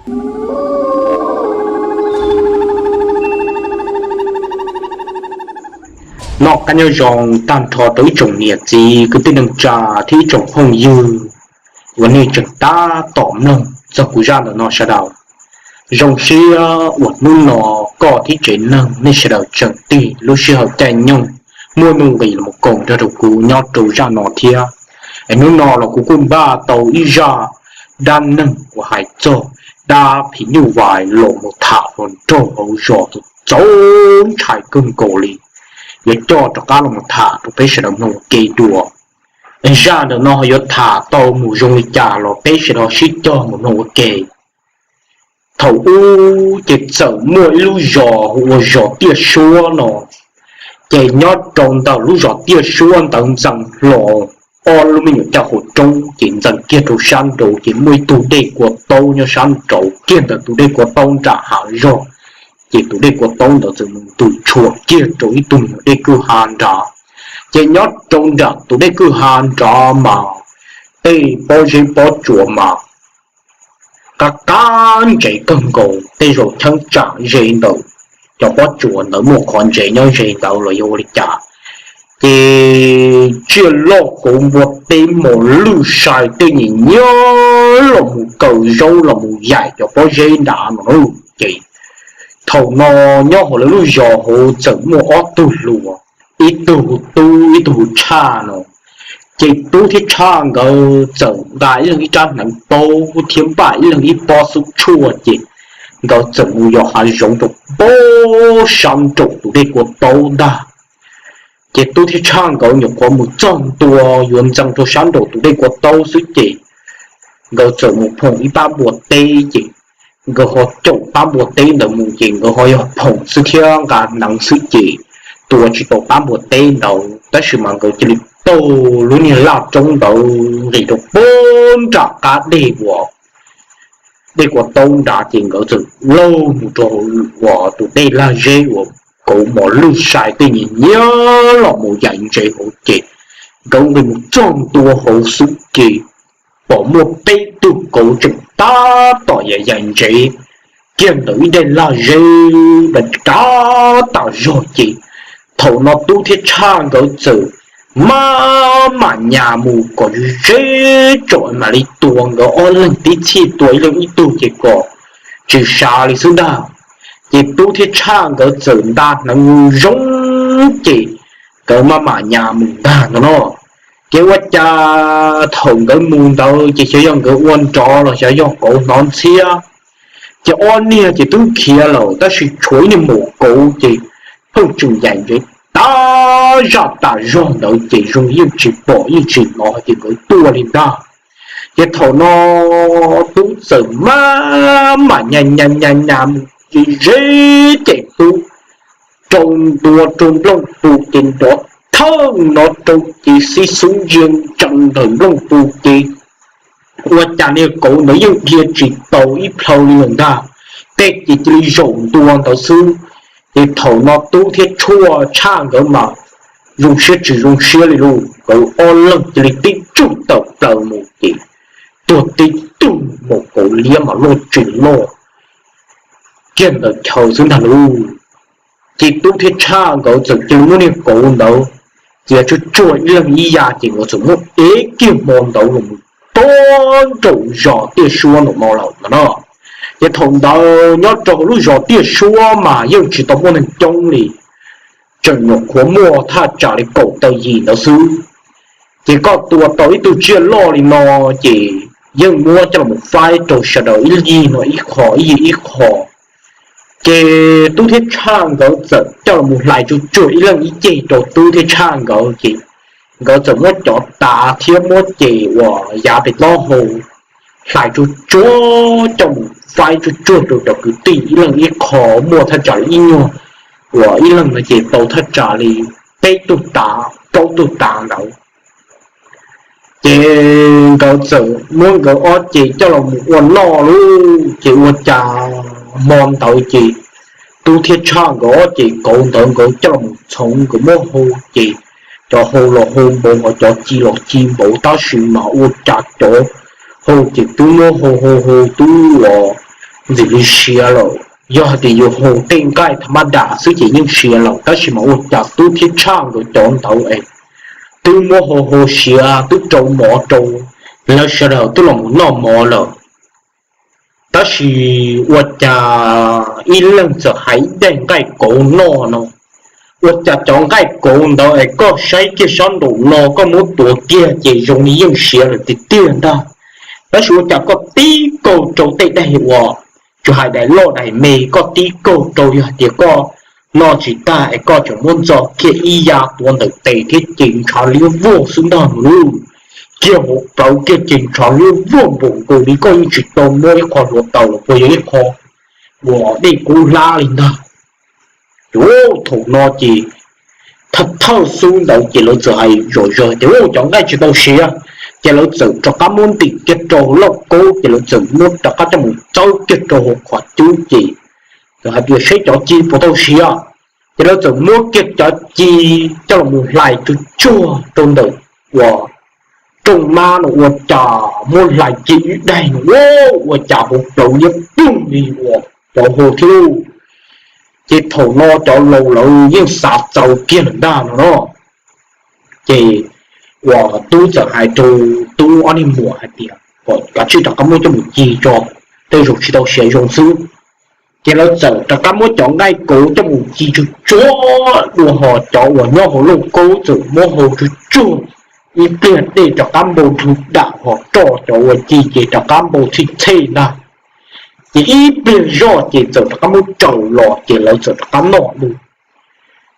Noj qab nyob zoo tag nrho rau ib tsoom niam txiv kwv tij neej tsa thiab ib tsoom phooj ywg uas nej tseem tab tom mloog txog kuv zaj ntawm no sawv daws. Zoo siab uas hnub no koj thiab tsev neeg nej sawv daws tseem tig lub sij hawm caij nyoog muaj nuj nqis los koom nrog rau kuv nyob rau zaj no thiab. Es hnub no los kuv kuj npaj tau ib zaj dab neeg uas hais txog dab phim nyuj vais los mus tham hluas nraug hauv zos txaus ntshai kawg nkaus li, yuav coj rov qab los mus tham rau peb sawv daws mloog ua ke dua. Zaj ntawm no yuav tham tau mus zoo li cas los peb sawv daws sib cog mus mloog ua ke. Thaum ub ces txawm muaj ib lub zos hu ua zos Tiaj Suab no. Ces nyob rau ntawm lub zos Tiaj Suab ntawd ntxeev hlo ob lub me nyuam caj qhua roob ces ntxeev kiag rau sab nraud ces muaj ib tug dej kua taub nyob sab nraud kiag ntawm tus dej kua taub nram hav zog. Ces tus dej kua taub ntawd txawm mus ntws tshuam kiag rau ib tug me nyuam dej kwj ha nrad. Ces nyob rau nram tus dej kwj ha nrad mas tej pob zeb pob tsuas mas qab qab ntsev kawg nkaus, tej zaum cheeb tsam ze ntawm cov pob tsuas ntawd muaj qhov ntsev nyob ze ntawd los yog ua li cas. Ces tsiaj loj kauv npua teb mos lwj sai tej nyiam nyiab los mus kaw zaub los mus yaim cov pob zeb nrad no. Ces thaum no nyob hauv lawv lub zos hauv txawm muaj ob tug hluas, ib tug hu Tub ib tug hu Tshaj no. Ces Tub thiab Tshaj nkawd txawm nqa ib leeg ib rab hneev paub thiab npaj ib leeg ib pob xub tshuaj ces nkawd txawm mus yos hav zoov rau pem sab nraum tus dej kua taub ntag. Ces Tub thiab Tshaj nkawd nyuam qhuav mus txog ntua yuav ntxeev rau sab nraum tus dej kua taub xwb ces nkawd txawm mus phoom ib pab npua teb ces nkawd ho caum pab npua teb ntawd mus ces nkawd ho yog phoom xwb thiab nqa hneev xwb ces tua tsis tau pab npua teb ntawd tab sis mas nkawd cia li taug lub niag laj roob ntawd nqis rau pem nram qab dej uas dej kua taub nrad ces nkawd txawm laug mus rau uas tus dej lag zeb uas kauv mos lwj sai tej nyiam nyiab los mus yaim ntsev hauv ces nkawd nqis mus txog ntua hauv xwb ces pom muaj peb tug kauv tseem tab tom yaim yaim ntsev kiag ntawm ib daim lag zeb nrad tas zog ces thaum no Tub thiab Tshaj nkawd txawm maj mam nyas mus kom ze ze tsom mam li tua nkawd ob leeg tib txhij tua ib leeg ib tug ces kom tsis sav li xwb ntag. Ces Tub thiab Tshaj nkawd txawm nta hneev zoo ces nkawd maj mam nyas mus ntag no no. Ces ua cas thaum nkawd mus ntawd ces xyov yog nkawd ua nrov los xyov yog kauv hnov ntxhiab ces ob niag ces twb khiav lawm tab sis tshuav ib niag maum kauv ces pheej tseem yaim ntsev tas zaj tas zog ntawd ces zoo yeej tsis pom yeej tsis hnov ces nkawd tuaj li ntag. Ces thaum no Tub txawm maj mam nyas nyas nyas mus ze ze ces Tub rau ntua rau nplooj pus ces nrov thawj no rau ces xib xub ntsia ntsees ntawm nplooj pus ces ua cas niag kauv ntawd yeej dhia tsis tau ib plhaw li lawm ntag. Tej ces cia li zaum ntua ntawd xwb. Ces thaum no Tub thiab Tshaj nkawd mas zoo siab tsis zoo siab li lauj, nkawd ob leeg cia li tib tsuj tawm plaws mus ces tuag tib tug maum kauv liab mas loj tsis loj kiag ntawm chaw xwb ntag lauj. Ces Tub thiab Tshaj nkawd txawm cia li muab niag kauv ntawd txiav tsuag tsuag ib leeg ib yav ces nkawd txawm muab ev kiag hmo ntawd los mus rau nraum zos Tiaj Suab nraum no lawm no. Ces thaum ntawd nyob rau hauv lub zos Tiaj Suab mas yeej tsis tau muaj neeg coob li, tseem nyuam qhuav muaj thaj tsam li kaum tawm yim ntawd xwb. Ces koj tua tau ib tug tsiaj loj li no ces yeej muab coj los faib rau sawv daws ib yig no ib qho ib yig ib qho. Ces Tub thiab Tshaj nkawd txawm coj los mus hlais tsuag tsuag ib leeg ib ceg rau Tub thiab Tshaj nkawd ces nkawd txawm muab cov tav thiab muab ces uas yav pem taub hau hlais tsuag tsuag coj mus faib tsuag tsuag rau cov kwv tij ib leeg ib qho, muaj thaj tsam li ib nyuag uas ib leeg no ces tau thaj tsam li peb tug tav plaub tug tav ntawd. Ces nkawd txawm muab nkawd ob ces coj los mus ua noj lauj. Ces ua cas hmo ntawd ces Tub thiab Tshaj nkawd ob ces kauv ntawd nkawd coj los mus txhoov nkawd muab hau ces cov hau los hau npaum ho cov ci los ci npaum tab sis mas ua cas cov hau ces twb muab hau hau hau twb uas ntxim li siav lawm. Yog hais tias yus hu tej nqaij tham ma das xwb ces yeej siav lawm, tab sis mas ua cas Tub thiab Tshaj nkawd cov ntawd es twb muab hu hu siav, twb rau mov rau lawv sawv daws twb los mus noj mov lawm. Tab sis ua cas ib leeg txawm hais ib daim nqaij kauv noj no, ua cas cov nqaij kauv ntawd es koj saib kiag sab nraum no koj muab tuav kiag ces zoo li yeej siav lawm tiag tiag ntag. Tab sis ua cas koj tib kaug rau tej daim uas tsis hais daim loj daim me, koj tib kaug rau yog hais tias koj noj tsis tag es koj tseem muab ntxo kiag ib yav tuav ntawm tes thiab ces ntshav liab vog xwb ntag mas lauj. Kiag hauv plawv kiag ces ntshav liab vog npaum nkaus li koj yeej tsis tau muab ib qho hluav taws los puas yog ib qho uas dej kub hlab li ntag. Ces thaum no ces thawj thawj xub ntawd ces lawv txawm hais zom zaws tias cov nqaij tsis tau siav, ces lawv txawm rov qab muab ntim kiag rau lauj kaub, ces lawv txawm muab rov qab coj mus txawb kiag rau hauv qhov cub ces txawm hais tias seb cov ci puas tau siav. Ces lawv txawm muab kiag cov ci coj los mus hlais tsuag tsuag rau ntawm uas rooj mab no ua cas muab hlais kiag ib daim no ua cas hauv plawv liab ploog li uas cov hu thiab lauj. Ces thaum no cov laus lawv yeej xav txaus kiag lawm ntag no no. Ces uas Tub txawm hais rau Tub ob niag muam hais tias kom kav tsij rov qab muab coj mus ci tso, tej zaum tsis tau siav zoo xwb. Ces lawv txawm rov qab muab cov nqaij kauv coj mus ci tsuag tsuag dua, ho cov uas nyob hauv lauj kaub txawm muab hau tsuag tsuag ib pliag dej rov qab npau nrug dam ho roj cov uas ci ces rov qab npau txhij txhej ntag. Ces ib pliag zoj ces txawm rov qab muab raws los ces lawv txawm rov qab noj dua.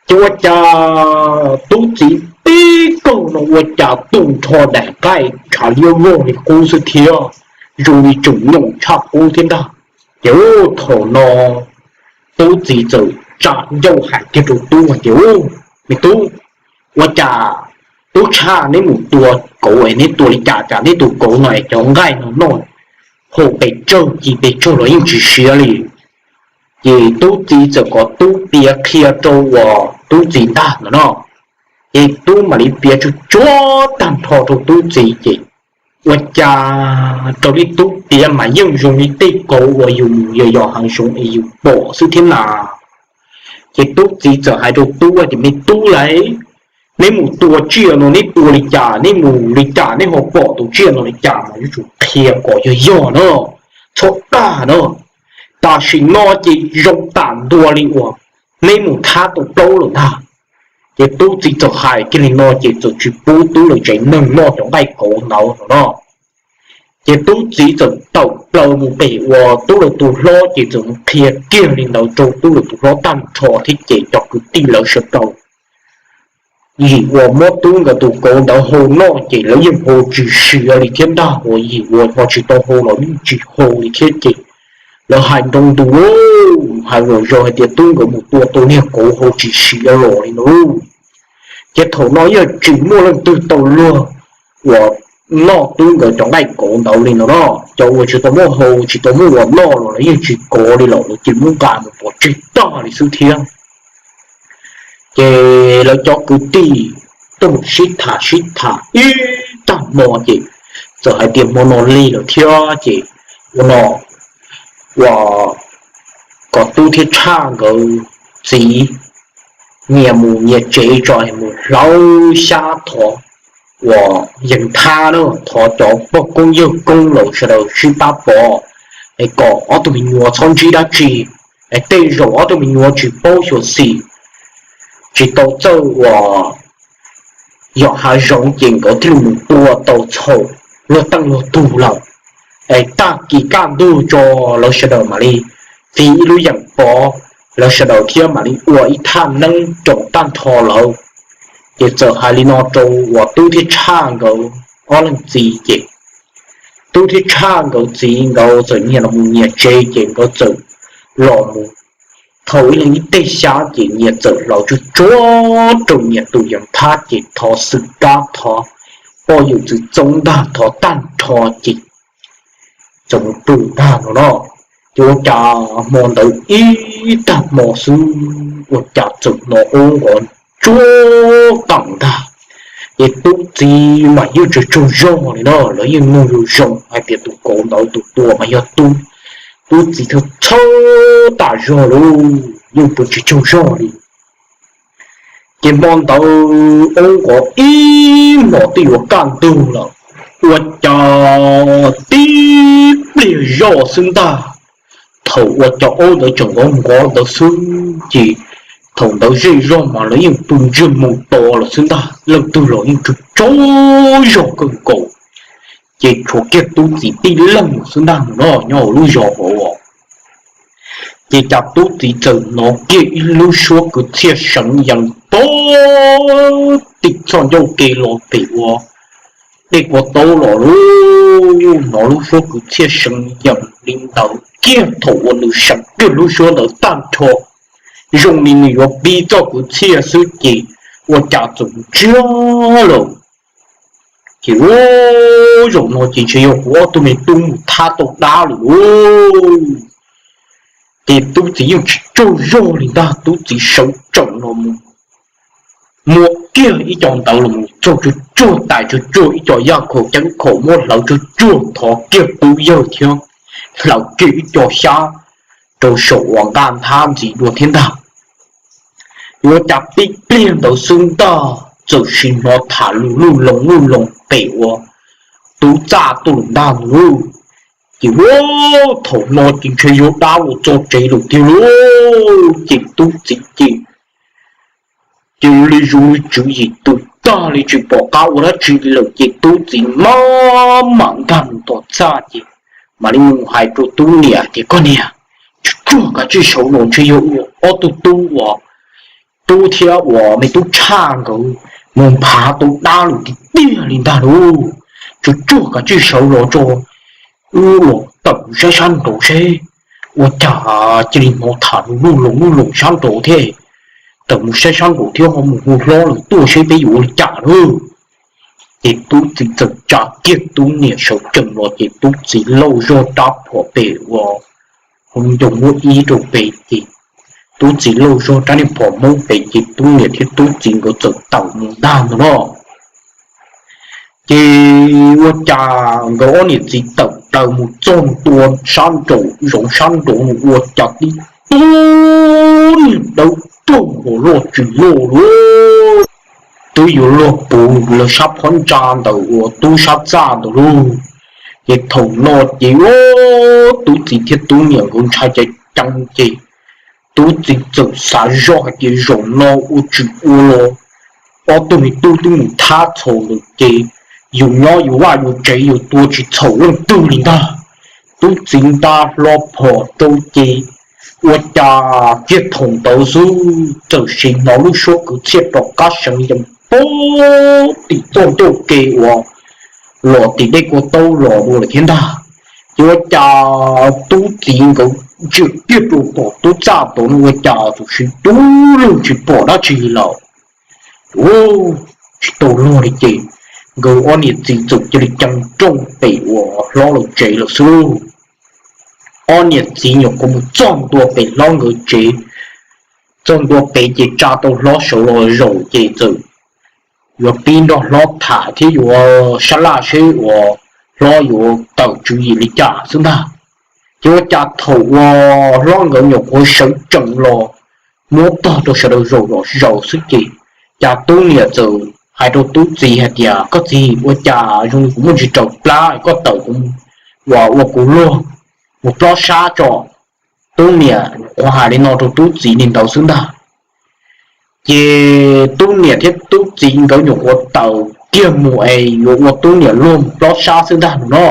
Ces ua cas Tub txiv tib kaug no ua cas tu nrho daim nqaij ntshav liab vog li qub xwb thiab, zoo li tseem nyoos tshaj qub thiab ntag. Ces thaum no Tub txiv txawm tsa ncauj hais kiag rau Tub hais tias, Me Tub, ua cas Tub Tshaj neb mus tua kauv es neb tua li cas cas neb tus kauv no es cov nqaij no noj hau pes tsawg ci pes tsawg los yeej tsis siav li? Ces Tub txiv txawm kom Tub piav qhia rau uas Tub txiv ntag no no. Ces Tub mam li piav tsuag tsuag tag nrho rau Tub txiv ces ua cas raws li Tub piav mas yeej zoo li tej kauv uas yus mus yos yos hav zoov es yus pom xwb thiab na. Ces Tub txiv txawm hais rau Tub tias, Me Tub lauj, neb mus tua tsiaj no neb tua li cas, neb mus li cas neb ho pom tus tsiaj no li cas mas yuav tsum qhia kom yog yog na, txhob dag na. Tam sim no ces zoo tam ntua li uas neb mus thab tau plaub lawm ntag. Ces Tub txiv txawm hais kiag li no ces txawm tsis pub Tub lawv tsev neeg noj cov nqaij kauv ntawd no no. Ces Tub txiv txawm tawm plaws mus pem uas Tub lawv tus hlob ces txawm mus qhia kiag li ntawd rau Tub lawv tus hlob tag nrho thiab ces cov kwv tij lawv sawv daws yim uas muab Tub nkawd tus kauv ntawd hau noj ces lawv yeej hau tsis siav li thiab ntag, uas yim uas ho tsis tau hau los yeej tsis hau li thiab ces lawv hais nroo ntus hais zom zaws hais tias Tub nkawd mus tua tau niag kauv hau tsis siav los li no. Ces thaum no yeej tsis muaj leej twg tau luag uas noj Tub nkawd cov nqaij kauv ntawd li no no. Cov uas tsis tau muaj hau tsis tau muaj uas noj los lawv yeej tsis kov li lawm, lawv cia li muab nqa mus pov tseg tag li xwb thiab. Ces lawv cov kwv tij tuaj mus sib tham sib tham ib tag hmo ces txawm hais tias hmo no lig lawm thiab ces ua no uas kom Tub thiab Tshaj nkawd txiv nyias mus nyias tsev tso, mus hlawv xyab thov uas yees thab na, thov cov pog koob yawg koob lawv sawv daws sib pab pov es kom ob tug me nyuam txhob ntsib dab tsi, es tej zaum ob tug me nyuam tsis paub xyuam xim, tsis tau txawj uas yos hav zoov ces nkawd thiaj li mus tua tau txhaum luag teej luag tug lawm. Es tag kis kaj ntug tso lawv sawv daws mam li txiv ib lub yeem pov, lawv sawv daws thiab mam li ua ib thaj neeb rau tag nrho lawm. Ces txawm hais li no rau uas Tub thiab Tshaj nkawd ob leeg txiv ces Tub thiab Tshaj nkawd txiv nkawd txawm nyias los mus nyias tsev ces nkawd txawm los mus thau ib leeg ib teg xyab ces nyias txawm hlawv tsuag tsuag rau nyias tus yees thab ces thov xwm kab thov poj yawm txwv txoob ntag thov tag nrho ces txawm mus pw ntag no no. Ces ua cas hmo ntawd ib tag hmo xwb ua cas txawm hnov ub nqov tsuag qees ntag. Ces Tub txiv mas yeej tsaug tsaug zog li no, lawv yeej mloog zoo zoo hais tias tus kauv ntawd tus tua mas yog Tub. Tub txiv txhawj txhawj tas zog lauj, yeej pw tsis tsaug zog li. Ces hmo ntawd oob nqov ib hmos twb yuav kaj ntug lawm, ua cas tib pliag zoj xwb ntag. Thaum ua cas oob ntawd tseem nqov nqov ntawd xwb ces thaum ntawd zej zog mas lawv yeej pw ntsiag mus to lawm xwb ntag, leej twg los yeej tsaug tsaug zog kawg nkaus. Ces tshuav kiag tub txiv tib leeg xwb ntag no nyob hauv lub zos hauv. Ces cas tub txiv txawm hnov kiag ib lub suab kwv txhiaj seev yees pog tim txoj ncauj ke los pem ua dej kua taub los lauj. Hnov lub suab kwv txhiaj seev yees li ntawd kiag thaum uas nws seev kiag lub suab ntawd tag nrho, zoo li nws yuav pib txoj kwv txhiaj xwb ces ua cas txawm ntsiag lawm. Ces ua zaum no ces ntshe yog kuv ob tug me tub mus thab tau dab lawm lauj. Ces tub txiv yeej tsis tsaug zog li ntag, tub txiv sawv tsees los mus muab kiag ib co ntawd los mus txog tsuag tsuag tais tsuag tsuag ib co yaj khaum ceeb khaum, muab hlawv tsuag tsuag thov kiag tub yawg thiab hlawv kiag ib co xyab rau saum uas nqaj nthab ntxiv dua thiab ntag. Yuav cas tib pliag ntawd xwb ntag txawm sim hnov tham lus luj loo luj loo pem ua tub txaj tuaj lawm ntag lauj. Ces ua thaum no ces ntshe yog dab los txog tsev lawm tiag lauj. Ces tub txiv ces cia li zoo li tswv yim tus tag li tsis pom qab ua dab tsi lawm ces tub txiv maj mam nkag mus tom txaj ces mam li mus hais rau tub niam tias, Koj niam, tsuag tsuag kav tsij sawv los, ntshe yog ob tug tub uas tub thiab uas me tub tshaj nkawd mus nphav tau dab lawm tiag tiag li ntag lauj. Tsuag tsuag kav tsij sawv los tso, wb los tawm mus saib sab nraud seb ua cas cia li hnov tham lus luj loo luj loo sab nraud thiab. Tawm mus saib sab nraud thiab ho mus hu hlob lawm tuaj seb peb yuav ua li cas lauj. Ces tub txiv txawm tsa kiag tub niam sawv tsees los ces tub txiv lauj zog rab phom pem ua hauv ncoo muab ib rau pem ces tub txiv lauj zog rab niag phom hmoob pem ces tub niam thiab tub txiv nkawd txawm tawm mus ntag ntag no. Ces ua cas nkawd ob niam txiv tawm plaws mus txog ntua sab nraum zoov sab nraud ua cas tib tug niag dawb paug nkaus loj tsis loj lauj, twb yuav luag puv lawv sab phab ntsa ntawm uas tub sab txaj ntawd lauj. Ces thaum no ces tub txiv thiab tub niam nkawd ntshai ceev ceev ces tub txiv txawm xav zoj hais tias zaum no ua tsis ua los ob tug me tub twb mus thab txhaum lawm ces yus nyob yus vaj yus tsev yus tua tsis txhaum leej twg li ntag. Tub txiv nta hlo phom rau ces ua cas kiag thaum ntawd xwb txawm sim hnov lub suab kwv txhiaj rov qab seev yees pog tim txoj ncauj ke uas los tim dej kua taub los dua lawm thiab ntag. Ces ua cas tub txiv nkawd ntsia kiag rau tom tub txaj tod no ua cas txawm siv dub lug tsis pom dab tsi li lawm. Tsis tau luag li ces nkawd ob niam txiv txawm cia li cees rooj pem uas hlob lawv tsev lawm xwb lauj. Ob niam txiv nyuam qhuav mus txog ntua pem hlob nkawd tsev, txog ntua pem ces tsa tau hlob sawv los zaum ces txawm yuav pib nrog hlob tham thiab yuav sab laj seb uas hlob yuav tawm tswv yim li cas xwb ntag. Ces ua cas thaum uas hlob nkawd nyuam qhuav sawv tsees los muab tog rau sawv daws zaum zom zaws xwb ces cas tub niam txawm hais rau tub txiv hais tias, Koj txiv, ua cas zoo li kuv muaj ntsis raws plab, koj tawm kuv ua, ua kuv luag mus plob sab tso. Tub niam nyuam qhuav hais li no rau tub txiv li ntawd xwb ntag. Ces tub niam thiab tub txiv nkawd nyuam qhuav tawm kiag mus es yuav ua tub niam luag mus plob sab xwb ntag no.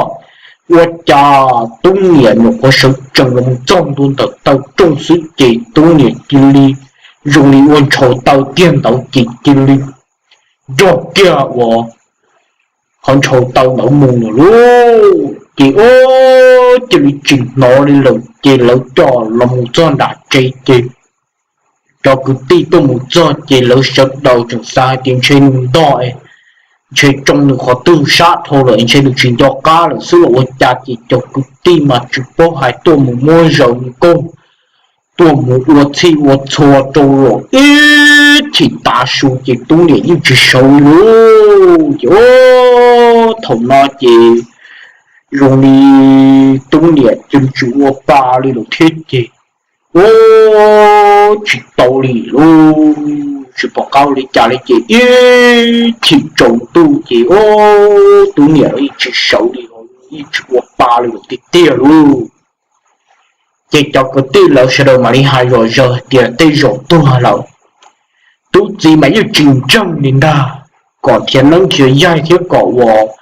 Ua cas tub niam nyuam qhuav sawv tsees los mus txog ntua ntawm taw rooj xwb ces tub niam cia li zoo li ua ntshaus taw kiag ntawd ces cia li nrog kiag uas qhov ntshaus taw ntawd mus lawm lauj. Ces ua cia li tsis hnov li lawm ces lawv coj los mus txog nram tsev ces cov kwv tij tuaj mus txog ces lawv sawv daws tseem xav hais tias ntshe nws ntog, ntshe tsoo nws qhov twg sab dhau lawm, ntshe nws tsis nco qab lawm xwb los ua cas ces cov kwv tij mas tsis paub hais tuaj mus muab zaws nkauj, tuaj mus ua txhij ua txhua rau los ib chim tav su ces tub niam yeej tsis sawv li lauj. Ces thaum no ces zoo li tub niam ces tsis ua pa li lawm thiab ces, ua tsis tau li lauj, tsis pom qab ua li cas li ces ib chim tsaus ntuj ces ua tub niam los yeej tsis sawv li, yeej tsis ua pa li lawm tiag tiag lauj. Ces cov kwv tij lawv sawv daws mam li hais zom zaws hais tias tej zaum tuag lawm. Tub txiv mas yeej tsis ntseeg li ntag, kom nrhiav neeb nrhiav yaig thiab kom uas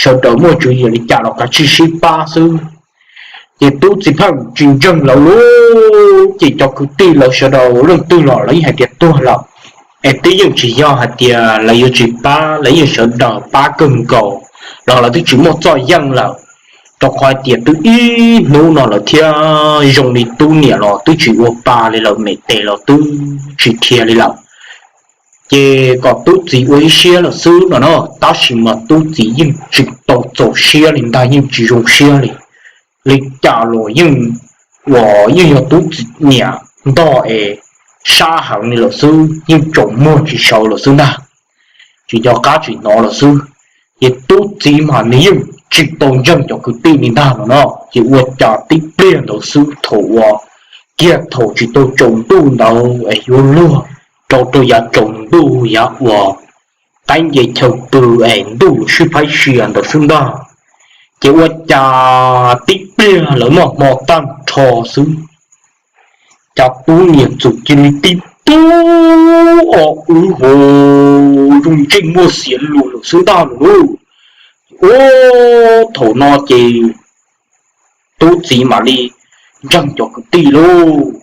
sawv daws muaj tswv yim li cas los kav tsij sib pab xwb. Ces tub txiv pheej tsis ntseeg lawv lauj, ces cov kwv tij lawv sawv daws leej twg los lawv yeej hais tias tuag lawm, es twb yeej tsis yog hais tias lawv yuav tsis pab, lawv yeej sawv daws pab kawg nkaus, los lawv twb tsis muaj txoj yeej lawm, rau qhov hais tias twb ib hnub no lawm thiab zoo li tub niam los twb tsis ua pa li lawm, me tes los twb tsis dhia li lawm. Ces kom tub txiv ua ib siab lawm xwb no na, tab sis mas tub txiv yeej tsis tau txaus siab li ntag, yeej tsis zoo siab li. Li cas los yeej, uas yeej yog tub txiv niam ntog es sab heev li lawm xwb, yeej tsaus muag tsis sawv lawm xwb ntag, tsis nco qab tsis hnov lawm xwb. Ces tub txiv mas nws yeej tsis tau ntseeg cov kwv tij li ntag no no, ces ua cas tib pliag ntawd xwb thaum uas kiag thaum tsis tau tsaus ntuj ntawd es yuav luag rau rau yav tsaus ntuj yav uas qaib nce chaw pw es ntuj sib phaib sia ntawd xwb ntag, ces ua cas tib pliag lawv noj hmo tag nrho xwb, cas tub niam txawm cia li tib tug o wb ho zoo ntsej muag xiav luag lawm xwb ntag lauj. Ua thaum no ces tub txiv mam li ntseeg cov kwv tij lauj,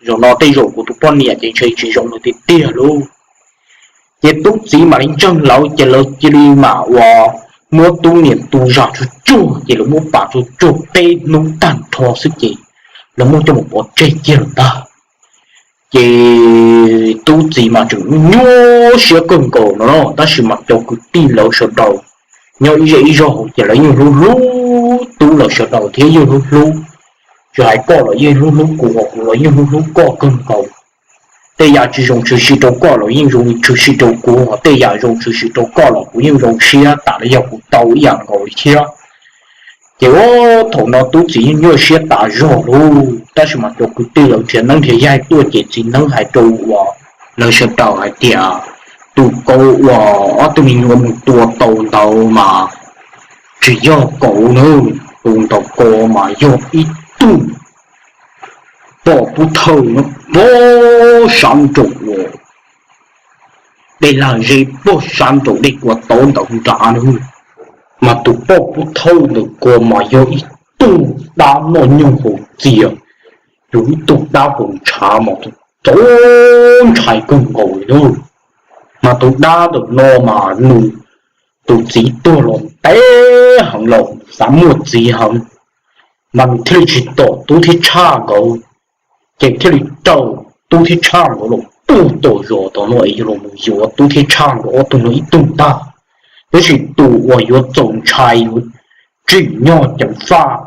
zaum no tej zaum kuv tus poj niam ces ntshe tsis zoo lawm tiag tiag lauj. Ces tub txiv mam li ntseeg lawv ces lawv cia li mam uas muab tub niam tu zam tsuag tsuag ces lawv muab pam tsuag tsuag peb hnub tag nrho xwb ces lawv muab coj mus pov tseg kiag lawm ntag. Ces tub txiv mas tseem nyuaj siab kawg nkaus no, tab sis mas cov kwv tij lawv sawv daws nyob ib zej ib zog hauv ces lawv yeej hlub hlub tub lawv sawv daws thiab yeej hlub hlub, tsis hais koj los yeej hlub hlub kuv, ho kuv los yeej hlub hlub koj kawg nkaus. Tej yam tsis zoo tshwm sim rau koj los yeej zoo tshwm sim rau kuv, ho tej yam zoo tshwm sim rau koj los kuv yeej zoo siab tas li yog kuv tau ib yam nkaus li thiab. Ces ua thaum no tub txiv yeej nyuaj siab tas zog lauj, tab sis mas cov kwv tij lawv nrhiav neeb nrhiav yaig tuaj ces txiv neeb hais rau uas lawv sawv daws hais tias tus kauv uas ob tug me nyuam mus tua tau ntawd mas tsis yog kauv na, tus ntawd ko mas yog ib tug poj pub thawj no, pog sab nraum uas dej lag zeb, pog sab nraum dej kua tod ntawd nrad na. Mas tus poj pub thawj ntawd ko mas yog ib tug dab noj nyoog haus txias, yog ib tug dab haus ntshav mas txaus ntshai kawg nkaus li na. Mas tus dab ntawm no mas nws tus txiv tuag los ntev heev los xav muaj txiv heev, mas nws thiaj li tsis tom tub thiab tshaj nkawd, ces thiaj li raws tub thiab tshaj nkawd los puag tom zos tod no es yog los mus yuav tub thiab tshaj nkawd ob tug no ib tug ntag. Tab sis tus uas yuav txaus ntshai yuav tsim nyog ceev faj,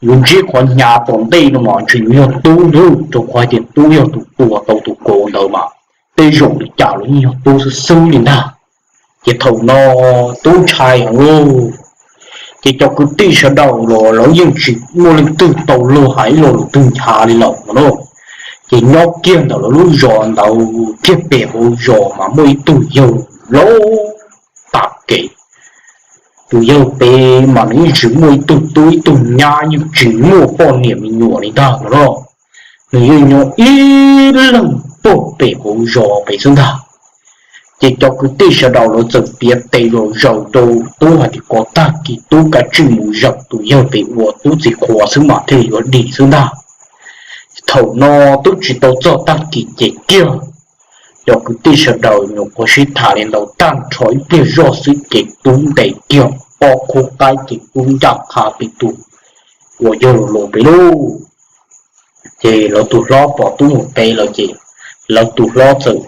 yuav ntsib qhov hnyav tom ntej no mas ntshe yuav yog tub nawb, rau qhov hais tias tub yog tus tua tau tus kauv ntawd mas tej zaum li cas los yeej yog tub xwb xwb li ntag. Ces thaum no tub ntshai heev lauj, ces cov kwv tij sawv daws los lawv yeej tsis muaj leej twg tau luag hais ib lo lus twg nchav li lawm no. Ces nyob kiag ntawm lawv lub zos ntawd kiag pem hauv zos mas muaj ib tug yawg laus tag kev. Tus yawg pem mas nws yeej tsis muaj ib tug tub ib tug nyab, yeej tsis muaj poj niam me nyuam li ntag no. Nws yeej nyob ib leeg pog pem hauv zos pem xwb ntag. Ces cov kwv tij sawv daws lawv txawm piav tes zom zaws rau tub hais tias kom tag kis tub kav tsij mus zaum tus yawg pem uas tub txiv qhuas xwb mas thiaj yuav dim xwb ntag. Thaum no twb tsis tau txog tag kis ces kiag cov kwv tij sawv daws nyuam qhuav sib tham li ntawd tag nrho ib pliag zoj xwb ces tub ntes kiag ob khub qaib ces tub ncaj qha pem tus uas yawg laus pem lauj. Ces lawv tus hlob pom tub mus pem lawm ces lawv tus hlob txawm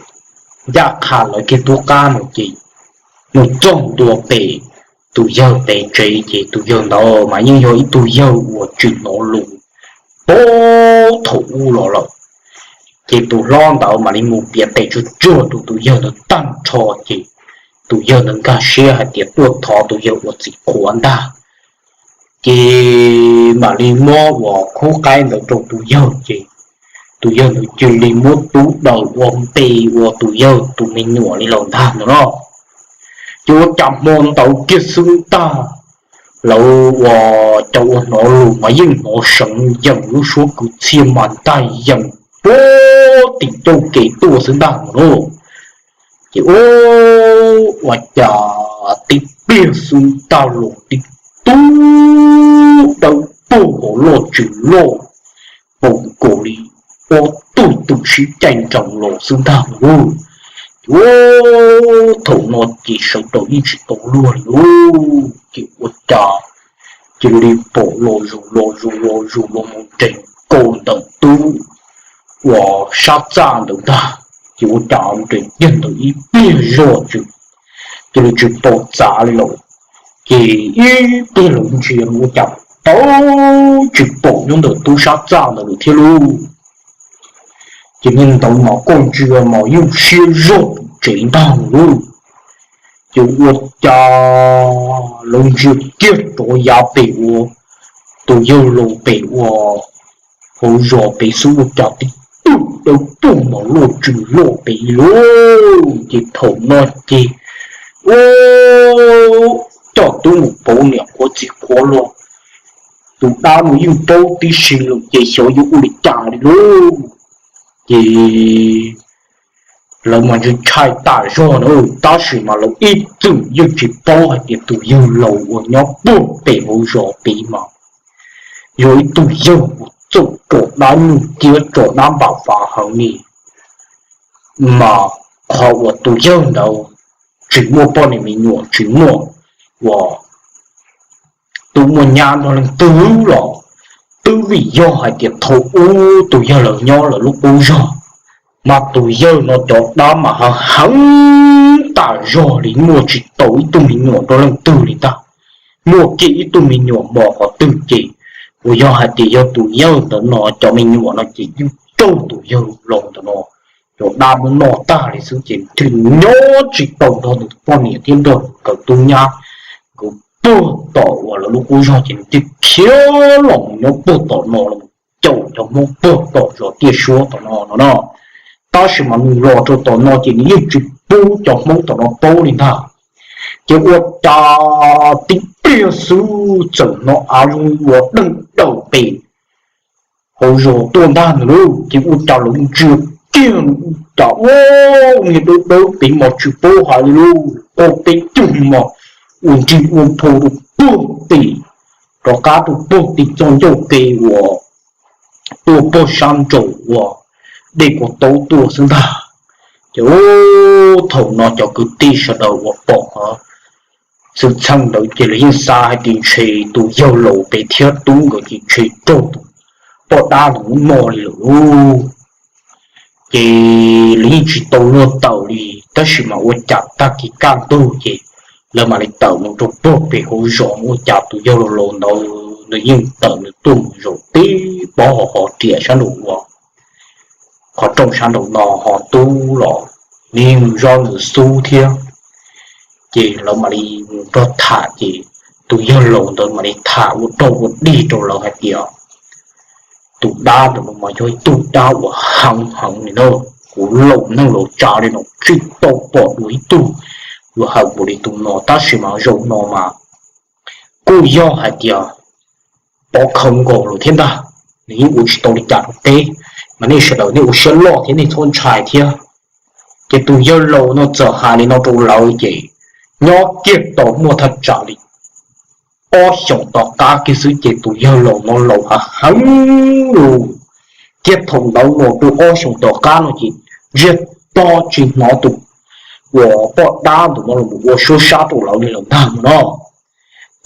ncaj qha lawv kiag tub qab no ces mus txog ntua pem tus yawg pem tsev ces tus yawg ntawd mas yeej yog ib tug yawg uas tsis hnov lus puag thaum ub los lawm. Ces tus hlob ntawd mam li mus piav tes tsuag tsuag rau tus yawg ntawd tag nrho ces tus yawg ntawd nkag siab hais tias tuaj thov tus yawg ua txiv qhuav ntag. Ces mam li muab uas khub qaib ntawd rau tus yawg ces tus yawg ntawd cia li muab tub daws ua npe ua tus yawg tus me nyuam li lawm ntag no no. Ces ua cas hmo ntawd kiag xwb ntag, lawv ua cas ua hnov lus mas yeej hnov seev yees, lub suab kwv txhiaj mas ntag yees puag tim cauj kev tuaj xwb ntag no. Ces ua cas tib pliag xwb ntag los tib tug dawb paug hauv loj tsis loj, pom nkaus li ob tug twm sib caij nrees los xwb ntag no. Ces thaum no ces sawv daws yeej tsis tau luag li lauj, ces ua cas cia li pom los zus los zus los zus los mus nres nkaus ntawm tub uas sab txaj ntawd ntag. Ces ua cas nres kiag ntawd ib pliag zoj tsw, cia li tsis pom txav li lawm. Ces ib pliag lawv ntsia ua cas tau tsis pom nyob ntawm tub sab txaj ntawd lawm thiab lauj. Ces niag ntawd mas koj ntsia mas yeej siab zog pum tsev ntag lauj. Ces ua cas lawv ntsia kiag rov yav pem ua tus yawg laus pem ua hauv zos pem xwb ua cas tib tug dawb paug mas loj tsis loj pem lauj. Ces thaum no ces ua coj tub mus pauv niam qhuav txiv qhuav los, tus dab no yeej paub tib si lawm ces xyov yuav ua li cas li lauj. Ces lawv mas ntshai ntshai tas zog na, tab sis mas lawv ib txwm yeej tsis paub hais tias tus yawg laus uas nyob puag pem hauv zos pem mas yog ib tug yawg uas txawj tso dab nyuj ciab tso dab npam fav heev li, mas qhov uas tus yawg ntawd tsis muaj poj niam me nyuam tsis muaj uas tub muaj nyab nrog leej twg los twb vim yog hais tias thaum ub tus yawg laus nyob lawv lub qub zog, mas tus yawg no cov dab mas heev heev tas zog li, muaj tsis tau ib tug me nyuam nrog leej twg li ntag. Muaj kiag ib tug me nyuam mos qhov twg ces uas yog hais tias yog tus yawg ntawd no cov me nyuam no ces yeej raug tus yawg laus ntawm no cov dab muab noj tag li xwb ces thiaj li nyob tsis tau nrog nws tus poj niam thiab nrog nkawd tub nyab, nkawd puag tom uas lawv lub qub zog ces nws thiaj khiav los mus nyob puag tom no los caum cov Hmoob puag tom zos Tiaj Suab tom no no no. Tab sis mas nws los rau tom no ces nws yeej tsis pub cov Hmoob tom no paub li ntag. Ces ua cas tib pliag xwb txawm hnov av zoo ua deej daws pem hauv zos tuaj ntag ntag lauj. Ces ua cas lawv ntsia kiag ua cas ua niag dawb dawb pem mas tsis paub hais li lauj, ob peb cug mos ua nrig ua nphau rau puag tim, rov qab rau puag tim txoj ncauj ke uas tuaj puag sab nraum uas dej Kuav Taub tuaj xwb ntag. Ces thaum no cov kwv tij sawv daws uas pom qhov xwm txheej ntawd ces lawv yeej xav hais tias ntshe tus yawg laus pem thiab tub nkawd ces ntshe raug tus poj dab ntawd muab noj li lawm lauj. Ces lawv yeej tsis tau luag tawm li, tab sis mas ua cas tag kis kaj ntug ces lawv mam li tawm mus rau puag pem hauv zos, ua cas tus yawg laus laus ntawd nws yeej tawm nws tuaj mus zaum tib pob hauv riam sab nraum uas qhov rooj sab nraum no, ho tub los nws yeej zov nws xub thiab. Ces lawv mam li mus nrog tham ces tus yawg laus ntawd mam li tham ua rau ua dig rau lawv hais tias tus dab ntawm no mas yog ib tug dab uas heev heev li na, kuv laus neej laus tsav li no tsis tau pom dua ib tug yuav heev npaum li tus no, tab sis mas zaum no mas kuj yog hais tias pov khawv nkaus lawm thiab ntag. Nws yeej ua tsis tau li cas rau peb, mas nej sawv daws nej ua siab loj thiab nej txhob ntshai thiab. Ces tus yawg laus no txawm hais li no rau lawv ces nyob kiag tau muaj thaj tsam li ob xyoos tom qab kiag xwb ces tus yawg laus no laus heev heev lawm. Thiab thaum ntawd los rau ob xyoos tom qab no ces ntsiag to tsis hnov tus uas poj dab ntawm no los ua suab sab rau lawv li lawm ntag no.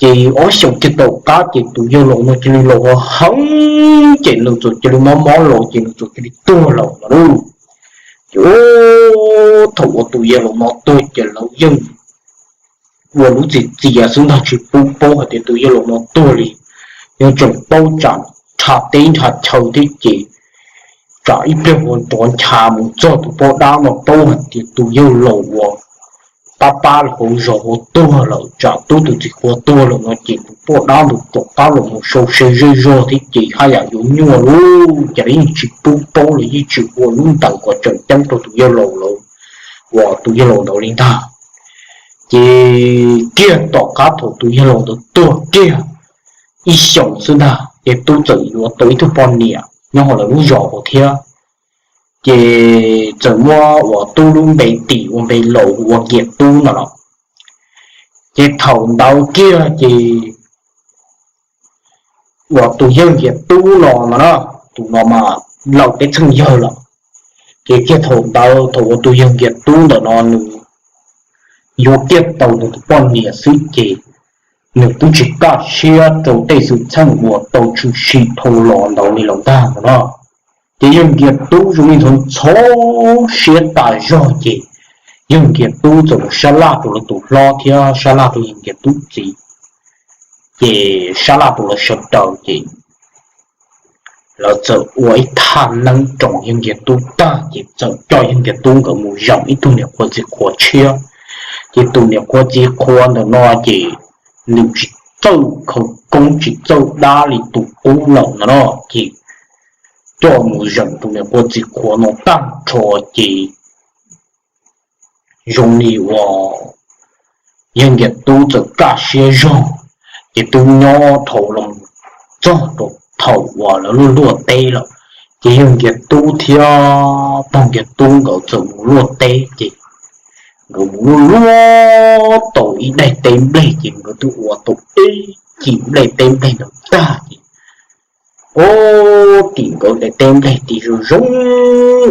Ces ob xyoos kiag tom qab ces tus yawg laus no cia li laus heev ces nws txawm cia li mob mob los ces nws txawm cia li tuag lawm no lauj. Ces thaum uas tus yawg laus no tuag ces lawv yeej ua lub txiv txias xwb ntag, tsis pub paub hais tias tus yawg laus no tuag li. Yeej tseem paub tsam nrhab teb nrhab chaw thiab ces tsam ib pliag ua nrov ncha mus txog tus poj dab no paub hais tias tus yawg laus uas pab pab los hauv zos hauv tuag lawm, tsam tub tus txiv qhua tuag lawm no ces tus poj dab ntawd rov qab los mus sau se zej zog thiab ces haj yam yuav nyuaj lauj, ces yeej tsis pub paub los yeej tsis ua lub ntees kom tseem ceeb rau tus yawg laus lawm, uas tus yawg laus ntawd li ntag. Ces kiag tom qab thaum tus yawg laus ntawd tuag kiag ib xyoos xwb ntag ces tub txawm yuav tau ib tug poj niam nyob hauv lawv lub zos hauv thiab. Ces txawm muab uas tub lub npe tim ua npe laus ua Nkias Tub no los. Ces thaum ntawd kiag ces uas tus yawg Nkias Tub no no na, tus no mas laus peb txheej yawg lawm. Ces kiag thaum ntawd thaum uas tus yawg Nkias Tub ntawm no nws yuav kiag tau nws tus poj niam xwb ces nws twb tsis kaj siab rau tej xwm txheej uas tau tshwm sim dhau los ntawd li lawm ntag no na. Ces yawg Nkias Tub zoo li ntxhov ntxhov siab tas zog ces yawg Nkias Tub txawm mus sab laj rau lawv tus hlob thiab sab laj rau yawg Nkias Tub txiv, ces sab laj rau lawv sawv daws ces lawv txawm ua ib thaj neeb roos yawg Nkias Tub tag ces txawm coj yawg Nkias Tub nkawd mus zeem ib tug niam qhuav txiv qhuav tshiab. Ces tus niam qhuav txiv qhuav ntawm no ces nws tsis txawj khawv koob tsis txawj dab li tus qub lawm no na, ces coj mus zeem tus niam qhuav txiv qhuav no tag nrho ces zoo li uas yawg Nkias Tub txawm kaj siab zog, ces twb nyob dhau los txog rau thaum uas lawv luaj luaj teb lawm. Ces yawg Nkias Tub thiab pog Nkias Tub nkawd txawm mus luaj teb ces nkawd mus luaj luaj tau ib daim teb nplej ces nkawd twb ua tau ib cim nplej teb nplej ntawd tag ces ua tim nkawd daim teb nplej tim zoo zoo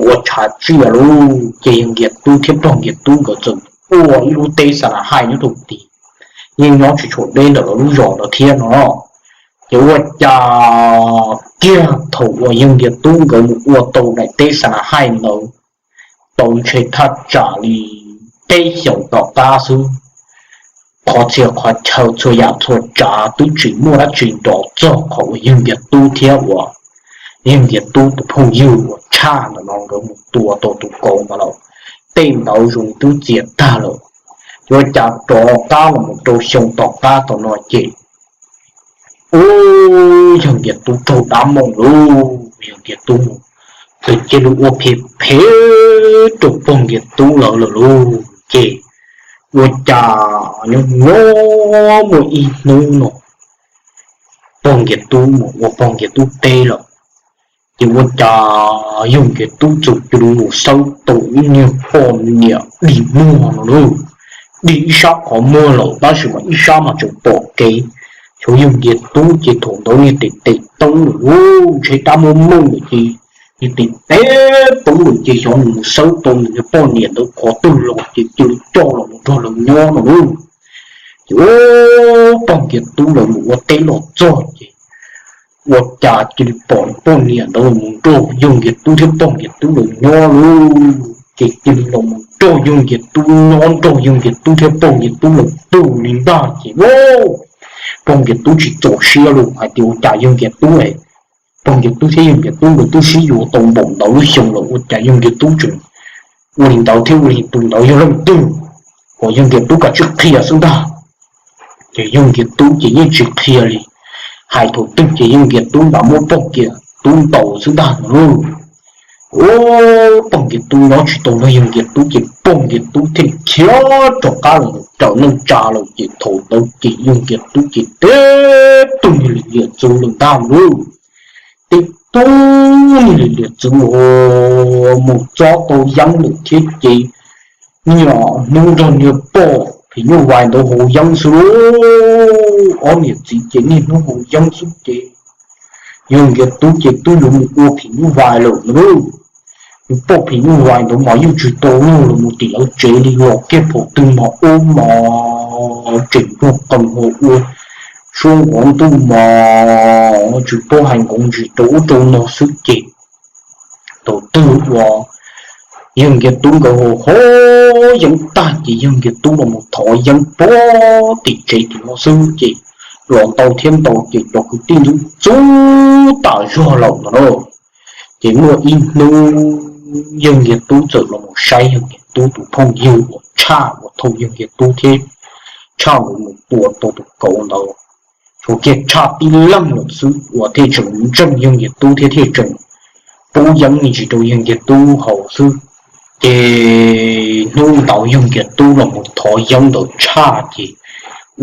ua tshav tsiaj lauj. Ces yawg Nkias Tub thiab pog Nkias Tub nkawd txawm ua ib lub teb xa na haij nyob rau tim, yeej nyob tsis tshua deb ntawm lawv lub zos ntawd thiab no. Ces ua cas kiag thaum uas yawg Nkias Tub nkawd mus ua tau daim teb xa na haij ntawd tau ntshe thaj tsam li peb xyoos tom qab xwb, qhov txhia qhov chaw txhua yam txhua tsav twb tsis muaj dab tsi nrov txog qhov uas yawg Nkias Tub thiab uas yawg Nkias Tub tus phooj ywg uas tshaj ntawm no nkawd mus tua tau tus kauv ntawd lawm. Tej ntawd zoo twb txias tag lawm. Ces ua cas rov qab los mus rau xyoo tom qab tom no ces ub, yawg Nkias Tub raug dab mooj lauj. Yawg Nkias Tub mus txawm cia li ua phem phem rau pog Nkias Tub lawv lawm lauj. Ces ua cas nyob nyob muaj ib hnub no pog Nkias Tub mus ua pog Nkias Tub teb lawm. Ces ua cas yawg Nkias Tub txawm cia li mus xawb tau ib niag poj niam dig muag no lauj. Dig ib sab qhov muag lawm tab sis mas ib sab mas tseem pom kev. Xyov yawg Nkias Tub ces thaum ntawd niag tes tes teeb lawm lauj, ntshe dab muab mooj lawm ces niag tes tes teeb lawm ces xyov nws mus xawb tau nws niag poj niam ntawd qhov twg los ces cia li coj los mus nrog lawv nyob no lauj. Ces ua pog Nkias Tub lawv mus ua teb los txog ces ua cas cia li pom poj niam ntawd los mus nrog yawg Nkias Tub thiab pog Nkias Tub lawv nyob lauj. Ces cia li los mus nrog yawg Nkias Tub nyob, nrog yawg Nkias Tub thiab pog Nkias Tub lawv pw li ntag ces pog Nkias Tub tsis txaus siab lauj, hais tias ua cas yawg Nkias Tub, pog Nkias Tub thiab yawg Nkias Tub nkawd twb sib yuav tau npaum ntawd lub xyoo lawm ua cas yawg Nkias Tub tseem ua li ntawd thiab ua li tus ntawd yog leej twg, kom yawg Nkias Tub kav tsij qhia xwb ntag. Ces yawg Nkias Tub ces yeej tsis qhia li, hais thaum twg ces yawg Nkias Tub nrad muab pog Nkias Tub ntaus xwb ntag no lauj. Ua pog Nkias Tub nyob tsis tau nrog yawg Nkias Tub ces pog Nkias Tub thiaj khiav rov qab los mus raws neej tsa lawm ces thaum ntawd ces yawg Nkias Tub ces tib tug niag li liam txwv lawm ntag lauj. Tib tug niag li liam txwv mus txob tau yeeb lawm thiab ces niaj hnub nrog niag poj phim nyuj vais ntawd haus yeeb xwb lauj. Ob niam txiv ces niaj hnub haus yeeb xwb ces yawg Nkias Tub ces twb yuav mus ua phim nyuj vais lawm no lauj. Niag poj phim nyuj vais ntawd mas yeej tsis tau luag los mus tim lawv tsev li, los kiag phaum twg mas ub mas tseem nrog qees ho ua suab nqov ntuj mas tsis paub hais nqov ntsis rau ub rau no xwb ces thaum twg uas yawg Nkias Tub nkawd haus yeeb tag ces yawg Nkias Tub los mus thov yeeb pog tim tsev tim no xwb ces los ntau thiab ntau ces cov kwv tij ntxub ntxub tas zog lawm no lauj. Ces muaj ib hnub yawg Nkias Tub txawm los mus saib yawg Nkias Tub tus phooj ywg uas Tshaj uas thaum yawg Nkias Tub thiab Tshaj nkawd mus tua tau tus kauv ntawd, tshuav kiag Tshaj tib leeg lawm xwb uas thiaj tseem ntseeg yawg Nkias Tub thiab thiaj tseem pub yeeb me ntsis rau yawg Nkias Tub haus xwb. Ces hnub ntawd yawg Nkias Tub los mus thov yeeb ntawm Tshaj ces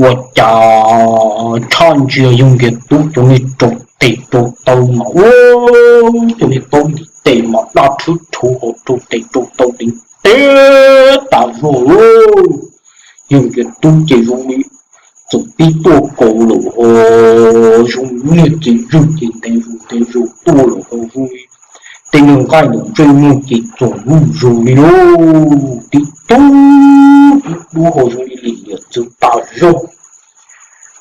ua cas Tshaj ntsia yawg Nkias Tub cov niag rau tes rau taw mas ua, cov niag paub ntiv tes mas daj rhwb rhuv hauv rau tes rau taw ntev tas zog lauj. Yawg Nkias Tub ces zoo li txawm pib tuaj kaus lawm ho zoo li niag txiv zwj ces ntev zus ntev zus tuaj lawm ho zoo li tej niag nqaij ntawm ntsej muag ces txoom zuj zus li lauj, tib tug tib dub ho zoo li lim liam txwv tas zog.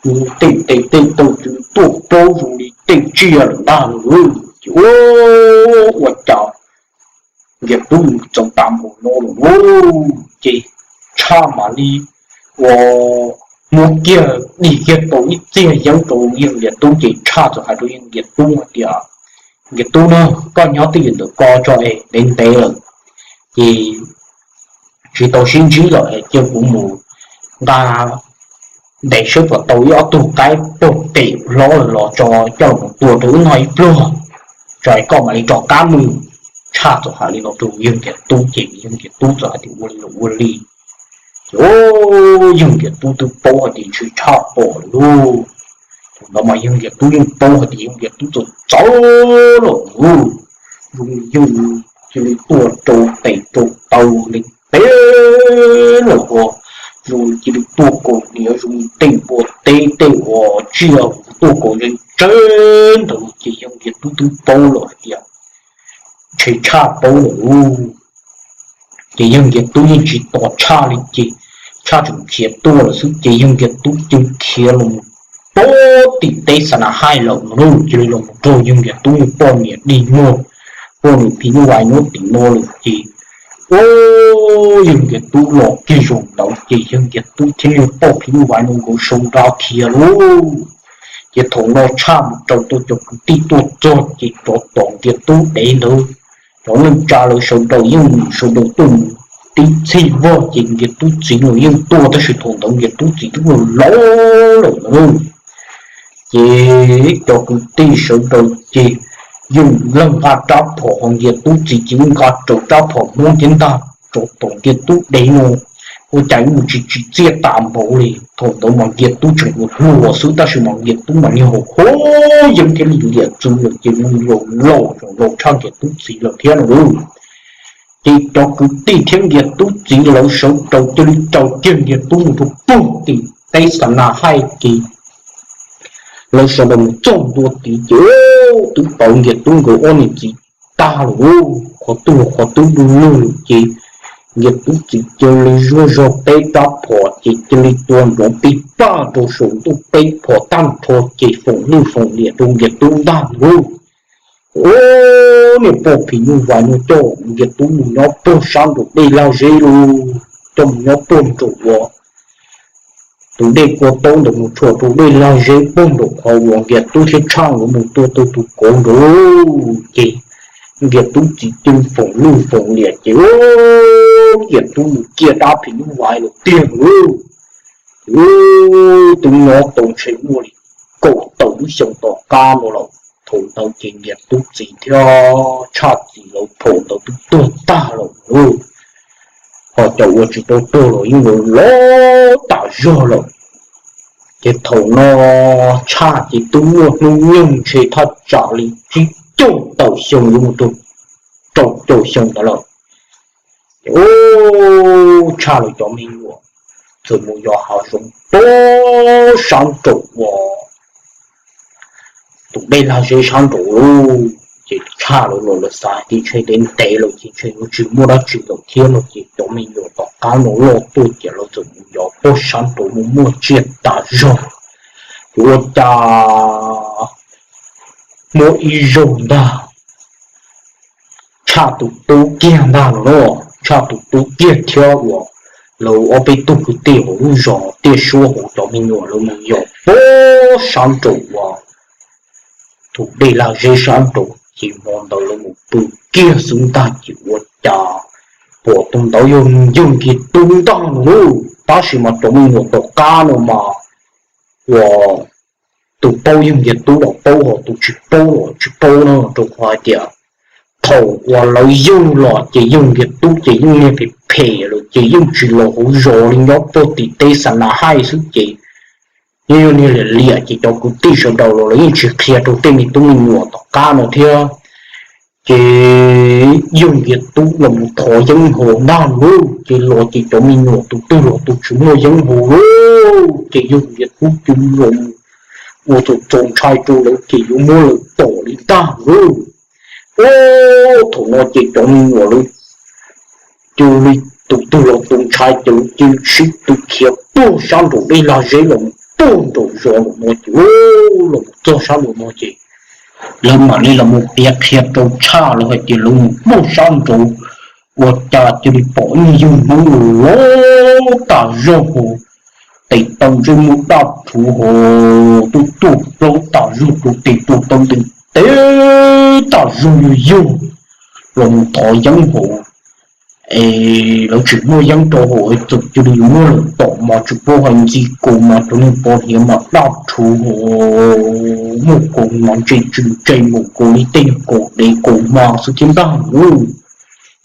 Tus tej tes tej taw txwv tuaj paub zoo li tej tsiaj lawm ntag lauj. Ces ua, ua cas Nkias Tub mus txog tas npaum no lawm lauj, ces Tshaj mam li ua muab kiag dim kiag tau ib txiag yeeb rau yawg Nkias Tub ces Tshaj txawm hais rau yawg Nkias Tub hais tias, Nkias Tub na, koj nyob twj ywm ntawm ko tso es ntev ntev lawm ces tsis tau sib ntsib lawm es cia kuv mus nqa ntes saib puas tau ib ob tug qaib pog pem hlob lawm los tso coj los tua rau wb noj ib pluag, tso es koj mam li rov qab mus. Tshaj txawm hais li no rau yawg Nkias Tub ces yawg Nkias Tub txawm hais tias ua li los ua li. Ces yawg Nkias Tub twb paub hais tias ntshe Tshaj pom lawm lauj. Thaum ntawd mas yawg Nkias Tub yeej paub hais tias yawg Nkias Tub txawm txawv lawm lauj. Zoo li yawg cia li tuaj rau tes rau taw ntev ntev lawm ho zoo li cia li tuaj kaus hniav zoo li tej npua teb tej uas tsiaj tuaj kaus ntseb ntseb ntawd ces yawg Nkias Tub twb paub lawm hais tias ntshe Tshaj paub lawm lauj. Ces yawg Nkias Tub yeej tsis tos Tshaj li ces Tshaj tseem khiav tuaj lawm xwb ces yawg Nkias Tub cia li khiav los mus pem tim teb Xa Na Haij lawm no lauj. Cia li los mus raug yawg Nkias Tub niag poj niam dig muag, poj niam phim nyuj vais nyob tim no lawm ces ua yawg Nkias Tub los kiag zaum ntawd ces yawg Nkias Tub thiab niag poj phim nyuj vais no nkawd sau nra khiav lauj. Ces thaum no Tshaj mus raws tau cov kwv tij tuaj txog ces rov tom Nkias Tub dev ntawd, cov neej tsa lawv sawv daws yeej sawv daws tuaj mus tib txhij vog ces Nkias Tub txiv los yeej tuaj tab sis thaum ntawd Nkias Tub txiv twb laus laus lawm lauj. Ces cov kwv tij sawv daws ces yeej leej nqa rab phom ho Nkias Tub txiv ces yeej nqa raws rab phom Hmoob thiab ntag rov tom Nkias Tub dev no. Ua cas mus tsis tsim txiaj tas npaum li, thaum ntawd mas Nkias Tub tseem ua hluas xwb tab sis mas Nkias Tub mas niag hau hau yeeb thiab li liam txwv lawm ces mus laus laus tseem laus tshaj Nkias Tub txiv lawm thiab no lauj. Ces cov kwv tij thiab Nkias Tub txiv lawv sawv daws cia li raws kiag Nkias Tub mus rau puag tim teb Xa Na Haij ces lawv sawv daws mus txog ntua tid ces twb pauv Nkias Tub nkawd ob niam txiv tag lawm lauj, qhov twg qhov twb du lug lawm ces Nkias Tub txiv cia li zuaj zog peb rab phom ces cia li tua nrov pij paj rau saum ntuj peb phom tag nrho ces foom lwj foom liam rau Nkias Tub ntag lauj. Ub, niag poj phim nyuj vais no coj Nkias Tub mus nyob puag sab nraum dej lag zeb lauj, coj mus nyob puag nraum uas tus dej kua taub ntawd mus tshuam rau dej lag zeb puag nraum qhov uas Nkias Tub thiab Tshaj nkawd mus tua tau tus kauv nraud lauj. Ces Nkias Tub txiv cia li foom lwj foom liam ces Nkias Tub mus ciaj dab phim nyuj vais lawm tiag lauj. Ces twb nyob tau ntshe muaj li kaum tawm lub xyoo tom qab no lawm. Thaum ntawd ces Nkias Tub txiv thiab Tshaj txiv lawv phaum ntawd twb tuag tag lawm lauj, ho cov uas tsis tau tuag los yeej laus laus tas zog lawm. Ces thaum no Tshaj ces twb muaj hnub nyoog ntshe thaj tsam li tsib caug tawm xyoo yuav mus rau rau caum xyoo ntawd lawm. Ces ub, Tshaj lawv cov me nyuam txawm mus yos hav zoov puag sab nraum uas tus dej lag zeb sab nraud lauj. Ces Tshaj lawv los lawv xav tias ntshe ntev ntev lawm ces ntshe yuav tsis muaj dab tsi lawm thiab no ces cov me nyuam tom qab no loj tuaj ces lawv txawm mus yos puag sab nraud mus muaj tsiaj tas zog. Ces ua cas muaj ib zaug ntag, Tshaj tus tub kiag ntag no lauj, Tshaj tus tub kiag thiab uas lawv ob peb tug kwv tij hauv lub zos Tiaj Suab hauv cov me nyuam lawv mus yos puag sab nraud uas tus dej lag zeb sab nraud ces hmo ntawd lawv mus pw kiag xwb ntag ces ua cas Pom tus ntawd yog Yawg Nkiag Tub ntag no lauj. Tab sis mas cov me nyuam tom qab no mas uas tus paub Yawg Nkiag Tub los paub, ho tus tsis paub los tsis paub no, rau qhov hais tias thaum uas lawv yug los ces Yawg Nkiag Tub ces yeej niag phem phem lawm ces yeej tsis los hauv zos li, nyob puag tim teb xa na haij xwb ces yeej yog niag liam liam ces cov kwv tij sawv daws los lawv yeej tsis qhia rau tej me tub me nyuam tom qab no thiab. Ces Yawg Nkiag Tub los mus thov yeeb haus ntag lauj, ces los ces cov me nyuam tus twg los tus tsis muaj yeeb haus lauj, ces Yawg Nkiag Tub cia li los mus ua txaus ntshai rau lawv ces yuav muab lawv tom li ntag lauj. Ub, thaum no ces cov me nyuam lawv cia li tus twg los tus ntshai ces lawv cia li sib tw khiav puag sab nraum dej lag zeb los mus puag nraum zos los no ces, los mus txog sab nraum no ces lawv mam li los mus piav qhia rau Tshaj lawv hais tias lawv mus puag sab nraud ua cas cia li pom ib yawg Hmoob los tag zog hos, tes taw ntsej muag daj rhuv hos, tuaj tuaj plaub tag zog rau tes tuaj taw ntev tag zog yog yog los mus thov yeeb hos. Es lawv tsis muaj yeeb rau hauv, txawm cia li muab lawv tom mas tsis paub hais ntxi kaus mas cov niag pov hniav mas daj rhuv hos, muaj kaus mas ntse tsw ntse mus kaus li tej niag kaus dev kaus hma xwb thiab ntag lauj.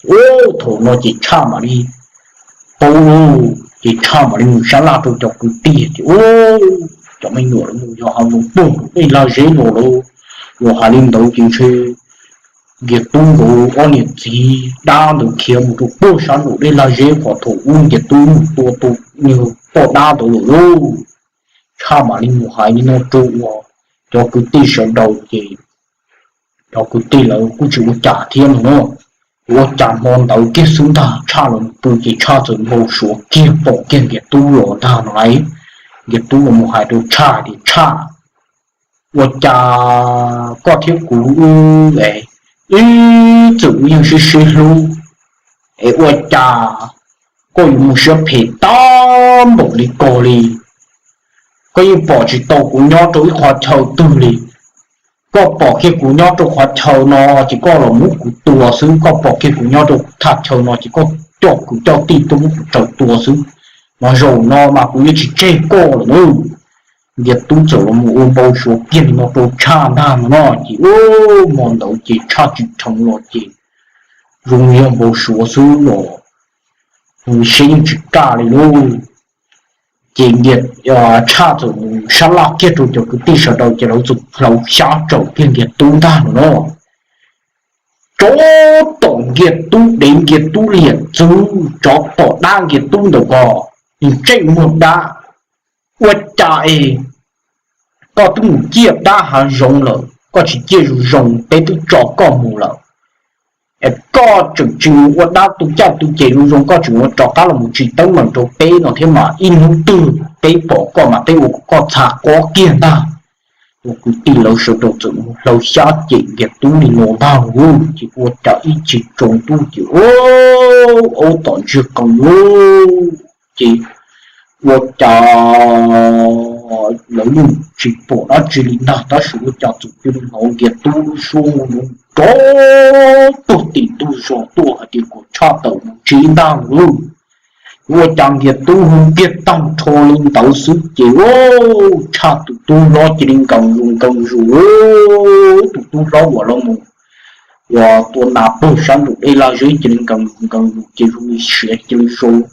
Ub, thaum no ces Tshaj mam li paub lauj, ces Tshaj mam li mus sab laj rau cov kwv tij tias, Ub, cov me nyuam lawv mus yos hav zoov puag nraum dej lag zeb los lawm. Yog hais li ntawd ces ntshe Nkiag Tub nkawd ob niam txiv dab ntawd khiav mus rau puag sab nraum dej lag zeb qhov thaum ub Nkiag Tub mus tua tus niag poj dab ntawd lawm lauj. Tshaj mam li mus hais li no rau uas cov kwv tij sawv daws ces cov kwv tij lawv kuj tsis ua cas thiab no na. Ua cas hmo ntawd kiag xwb ntag Tshaj los pw ces Tshaj txawm npau suav kiag pom kiag Nkiag Tub los ntag no lauj. Nkiag Tub los mus hais rau Tshaj tias, Tshaj, ua cas koj thiab kuv wb es ib txwm wb yeej sib sib hlub, es ua cas koj yuav mus siab phem tag npaum li ko li? Koj yeej pom tsis tau kuv nyob rau ib qhov chaw twg li. Koj pom kiag kuv nyob rau qhov chaw no ces koj los muab kuv tua xwb, koj pom kiag kuv nyob rau thaj chaw no ces koj coj kwv coj tij tuaj muab kuv raws tua xwb. Mas zaum no mas kuv yuav tsis tseg koj lawm na. Nkiag Tub txawm los mus ua npau suav kiag li no rau Tshaj ntag no no ces, ub, hmo ntawd ces Tshaj tsim dheev los ces zoo yog npau suav xwb los zoo siab yeej tsis kaj li lauj. Ces Tshaj txawm mus sab laj kiag rau cov kwv tij sawv daws ces lawv txawm hlawv xyab tsaum kiag Nkiag Tub ntag no no. Tsov tom Nkiag Tub dev, Nkiag Tub liam txwv, tsov tom dab Nkiag Tub ntawm ko, ntsej muag dab. Ua cas es koj twb mus ciaj dab hav zoov lawm, koj tsis ciaj zoo zoo, peb twb tso koj mus lawm. Es koj tseem tsis mus ua dab tu caj tu ces zoo zoo, koj tseem ua rov qab los mus tsis teeb meem rau peb no thiab mas ib hnub twg peb pom koj mas peb ua kom koj txha qob kiag ntag. Ua kwv tij lawv sawv daws txawm mus hlawv xyab cem Nkiag Tub li no ntag lauj, ces ua cas ib chim tsaus ntuj ces aub tom ntsiag qees lauj, ces ua cas lawv yeej tsis pom dab tsi li ntag, tab sis ua cas txawm cia li hnov Nkiag Tub lub suab nrov tuag tim ntug zos tuaj hais tias kom Tshaj tawm mus ntsib ntag lauj. Ua cas Nkiag Tub hu kiag tag nrho li ntawd xwb ces Tshaj tus tub hlob cia li nkees zus nkees zus, tus tub hlob uas los mus uas tua nas puag sab nraum dej laj zeb cia li nkees zus nkees zus ces zoo li siav cia li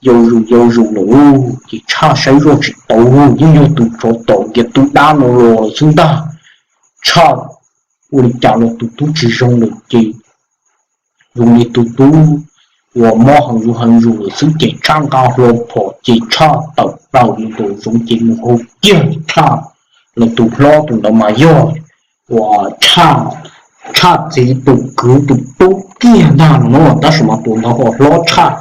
yau zus yau zus lawm. Ces Tshaj saib zoj tsis tau, yeej yog tus tsov tom Nkiag Tub dab no los lawm xwb ntag. Tshaj ua li cas los tus tub tsis zoo lawm ces zoo li tus tub uas mob heev zus heev zus lawm xwb ces Tshaj nqa hlo phom ces Tshaj tawm plaws mus nraum zoov ces mus hu kiag Tshaj, los tus hlob tus ntawd mas yog uas Tshaj txiv tus kwv tus tub kiag ntag no na, tab sis mas tus ntawd ho hlob Tshaj.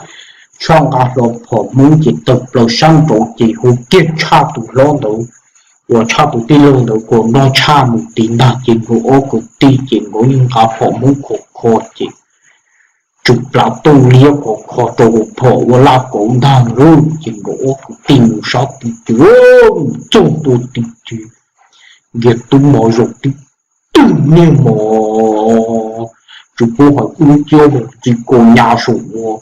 Tshaj nqa hlo phom Hmoob ces tawm plaws sab nraud ces hu kiag Tshaj tus hlob ntawd uas Tshaj tus tij laug ntawd kom nrog Tshaj mus tid ntag ces nkawd ob kwv tij ces nkawd yeej nqa phom Hmoob khov kho ces tsw plav tuj liab khov kho rau hauv phom ua laj kauv ntag lauj, ces nkawd ob kwv tij mus sab tid ces mus txog ntua tid ces Nkiag Tub mos zaum tib tug niag mos, tsis paub hais ub ciab mus txi kaus nyas saum ua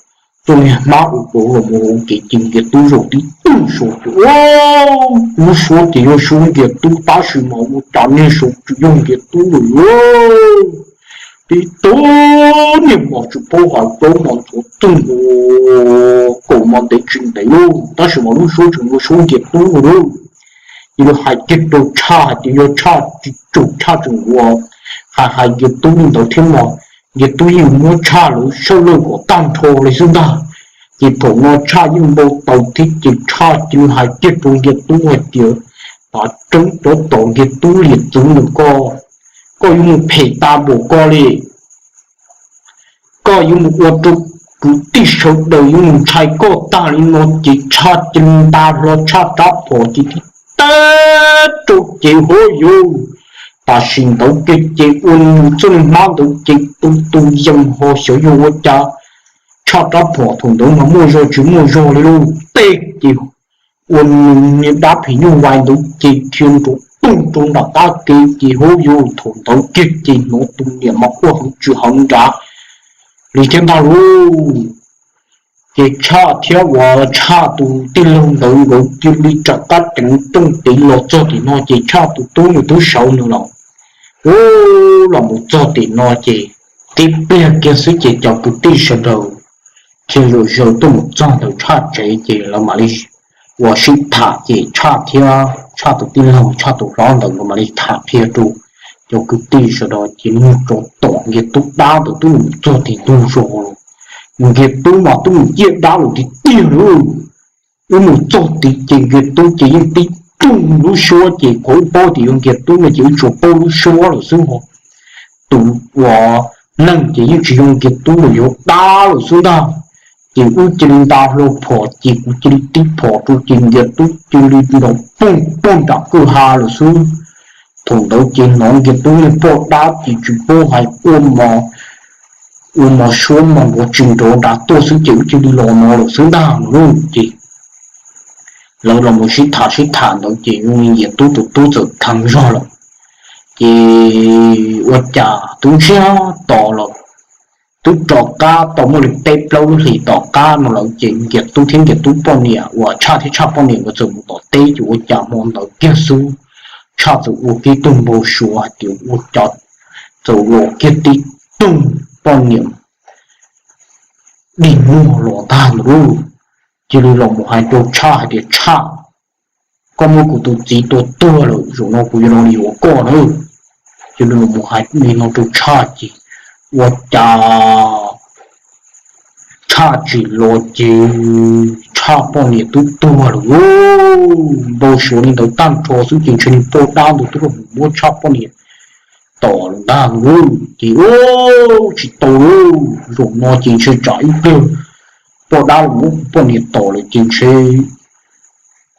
txoj niag hmab ua kauv los mus ua kev ces Nkias Tub zaum tib tug saud ces, lub suab ces yog suab Nkias Tub tab sis mas ua cas niag saud tsis yog Nkias Tub lawm. Tib tug niag mos tsis paub hais plaub mos ntxuav txooj, kaum mos ntev tsis ntev lauj, tab sis mas lub suab tseem yog suab Nkias Tub lauj. Ces lawv hais kiag rau Tshaj hais tias yog Tshaj tsis tsum Tshaj tseem ua hais hais Nkias Tub li ntawd thiab mas Nkias Tub yeej muab Tshaj lawv sab laj kom tag nrho li xwb ntag. Ces thaum no Tshaj yeej npau taws thiab ces Tshaj cia li hais kiag rau Nkias Tub hais tias, Tav tseeb cov tom Nkias Tub liam txwv ntawm koj, koj yuav mus phem tas npaum koj li. Koj yuav mus ua rau kwv tij sawv daws yuav mus ntshai koj tag li no. Ces Tshaj cia li nta hlo Tshaj rab phom ces tib teg rau ces hov yus, tam sim ntawd kiag ces ua nws txoj niag hmab ntawd ces tu tu yees ho xyov yog ua cas Tshaj rab phom thaum ntawd mas muaj zog tsis muaj zog li lauj, teg ces ua nws niag dab phim nyuj vais ntawd ces dhia nrov toog rau nram qab kev ces hov yus, thaum ntawd kiag ces hnov tus niam mas quaj heev tsis heev nrad li thiab ntag lauj. Ces Tshaj thiab uas Tshaj tus tij laug ntawd nkawd cia li rov qab ceev rooj tid los txog tim no ces Tshaj tus tub nws twb sawv nws los, ub, los mus txog tim no ces tib pliag kiag xwb ces cov kwv tij sawv daws thiaj zaws zaws tuaj mus txog ntawm Tshaj tsev ces lawv mam li ua sib tham ces Tshaj thiab Tshaj tus tij laug Tshaj tus hlob ntawd nkawd mam li tham qhia rau cov kwv tij sawv daws ces nug rau tom Nkias Tub dab ntawd twb mus txog tim ntug zos los, Nkias Tub mas twb mus ciaj dab lawm tiag tiag lauj. Wb mus txog tid ces Nkias Tub ces yeej tib rooj lub suab ces qhov wb paub tias yog Nkias Tub no ces wb tsuas paub lub suab lawm xwb ho. Tus uas neeg ces yeej tsis yog Nkias Tub los yog dab lawm xwb ntag. Ces wb cia li nta hlo phom ces kuv cia li tib phom rau ces Nkias Tub cia li nrov poog puag nram kwj ha lawm xwb. Thaum ntawd ces hnov Nkias Tub niag poj dab ces tsis paub hais ua mos, ua mos suab mos nrov tsis nrov nrad tuaj xwb ces wb cia li los no lawm xwb ntag no lauj. Ces lawv los mus sib tham sib tham ntawd ces zoo li Nkias Tub tus tub txawm kheev zog lawm. Ces ua cas twb ntsiag to lawm, twb rov qab tau muaj li peb plaub lub hlis tom qab no lawm ces Nkias Tub thiab Nkias Tub poj niam uas Tshaj thiab Tshaj poj niam nkawd txawm mus tom teb ces ua cas hmo ntawd kiag xwb Tshaj txawm ua kiag tug npau suav hais tias ua cas txawm los kiag tib tug poj niam dig muag los ntag ntawd lauj. Cia li los mus hais rau Tshaj hais tias Tshaj, koj muab kuv tus txiv tua tuag lawm, zaum no kuv yuav los yuav koj na. Cia li los mus hais li no rau Tshaj ces ua cas Tshaj tsim los ces Tshaj poj niam twb tuag lawm lauj. Npau suav li ntawd tag nrho xwb ces ntshe niag poj dab ntawd twb los mus muab Tshaj poj niam tom lawm ntag lauj. Ces ua tsis tau lauj, zaum no ces ntshe tsam ib pliag poj dab los muab kuv poj niam tom lawm ces ntshe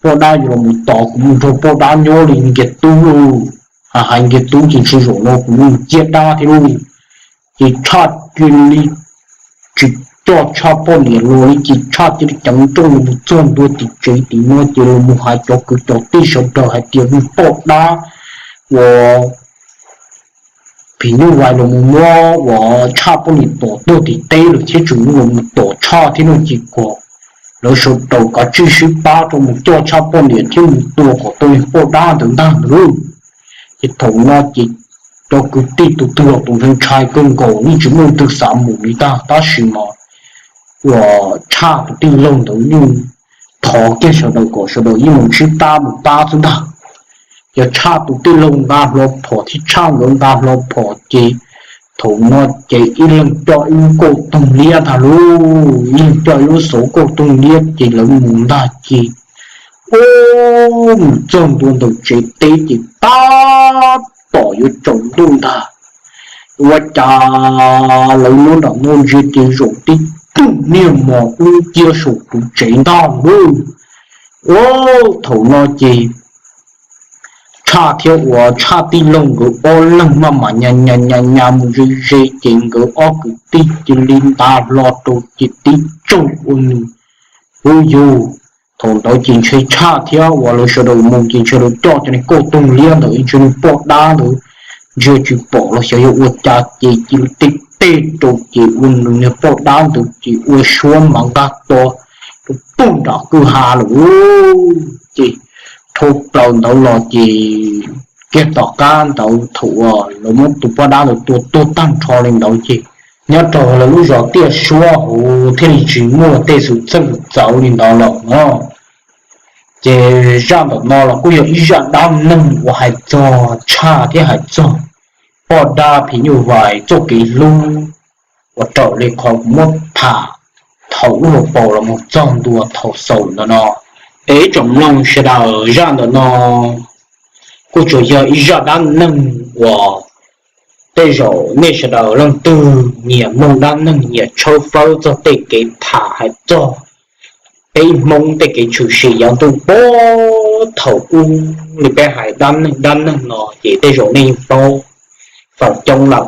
poj dab yuav los mus tos kuv mus nrog poj dab nyob li Nkias Tub lauj. Hais hais Nkias Tub ces ntshe zaum no kuv mus ciaj dab thiab lauj. Ces Tshaj cia li tsis coj Tshaj poj niam los li ces Tshaj cia li ceev nrooj los mus txog ntua tim tsev tim no ces los mus hais cov kwv cov tij sawv daws hais tias niag poj dab uas phim nyuj vais los mus muab uas Tshaj poj niam tom tuag tim teb lawm thiab tseem los mus tom Tshaj thiab no ces kom lawv sawv daws kav tsij sib pab rau mus coj Tshaj poj niam thiab mus tua kom tau niag poj dab ntawd ntag ntag lauj. Ces thaum no ces cov kwv tij tus twg los tus ntshai ntshai kawg nkaus yeej tsis muaj leej twg xav mus li ntag tab sis mas uas Tshaj tus tij laug ntawd yeej thov kiag sawv daws kom sawv daws yeej mus sib pab mus pab xwb ntag. Ces Tshaj tus tij laug nqa hlo phom thiab Tshaj nkawd nqa hlo phom ces thaum no ces ib leeg coj ib lub kauj toog liab ntag lauj, ib leeg coj ib lub xauv kauj toog liab ces lawv mus ntag ces ua mus txog ntua ntawm tsev teb ces tab tom yuav tsaus ntuj ntag. Ua cas lawv nyob nram no ntsia ces zaum tib tug niag mos dub cia saum tus tsev ntag lauj. Ua thaum no ces Tshaj thiab uas Tshaj tij laug nkawd ob leeg maj mam nyas nyas nyas nyas mus ze ze ces nkawd ob kwv tij cia li nta hlo rau ces tib tsaug ua nws, ub yug. Thaum ntawd ces ntshe Tshaj thiab uas lawv sawv daws mus ces ntshe lawv coj cov niag kauj toog liab ntawd ntshe niag poj dab ntawd ntsia tsis pom los xyov yog ua cas ces cia li tib tej rau ces ua nws niag poj dab ntawd ces ua suab mas nqaj to rau pug nram kwj ha lawm. Ces dhau plaws ntawd los ces kiag tom qab ntawd thaum uas lawv muab tus poj dab ntawd tua tuag tag nrho li ntawd ces nyob rau lawv lub zos Tiaj Suab hauv thiaj li tsis muaj tej xwm txheej txawv li ntawd lawm no. Ces zaj ntawm no los kuj yog ib zaj dab neeg uas hais txog tshaj thiab hais txog poj dab phim nyuj vais txoj kev hlub uas raws li qhov kuv muab tham thaum ub hauv paus los mus txog ntua thaum xaus ntawm no. Es ib tsoom mloog sawv daws, zaj ntawm no kuj tsuas yog ib zaj dab neeg uas tej zaum nej sawv daws leej twg nyiam mloog dab neeg nyiam tshawb fawb txog tej kev tham hais txog peb Hmoob tej kev tshwm sim yav ntuj puag thaum ub li peb hais dab neeg dab neeg no ces tej zaum nej yeej paub feem coob lawm.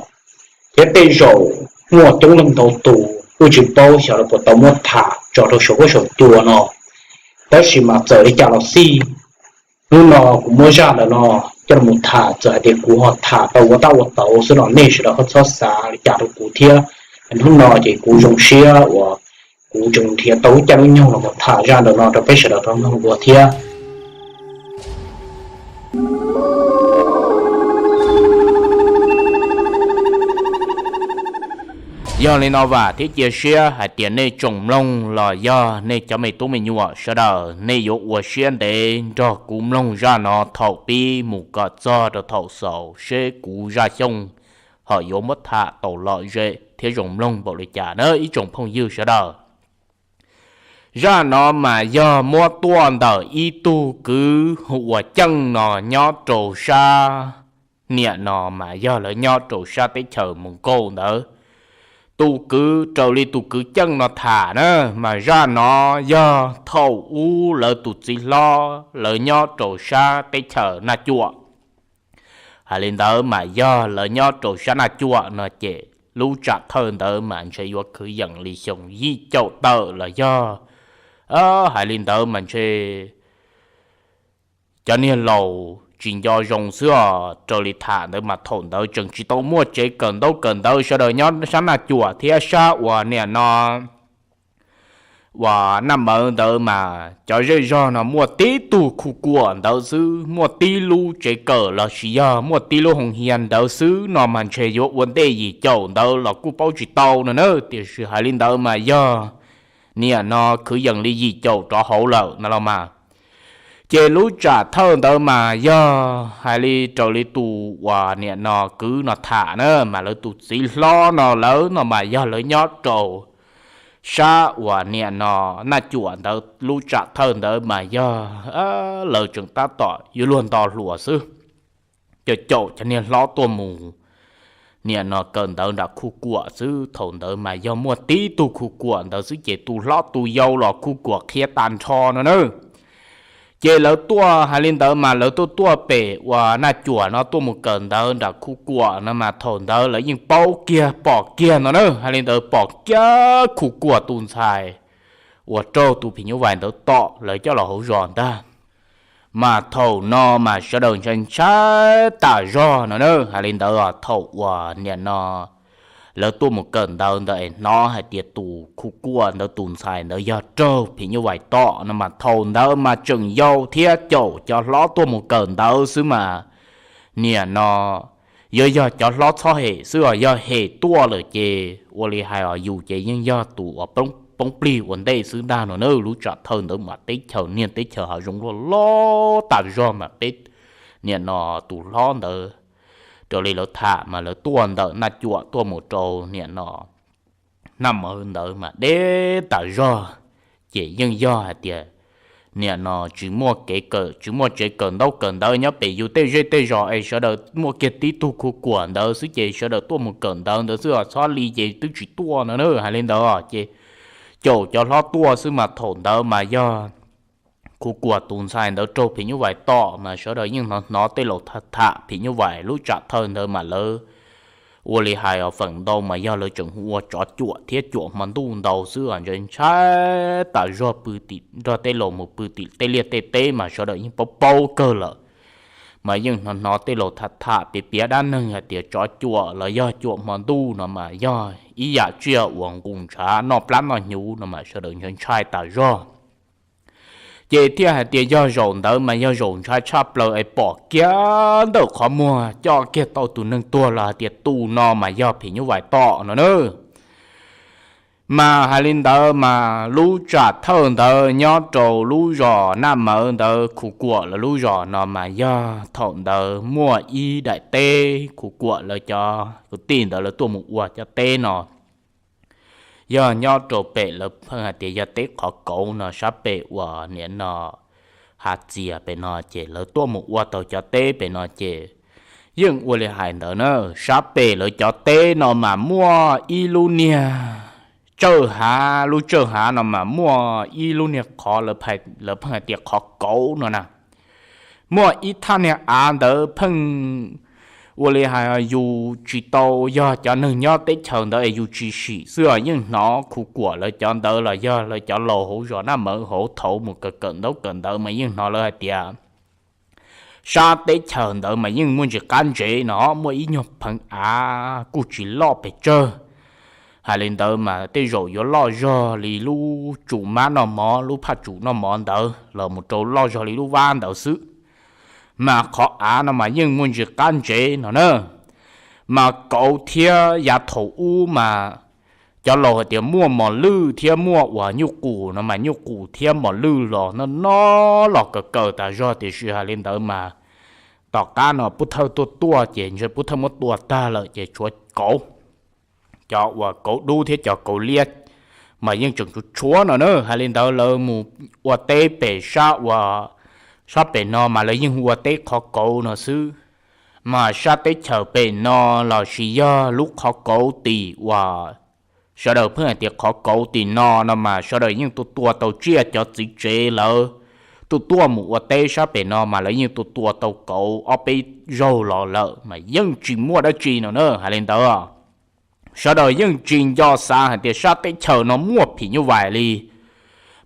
Thiab tej zaum muaj coob leej ntau tus kuj tsis paub xyov lawv puas tau muab tham tso rau saum huab saum cua no. Tab sis mas txawm li cas los xij, hnub no kuv muab zaj ntawm no coj los tham, txawm hais tias kuv ho tham tau ua tab ua tau xwb los nej sawv daws ho txhob xav li cas rau kuv thiab. Hnub no ces kuv zoo siab uas kuv tseem nrhiav tau lub caij lub nyoog los tham zaj ntawm no rau peb sawv daws tau mloog dua thiab. Yog li no vam thiab cia siab hais tias nej tsoom mloog los yog nej cov me tub me nyuam sawv daws nej yuav ua siab ntev nrog kuv mloog zaj no thaum pib mus kom txog rau thaum xaus seb kuv Zaj Xyooj ho yuav muab tham tau lom zem thiab zoo mloog npaum li cas na ib tsoom phooj ywg sawv daws. Zaj no mas yog muab tuaj ntawm ib tug kwv hu ua Ceej no nyob rau sab, niam no mas yog lawv nyob rau sab teb chaws Moos Kauj ntawd. Tus kwv raws li tus kwv Ceej no tham na, mas zaj no yog thaum ub lawv tus txiv hlob lawv nyob rau sab teb chaws Naj Cuam. Hais li ntawd mas yog lawv nyob rau sab Naj Cuam no ces lub tsam thawj ntawd mas ntshe yuav kwv yees li xyoo yim caum tawm los yog hais li ntawd mas ntshe cov niag laus tsis nco zoo xwb os. Raws li tham ntawd mas thaum ntawd tseem tsis tau muaj tsev kawm ntaub kawm ntawv, sawv daws nyob sab Naj Cuam thiab sab uas niam no uas Naj Mawv ntawd mas cov zej zog no muaj tib tug khu kuam ntawd xwb, muaj tib lub tsev kawm los sis yog muaj tib lub hoo hia ntawd xwb no mas ntshe yuav ua ntej yim caum ntawd los kuj paub tsis tau no na. Tiam sis hais li ntawd mas yog niam no kwv yees li yim caum rov hauv lawm no los mas. Ces lub tsam thawj ntawd mas yog hais li raws li tus uas niam no kwv no tham na, mas lawv tus txiv hlob no lawv no mas yog lawv nyob rau sab uas niam no Naj Cuam ntawd, lub tsam thawj ntawd mas yog lawv tseem tab tom yuav luag nto hluas xwb. Caum caum cov niag hlob tuaj mus niam no kawm ntawv nram khu kuam xwb. Thaum ntawd mas yog muaj tib tug khu kuam ntawd xwb ces tus hlob tus yau los khu kuam qhia tag nrho no na. Ces lawv tuaj hais li ntawd mas lawv tuaj tuaj pem uas Naj Cuam no tuaj mus kawm ntawv nram khu kuam no mas thaum ntawd lawv yeej paub kiag pom kiag no na. Hais li ntawd pom kiag khu kuam tus ntxhais uas raug tus phim nyuj vais ntawd tom lawv coj los hauv zos ntag. Mas thaum no mas sawv daws ntshai ntshai tas zog no na. Hais li ntawd thaum uas niam no lawv tuaj mus kawm ntawv ntawd es hnov hais tias tus khu kuam ntawd tus ntxhais ntawd yog raug phim nyuj vais tom no mas thaum ntawd mas tseem yau thiab caum cov hlob tuaj mus kawm ntawv xwb mas niam no yuav yog cov hlob txhob hem xwb os, yog hem tuaj lawm ces ua li hais os yus ces yeej yog tus uas poob plig ua ntej xwb ntag no na. Lub tsam thawj ntawd mas teb chaws niag teb chaws hav zoov luaj loj tas zog mas peb niam no tus hlob ntawd raws li lawv tham mas lawv tuaj ntawm Naj Cuam tuaj mus rau niam no Naj Mawv ntawd mas deb tas zog. Ces yeej yog hais tias niam no tsis muaj kev kawm tsis muaj tsev kawm ntaub kawm ntawv nyob pem yus tej zej tej zos es sawv daws muaj kiag tib tug khu kuam ntawd xwb ces sawv daws tuaj mus kawm ntawv ntawd xwb os, txhob li ces twb tsis tuaj no na. Hais li ntawd ces caum cov hlob tuaj xwb mas thaum ntawd mas yog khu kuam tus ntxhais ntawd raug phim nyuj vais tom mas sawv daws yeej hnov hnov tej laus tham phim nyuj vais lub tsam thawj ntawd mas lawv ua li hais os feem ntau mas yog lawv tseem hu ua tsov cuam thiab cuam hmo ntuj ntau xwb os, ntshai ntshai tas zog pw tim nrog tej laus mus pw tim tej liaj tej teb mas sawv daws yeej paub paub kawg lawm. mas yeej hnov hnov tej laus tham tham piav piav dab neeg hais tias tsov cuam los yog cuam hmo ntuj no mas yog ib yam tsiaj uas nqus ntshav noj plab noj hnyuv no mas sawv daws ntshai ntshai tas zog. Ces thiaj hais tias yog zaum ntawd mas yog zaum ntshai tshaj plaws es pom kiag ntawm qhov muag coj kiag tau tus neeg tuag los hais tias tus no mas yog phim nyuj vais tom no na. Mas hais li ntawd mas lub tsam thawj ntawd nyob rau lub zos Naj Mawv ntawd, Khu Kuam lawv lub zos no mas yog thaum ntawd muaj ib daim teb Khu Kuam lawv cov kwv tij ntawd lawv tuaj mus ua cov teb no yog nyob rau pem lawv pheej hais tias yog teb qhov kauv no sab pem uas niam no hav txias pem no ces lawv tuaj mus ua tau cov teb pem no ces yeej ua li hais ntawd na, sab pem lawv cov teb no mas muaj ib lub niag tsawj hav, lub tsawj hav no mas muaj ib lub niag qhov lawv pheej hais tias qhov kauv no na. Muaj ib thaj niag av ntawd pheej ua li hais yus tsis tau, yog cov neeg nyob teb chaws ntawd es yus tsis sim xwb os, yeej hnov Khu Kuam lawv cov ntawd los yog lawv cov laus hauv zos Naj Mawv hauv thaum mus kawm kawm ntaub kawm ntawv mas yeej hnov lawv hais tias sab teb chaws ntawd mas yeej muaj ntsis qab ntsev no muaj ib nyuag pheev av kuj tsis loj pes tsawg. Hais li ntawd mas tej zaum yuav loj zog li lub tsum mab noj mov, lub phaj tsum noj mov ntawd los mus rau loj zog li lub vab ntawd xwb. Mas qhov av no mas yeej muaj ntsis qab ntsev no na. Mas kauv thiab yav thaum ub mas cov laus hais tias muaj mos lwj thiab muaj uas nyuj qus no mas nyuj qus thiab mos lwj los no no los kawg kawg tas zog, tiam sis hais li ntawd mas tom qab no Pub Thawj tuaj tuaj ces ntshe Pub Thawj muab tua tag lawm ces tshuav kauv. Cov uas kauv dub thiab cov kauv liab mas yeej tseem tshuav tshuav no na. Hais li ntawd lawv mus ua teb pem sab uas sab pem no mas lawv yeej ua teb qhov kauv no xwb. Mas sab teb chaws pem no los sis yog lub qhov kauv tim uas sawv daws pheej hais tias qhov kauv tim no no mas sawv daws yeej tuaj tua tau tsiaj, cov txiv tsev lawv tuaj tuaj mus ua teb sab pem no mas lawv yeej tuaj tua tau kauv ob peb zaug los lawm mas yeej tsis muaj dab tsi no na. Hais li ntawd sawv daws yeej tsis nco xav hais tias sab teb chaws no muaj phim nyuj vais li.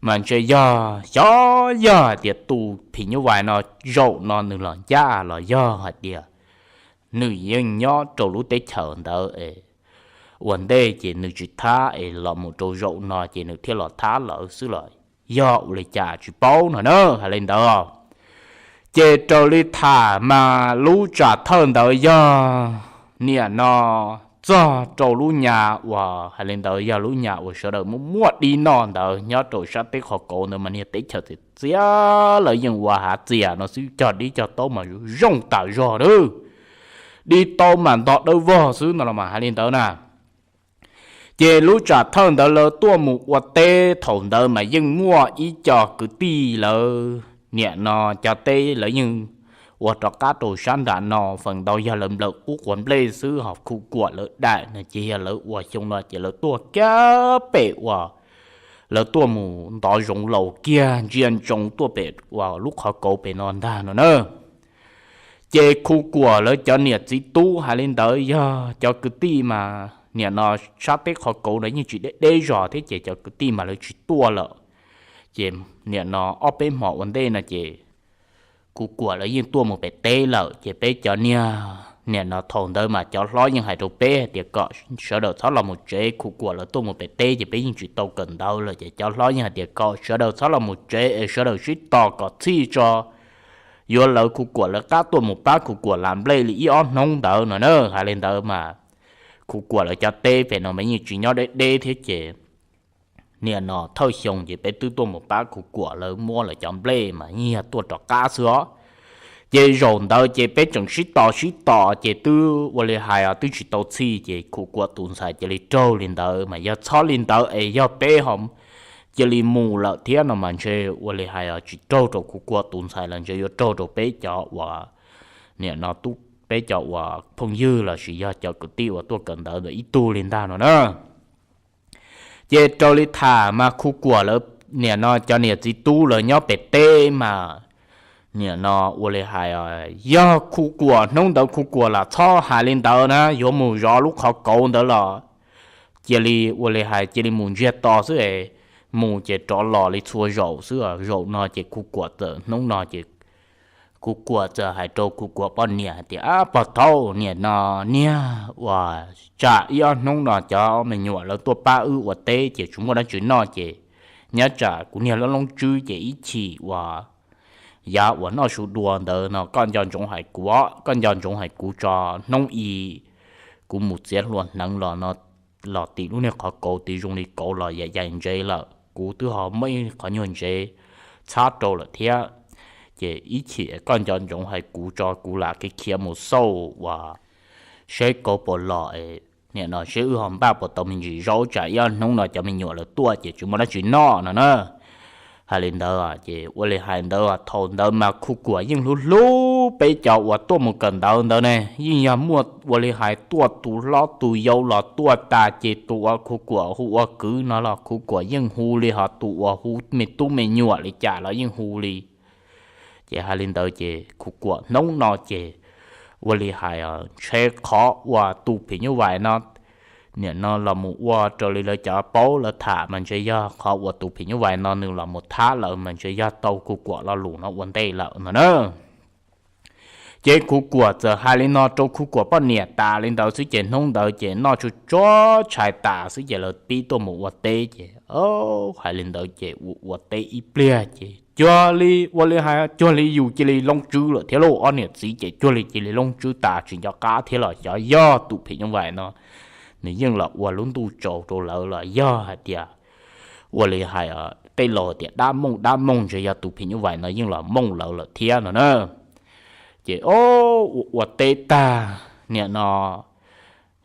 Mas ntshe yog xyov yog hais tias tus phim nyuj vais no zaum no nws los ncaj los yog hais tias nws yeej nyob rau lub teb chaws ntawd es ua ntej ces nws tsis thab es los mus rau zaum no ces nws thiaj los thab lawv xwb los yog ua li cas tsis paub no na. Hais li ntawd ces raws li tham mas lub tsam thawj ntawd yog niam no txog rau lub nyas uas hais li ntawd yog lub nyas uas sawv daws muaj muaj dib noj ntawd nyob rau sab teb qhov kauv ntawd mas niag teb chaws txias txias lawv yeej ua hav txias no xwb, cog dib cog taub mas zoo tas zog na. Dib taub mas ntog dawb vog xwb no los mas hais li ntawd na. Ces lub tsam thawj ntawd lawv tuaj mus ua teb thaum ntawd mas yeej muaj ib co kwv tij lawv niam no cov teb lawv yeej ua rov qab rau sab nram no, feem ntau yog lawv nplawm qub quav nplej xwb, ho Khu Kuam lawv daim no ces yog lawv ua xyoo no ces lawv tuaj kiag pem uas lawv tuaj mus ntov zoov laus kiag ntsia ntsoov tuaj pem uas lub qhov kauv pem no ntag no na. Ces Khu Kuam lawv cov niam txiv tub hais li ntawd yog cov kwv tij mas niam no sab teb qhov kauv ntawd yeej tsis deb deb zos thiab ces cov kwv tij mas lawv tsis tuaj lawm. Ces niam no ob peb hmo ua ntej no ces Khu Kuam lawv yeej tuaj mus pem teb lawm ces peb cov niag niam no thaum ntawd mas cov hlob yeej hais rau peb hais tias kom sawv daws txhob los mus tsev, Khu Kuam lawv tuaj mus pem teb ces peb yeej tsis tau kawm ntawv lawm ces cov hlob yeej hais tias kom sawv daws txhob los mus tsev es sawv daws sib tos kom txhij tso yuav lawv Khu Kuam lawv qab tuaj mus pab Khu Kuam las nplej li ib ob hnub ntawd no na. Hais li ntawd mas Khu Kuam lawv cov teb pem no mas yeej tsis nyob deb deb thiab ces niam no thawj xyoo ces peb twb tuaj mus pab Khu Kuam lawv muab lawv cov nplej mas yeej yog tuaj rov qab xwb os. Ces zaum ntawd ces peb tseem sib tos sib tos ces twb ua li hais os twb tsis tau txhij ces Khu Kuam tus ntxhais cia li raug li ntawd mas yog txhob li ntawd es yog peb ho cia li mus lawm thiab no mas ntshe ua li hais os tsis raug rau Khu Kuam tus ntxhais lawm ntshe yuav raug rau peb cov uas niam no tub peb cov uas phooj ywg los sis yog cov kwv tij uas tuaj kawm ntawv ntawd ib tug li ntag no na. Ces raws li tham mas Khu Kuam lawv niam no cov niam txiv tub lawv nyob pem teb mas niam no ua li hais, yog Khu Kuam hnub ntawd Khu Kuam lam txhob hais li ntawd na yuav mus zov lub qhov kauv ntawd los cia li ua li hais cia li mus ntsiag to xwb es mus ces rov los li txhua zaum xwb. Zaum no ces Khu Kuam txawm hnub no ces Kuv Kuam txawm hais rau Kuv Kuam poj niam hais tias, Ab, pog thaub, niam no niag uas tsam ib ob hnub no cov me nyuam lawv tuaj pab wb ua teb ces tsis muaj dab tsi noj ces nyob tsam kuv niag loob loob tswb ces ib chim uas yav uas noj su dua ntawd no koj nco ntsoov hais kuv, koj nco ntsoov hais kuv tso, hnub i kuv mus txiav hlua hneev los no los tim lub niag qhov kauv tid zoo li kauv los yaim yaim ntsev lawm, kuv twb ho muab ib qhov nyuag ntsev txhab rau lawm thiab. Ces ib chim koj nco ntsoov hais kuv tso, kuv lam khiav mus xauj uas seb kauv puas los, niam no seb wb ho npaj puas tau me ntsis zaub tsam ib ob hnub no cov me nyuam lawv tuaj ces tsis muaj dab tsi noj no na. Hais li ntawd ces ua li hais ntawd, thaum ntawd mas Kuv Kuam yeej hlub hlub peb cov uas tuaj mus kawm ntawv ntawd ne, yeej yog muaj ua li hais tuaj tus hlob tus yau los tuaj tas ces tus uas Kuv Kuam hu ua kwv no los Kuv Kuam yeej hu li, ho tus uas hu me tub me nyuam li cas los yeej hu li. Ces hais li ntawd ces Kuv Kuam hnub no ces ua li hais ntshe qhov uas tus phim nyuj vais no, niam no los mus ua raws li lawv cov paub lawv tham mas ntshe yog qhov uas tus phim nyuj vais no nws los mus thab lawv mas ntshe yog tau Kuv Kuam lo lus no ua ntej lawm no na. Ces Kuv Kuam txawm hais li no rau Kuv Kuam poj niam tas li ntawd xwb ces hnub ntawd ces noj tsuag tsuag tshais tas xwb ces lawv pib tuaj mus ua teb ces, hais li ntawd ces ua ua teb ib pliag ces cuag li ua li hais cuag li yus cia li loob tswb lawm thiab lauj. Ob niam txiv ces cuag li cia li loob tswb tas tsis nco qab thiab los xyov yog tus phim nyuj vais no nws yeej los ua lub ntuj tsaus rau lawv los yog hais tias ua li hais tej laus tias dab mooj dab mooj ntshe yog tus phim nyuj vais no yeej los mooj lawv lawm thiab no na. Ces ua ua teb tag, niam no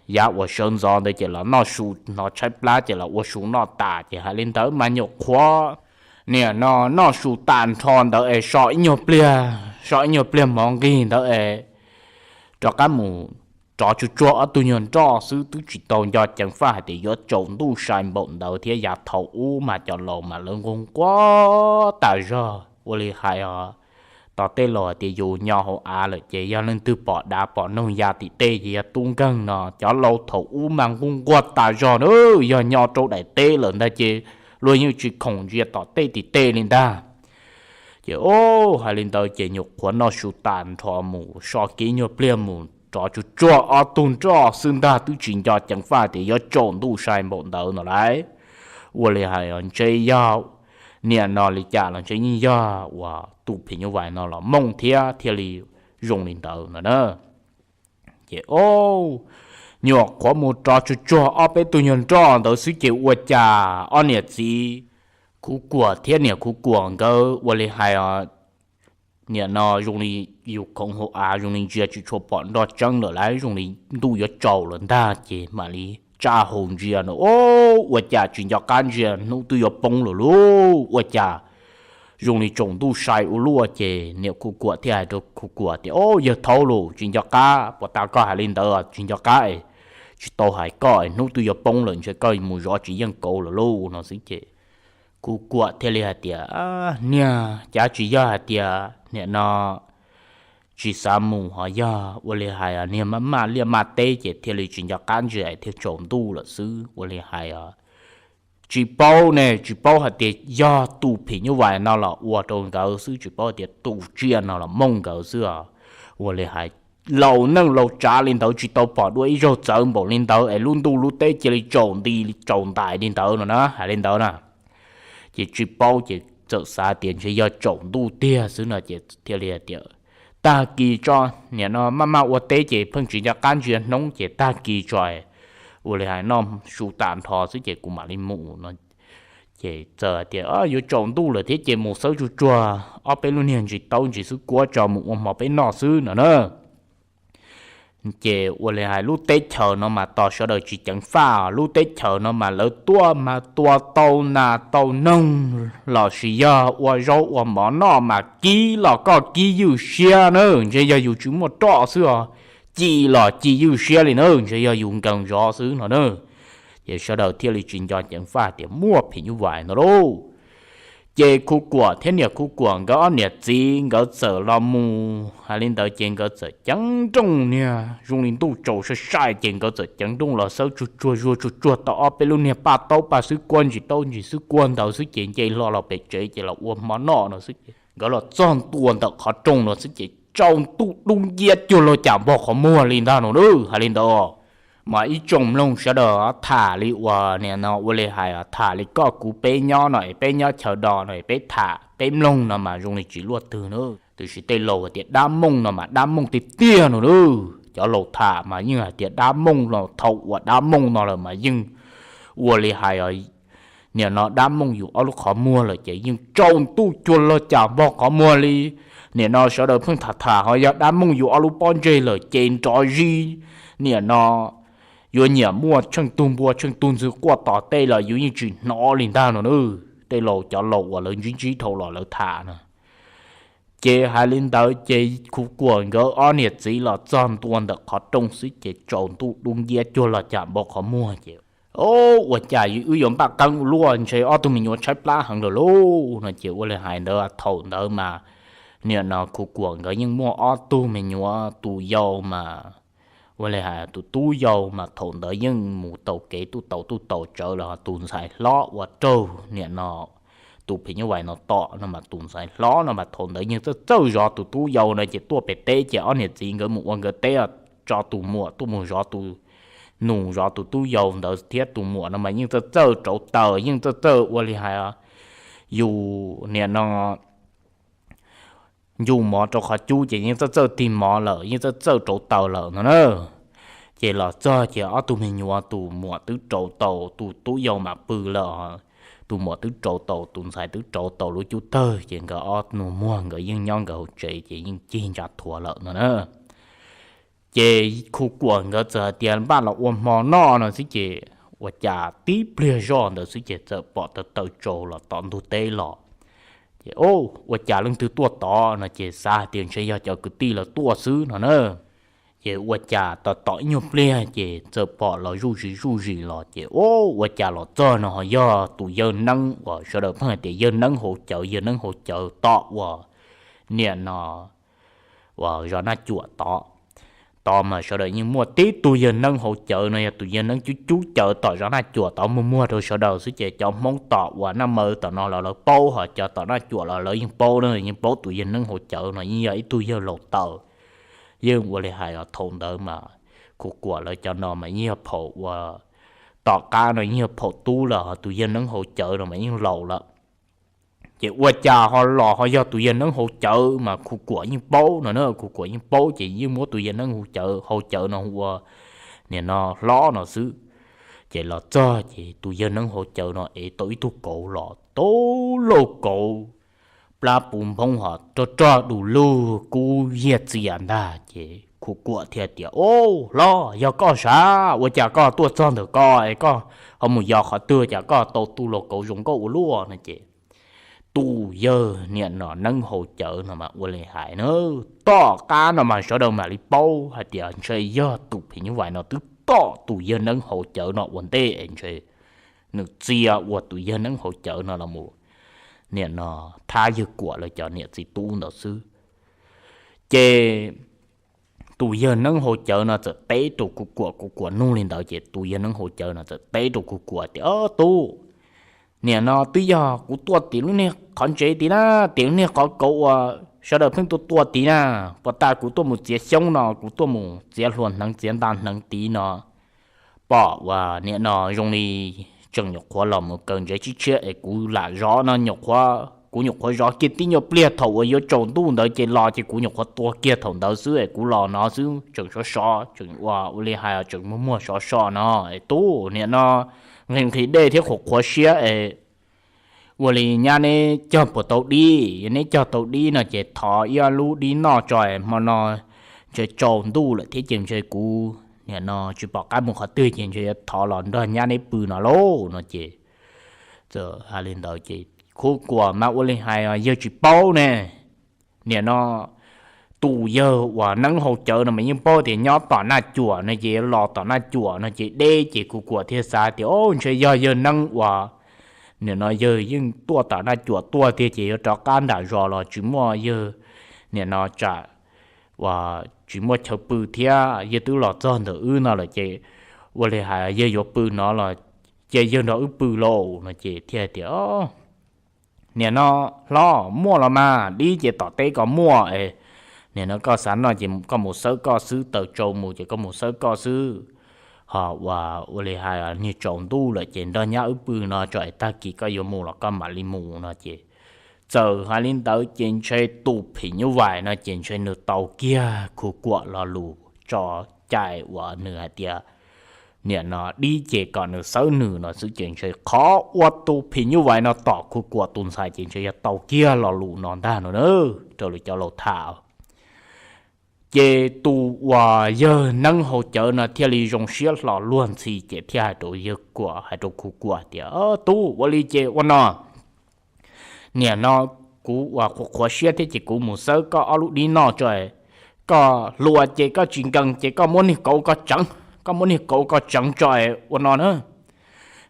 yav uas sawv ntxov ntawd ces los noj su, hnov tshaib plab ces los ua su noj tas ces hais li ntawd mas nyuam qhuav niam no noj su tas nrho ntawd es so ib nyuag pliag, so ib nyuag pliag mov nqig ntawd es rov qab mus rov tsuag tsuag ob tug nyuag nroj xwb, twb tsis tau nco ceev faj hais tias yuav tsaus ntuj sai npaum ntawd thiab. Yav thaum ub mas cov laus mas lawv nquag nquag tas zog ua li hais os. Tos tej laus hais tias yus nyo hauv av lawm ces yog leej twg pom dav pom noog ya tim tej ces yog tub nkeeg no. Cov laus thaum ub mas nquag nquag tas zog na, yog nyo rau daim teb lawm ntag ces luag yeej tsis khoom ntsia tom tej tim tej li ntag. Ces o, hais li ntawd ces nyuam qhuav noj su tas nrho mus so kiag nyuag pliag mus rov tsuag tsuag ob tug nroj xwb ntag, twb tsis nco ceev faj tias yuav tsaus ntuj sai npaum ntawd no lauj. Ua li hais ntshe yog niam no li cas los ntshe yeej yog uas tus phim nyuj vais no los mooj thiab thiaj li zoo li ntawd no na. Ces o, nyuam qhuav mus rov tsuag tsuag ob peb tug nyuag nroj ntawd xwb ces ua cas ob niam txiv Kuv Kuam thiab niam Kuv Kuam nkawd ua li hais niam no zoo li yus khoov hauv av zoo li ntsia tsis tshua pom nroj tseeb lawm lauj, zoo li ntuj yuav tsaus lawm ntag ces mam li tsa hau ntsia no o, ua cas tsis nco qab ntsia hnub twb yuav poob lawm lauj, ua cas zoo li tsaus ntuj sai ua luaj. Ces niam Kuv Kuam thiaj hais rau Kuv Kuam tias, O, yawg thaub lauj, tsis nco qab, puas tas koj hais li ntawd tsis nco qab, tsis tau hais koj, hnub twb yuav poob lawm ntshe koj mus zov tsis yeej kauv lawm lauj no xwb ces Kuv Kuam thiaj li hais tias, Niag, cav tsis yog hais tias niam no tsis xav mus ho yog ua li hais niag maj maj liaj maj teb ces thiaj li tsis nco qab ntsia thiaj tsaus ntuj lawm xwb. Ua li hais tsis paub ne, tsis paub hais tias yog tus phim nyuj vais no los ua rau nkawd xwb, tsis paub hais tias tus tsiaj no los mooj nkawd xwb os. Ua li hais laus neej laus tsav li ntawd tsis tau pom dua ib zaug txawv npaum li ntawd es lub ntuj lub teb cia li tsaus nti tsaus ntais li ntawd no na, hais li ntawd na. Ces tsis paub ces txawm xav tias ntshe yog tsaus ntuj tiag xwb no ces thiaj li hais tias, Tag kis tso, niam no maj maj ua teb ces pheej tsis nco qab ntsia hnub ces tag kis tso, ua li hais noj su tas nrho xwb ces kuv mam li mus no. Ces txawm hais tias yuav tsaus ntuj lawm thiab ces mus xawb tsuag tsuag ob peb lub niag ntsis taub ntsis xwb kuab tso mus ua hmo peb noj xwb no na. Ces ua li hais lub teb chaws no mas tos sawv daws tsis ceev faj, lub teb chaws no mas lawv tuaj mas tua tau nas tau noog los sis yog ua zaub ua mov noj mas kib los koj kib ywj siab na, ntshe yog yus tsis muaj roj xwb os, ci los ci ywj siab li na, ntshe yog yus nkees zov xwb no na. Ces sawv daws thiaj li tsis nco ceev faj tias muaj phim nyuj vais no lauj. Ces Kuv Kuam thiab niam Kuv Kuam nkawd ob niam txiv nkawd txawm los mus hais li ntawd ces nkawd txawm ceev nrooj niag zoo li ntuj tsaus sai sai ces nkawd txawm ceev nrooj los xawb tsuag tsuag zuag tsuag tsuag tau ob peb lub niag paj taub paj xwb kuab ntsis taub ntsis xwb kuab ntawd xwb ces nce hlo los pem tsev ces los ua hmo noj no xwb ces nkawd los txog ntua ntawm qhov rooj no xwb ces tsaus ntuj dub nciab cuag luag cas npog qhov muag li ntag no na. Hais li ntawd mas ib tsoom mloog sawv daws tham li uas nim no ua li hais tham li koj kuv peb nyob no es peb nyob chaw do no es peb tham peb mloog no mas zoo li tsis luaj twg na. Tiam sis tej laus hais tias dab mooj no mas dab mooj tiag tiag no na. Cov laus tham mas yeej hais tias dab mooj los thaum uas dab mooj no lawm mas yeej ua li hais nim no dab mooj yus ob lub qhov muag lawm ces yeej tsaus ntuj cuag luag cas npog qhov muag li. Nim no sawv daws pheej tham tham ho yog dab mooj yus ob lub pob ntseg lawm ces nrov zis. Nim no yuav nyiam muaj tsheej tug npua tsheej tug ntxwg quaj tom tej los yus yeej tsis hnov li ntag no na. Tej laus cov laus uas lawv ntsib ntsib dhau los lawv tham na. Ces hais li ntawd ces Khu Kuam nkawd ob niam txiv los txog ntua ntawm qhov rooj xwb ces tsaus ntuj dub nciab cuag luag cas npog qhov muag ces, o, ua cas wb yuav npaj qeeb ua luaj, ntshe ob tug me nyuam tshaib plab heev lawm lauj no ces ua li hais ntawd thaum ntawd mas nim no Khu Kuam nkawd yeej muaj ob tug me nyuam, tus yau mas ua li hais tus tub yau mas thaum ntawd yeej mus taus kev tuj taus tuj taus tsawv lawm, tus ntxhais hlob uas raug nim no tus phim nyuj vais no tom no mas tus ntxhais hlob no mas thaum ntawd yeej txawj txawj zov tus tub yau no ces tuaj pem teb ces ob niam txiv nkawd mus ua nkawd teb tso tus muam tuaj mus zov tus nus zov tus tub yau ntawd thiab tus muam no mas yeej txawj txawj rauv taws yeej txawj txawj ua li hais yus nim no ncu mov rau qhov cub ces yeej txawj txawj tig mov lawm yeej txawj txawj rauv taws lawm no na. Ces los txog ces ob tug me nyuam tus muam twb rauv tau tus tub yau mam pw lawm, tus muam twb rauv tau tus ntxhais twb rauv tau lub cub tawg ces nkawd ob nus muag nkawd yeej nyob nkawd hauv tsev ces yeej cig ntsa thuav lawm no na. Ces Khu Kuam nkawd txawm hais tias npaj los ua hmo noj no xwb ces ua cas tib pliag zoj ntawd xwb ces txawm pom taw taw tsaus los tom ntug teb los. Ces ua cas leej twg tuaj tod no ces xav hais tias ntshe yog cov kwv tij lawv tuaj xwb no na. Ces ua cas tom tom ib nyuag pliag ces txawm pom los zuj zis zuj zis los ces ua cas los txog no ho yog tus yawg neeb uas sawv daws pheej hais tias yawg neeb hauv cawv yawg neeb hauv cawv tom uas nim no uas zov naj cuam tod. Tod mas sawv daws yeej muaj tib tug yawg neeb hauv cawv no yog tus yawg neeb cub cub cawv tom zov naj cuam tod muag muag rau sawv daws xwb ces cov Hmoob tom uas naj maw tom no los lawv paub ho cov tom naj cuam los lawv yeej paub na, yeej paub tus yawg neeb hauv cawv no yeej yog ib tug yawg laus taws. Yeej ua li hais os thaum ntawd mas Khu Kuam lawv cov no mas yeej yog phaum uas tom qab no yeej yog phaum tub lawm ho tus yawg neeb hauv cawv no mas yeej laus lawm. Ces ua cas ho los ho yog tus yawg neeb hauv cawv mas Khu Kuam yeej paub no na, Khu Kuam yeej paub ces yeej muab tus yawg neeb hauv cawv hauv cawv no ua nim no hlob no xwb. Ces los txog ces tus yawg neeb hauv cawv no ev tau ib tug kauv los tau lauj kauv plab puv nphoob ho rog rog du lug kub yiag txias ntag ces Khu Kuam thiaj tias, Au, hlob, yog koj sav, ua cas koj tuaj txog ntawm ko es koj ho mus yos qhov twg cas koj tau tus lauj kauv zoo nkauj ua luaj no ces tus yawg niam no neeb hauv cawv no mas ua li hais na, tom qab no mas sawv daws mam li paub hais tias ntshe yog tus phim nyuj vais no twb tom tus yawg neeb hauv cawv no ua ntej es ntshe nws txia ua tus yawg neeb hauv cawv no los mus niam no thab yawg Kuam lawv cov niam txiv tub ntawd xwb. Ces tus yawg neeb hauv cawv no txawm teb rau Khu Kuam, Khu Kuam nug li ntawd ces tus yawg neeb hauv cawv no txawm teb rau Khu Kuam tias, Au tub, niam no twb yog kuv tuaj tim lub niag qhov ntsev tid na, tim lub niag qhov kauv uas sawv daws pheej tuaj tuaj tid na, puag ta kuv tuaj mus txiav xyoob no, kuv tuaj mus txiav hlua hneev txiav nta hneev tid no, pom uas niam no zoo li tseem nyuam qhuav los mus kaw ntsev tshiab tshiab es kuv lam zov no nyuam qhuav, kuv nyuam qhuav zov kiag tib nyuag pliag thaum uas yuav tsaus ntuj ntawd ces los ces kuv nyuam qhuav tua kiag thaum ntawd xwb es kuv los no xwb tseem sov sov tseem ua ua li hais tseem muag muag sov so no es tub niam no nqhis nqhis dej thiab qhuav qhuav siab es ua li nyab neb cog puas tau dib, yog neb cog tau dib no ces thov ib lub dib noj tso es hmo no ntshe tsaus ntuj lawm thiab ces ntshe kuv niam no tsis pom qab mus qhov twg ces ntshe yuav thov los nrog nyab neb pw no lauj no ces txawm hais li ntawd ces Khu Kuam mas ua li hais yawg tsis paub ne. Niam no tus yawg uas neeb hauv cawv no mas yeej paub tias nyob tom Naj Cuam no ces los tom Naj Cuam no ces deb ces Khu Kuam thiaj xav tias, O, ntshe yog yawg neeb uas niam no yawg yeej tuaj tom Naj Cuam tuaj tiag ces yuav rov qab nram zos los tsis muaj yawg niam no tsam uas tsis muaj chaw pw thiab yawg twb los txog ntawm wb no lawm ces ua li hais yawg yuav pw no los cia yawg nrog wb pw lauj no ces thiaj tias, Niam no, hlob, muaj los mas, dib ces tom teb ko muaj. Niam no, koj xav noj ces koj mus xawb koj xwb, taws tsau mus ces koj mus xawb koj xwb. Ho ua, ua li hais niag tsaus ntuj lawm ces nrog nyab wb pw no tso es tag kis koj yuav mus los koj mam li mus no ces txawm hais li ntawd ces ntshe tus phim nyuj vais no ces ntshe nws tau kiag Khu Kuam lo lus tso cai uas nws hais tias niam no dib ces kom nws xawb nws no xwb ces ntshe qhov uas tus phim nyuj vais no tom Khu Kuam tus ntxhais ces ntshe yog tau kiag lo lus no ntag no na, raws li cov laus tham. Ces tus uas yawg Neeb haus cawv no thiaj li zoo siab hlo luag ntxhi ces thiaj hais rau yawg Kuam, hais rau Khu Kuam tias, Tub, ua li ces ua no, niam no kuv uas qhuav qhuav siab thiab ces kuv mus xawb koj ob lub dib noj tso, koj hluas ces koj tsis nkees ces koj muab niag kauv ko tseev, koj muab niag kauv ko tseev tso ua no na.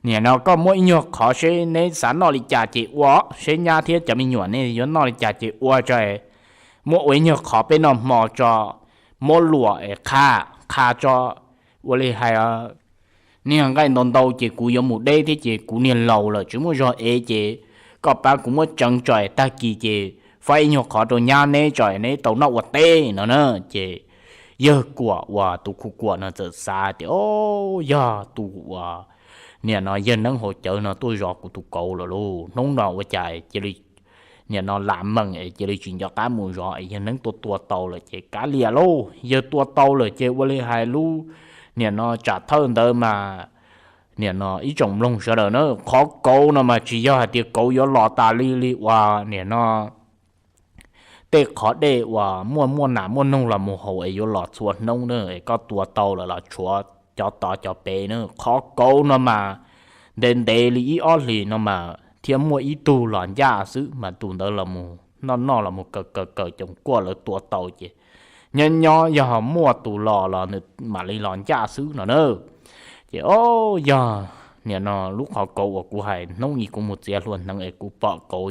Niam no koj muab ib nyuag qhov seb neb xav noj li cas ces ua, seb nyab thiab cov me nyuam nej yuav noj li cas ces ua tso, muab ua ib nyuag qhov peb noj hmo tso, muab luam es qha, qha tso, ua li hais niag nqaij ntau ntau ces kuv yuav mus deb thiab ces kuv niag laus lawm tsis muaj zog ev ces koj pab kuv muab tseev tso es tag kis ces faib ib nyuag qhov rau nyab neb tso es neb tau noj ua teb no na. Ces yawg Kuam uas tus Khu Kuam no txawm xav tias, O, yog tus uas niam no yawg Neeb haus cawv no tuaj zov kuv tus kauv lawm lauj, hnub no ua cas cia li niam no lam meem es cia li tsis nco qab mus zov es yawg Neeb tua tua tau lawm ces kav liam lauj, yawg tua tau lawm ces ua li hais lub niam no tsam thawj ntawd mas niam no ib tsoom mloog sawv daws na, qhov kauv no mas tsis yog hais tias kauv yuav los tas li li uas niam no tej qhov dej uas muaj muaj nas muaj noog los mus haus es yuav los txhua hnub na, es koj tua tau lawm los tshuav cov tod cov pem na. Qhov kauv no mas ntev ntev li ib ob hlis no mas thiaj muaj ib tug los ncaj xwb, mas tus ntawd los mus noj noj los mus kawm kawm kawm coom kuaj lawv tua tau ces nyob nyob yog muaj tus los los nws mam li los ncaj xwb no na. Ces, O, yog niam no lub qhov kauv uas kuv hais hnub ib kuv mus txiav hlua hneev es kuv pom kauv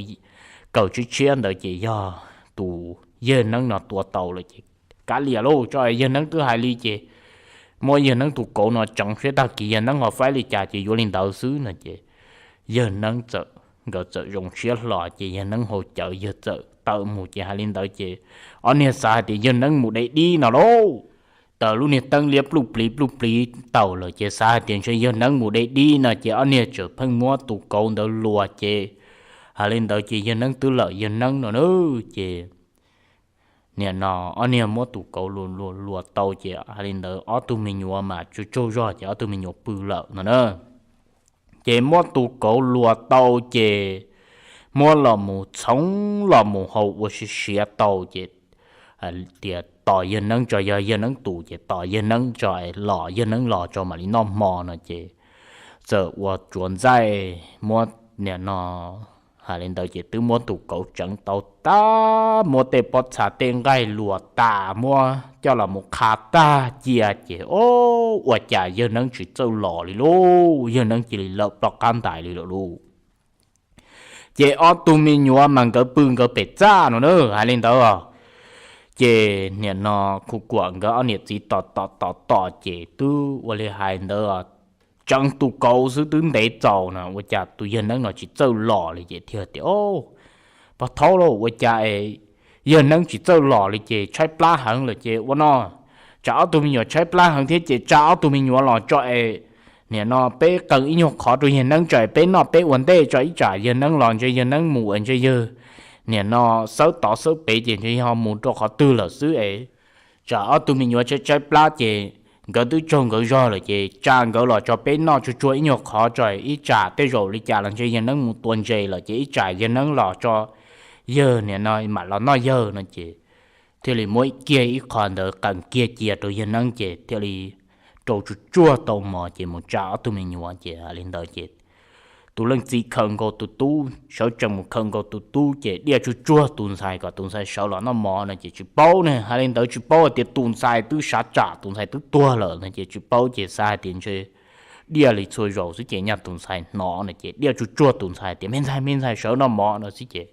kawm tshiab tshiab ntawd ces yog tus yawg Neeb no tua tau lawm ces kav liam lauj, tso yawg Neeb twb hais li ces muab yawg Neeb tus kauv no tseev seb tag kis yawg Neeb ho faib li cas ces yuav li ntawd xwb no ces yawg Neeb txawm, nkawd txawm zoo siab hlo ces yawg Neeb haus cawv yawg txawm tawm mus ces hais li ntawd ces ob niag xav hais tias yawg Neeb mus de dib no lauj. Taws lub niag teeb liab pluj pliv pluj pliv taus lawm ces xav hais tias ntshe yawg Neeb mus de dib no ces ob niag tseem pheej muab tus kauv ntawd luas ces hais li ntawd ces yawg Neeb twb lawm yawg Neeb no na. Ces niam no ob niag muab tus kauv luas luas luas tau ces hais li ntawd ob tug me nyuam mas tsaug tsaug zog ces ob tug me nyuam pw lawm no na. Ces muab tus kauv luas tau ces muab los mus txhoov los mus haus ua siav siav tau ces tias tos yawg Neeb tso, yog yawg Neeb tus ces tos yawg Neeb tso, los yawg Neeb los tso mam li noj hmo no ces txawm ua tsuav ntxaij muab niam no hais li ntawd ces twb muab tus kauv tseev tau tag, muab tej pob txha tej nqaij luas tas muab coj los mus qha tag cia ces, O, ua cas yawg Neeb tsis txawj los li lauj, yawg Neeb cia li lawm ploj qab ntais li lawm lauj. Ces ob tug me nyuam mas nkawd pw nkawd pem txaj no na, hais li ntawd. Ces niam no Khu Kuam nkawd ob niam txiv tos tos tos tos ces twb ua li hais ntawd tseev tus kauv xwb twb ntev txaus no ua cas tus yawg Neeb no tsis txawj los li ces thiaj tias, Pog thaub lauj, ua cas yawg Neeb tsis txawj los li ces tshaib plab heev lawm ces ua no, tsam ob tug me nyuam tshaib plab heev thiab ces tsa ob tug me nyuam los tso es niam no peb qee ib nyuag qhov rau yawg Neeb tso es peb noj peb ua ntej tso, ib tsam yawg Neeb los ntshe yawg Neeb mus es ntshe yawg niam no xawb tod xawb pem ces ntshe yog mus rau qhov twg lawm xwb es tsam ob tug me nyuam tshaib tshaib plab ces nkawd twb tsaug nkawd zog lawm ces tsa nkawd los tso peb noj tsuag tsuag ib nyuag qhov tso, ib tsam tej zaum li cas los ntshe yawg Neeb mus tua ntses lawm ces ib tsam yawg Neeb los tso yawg niam no mam los noj yawg no ces thiaj li muab kiag ib qho ntawd qees kiag cia rau yawg Neeb ces thiaj li rau tsuag tsuag tau mov ces mus tsa ob tug me nyuam ces hais li ntawd ces tus leej txiv khaws nkaus tus tub, sawv tsees mus khaws nkaus tus tub ces diaj tsuag tsuag tus ntxhais kom tus ntxhais sawv los noj mov no ces tsis paub ne, hais li ntawd tsis paub hais tias tus ntxhais twb sav tsam tus ntxhais twb tuag lawm no ces tsis paub ces xav hais tias ntshe diaj li txhua zaus xwb ces nyaj tus ntxhais hnov no ces diaj tsuag tsuag tus ntxhais tias, Me ntxhais, me ntxhais, sawv noj mov no xwb ces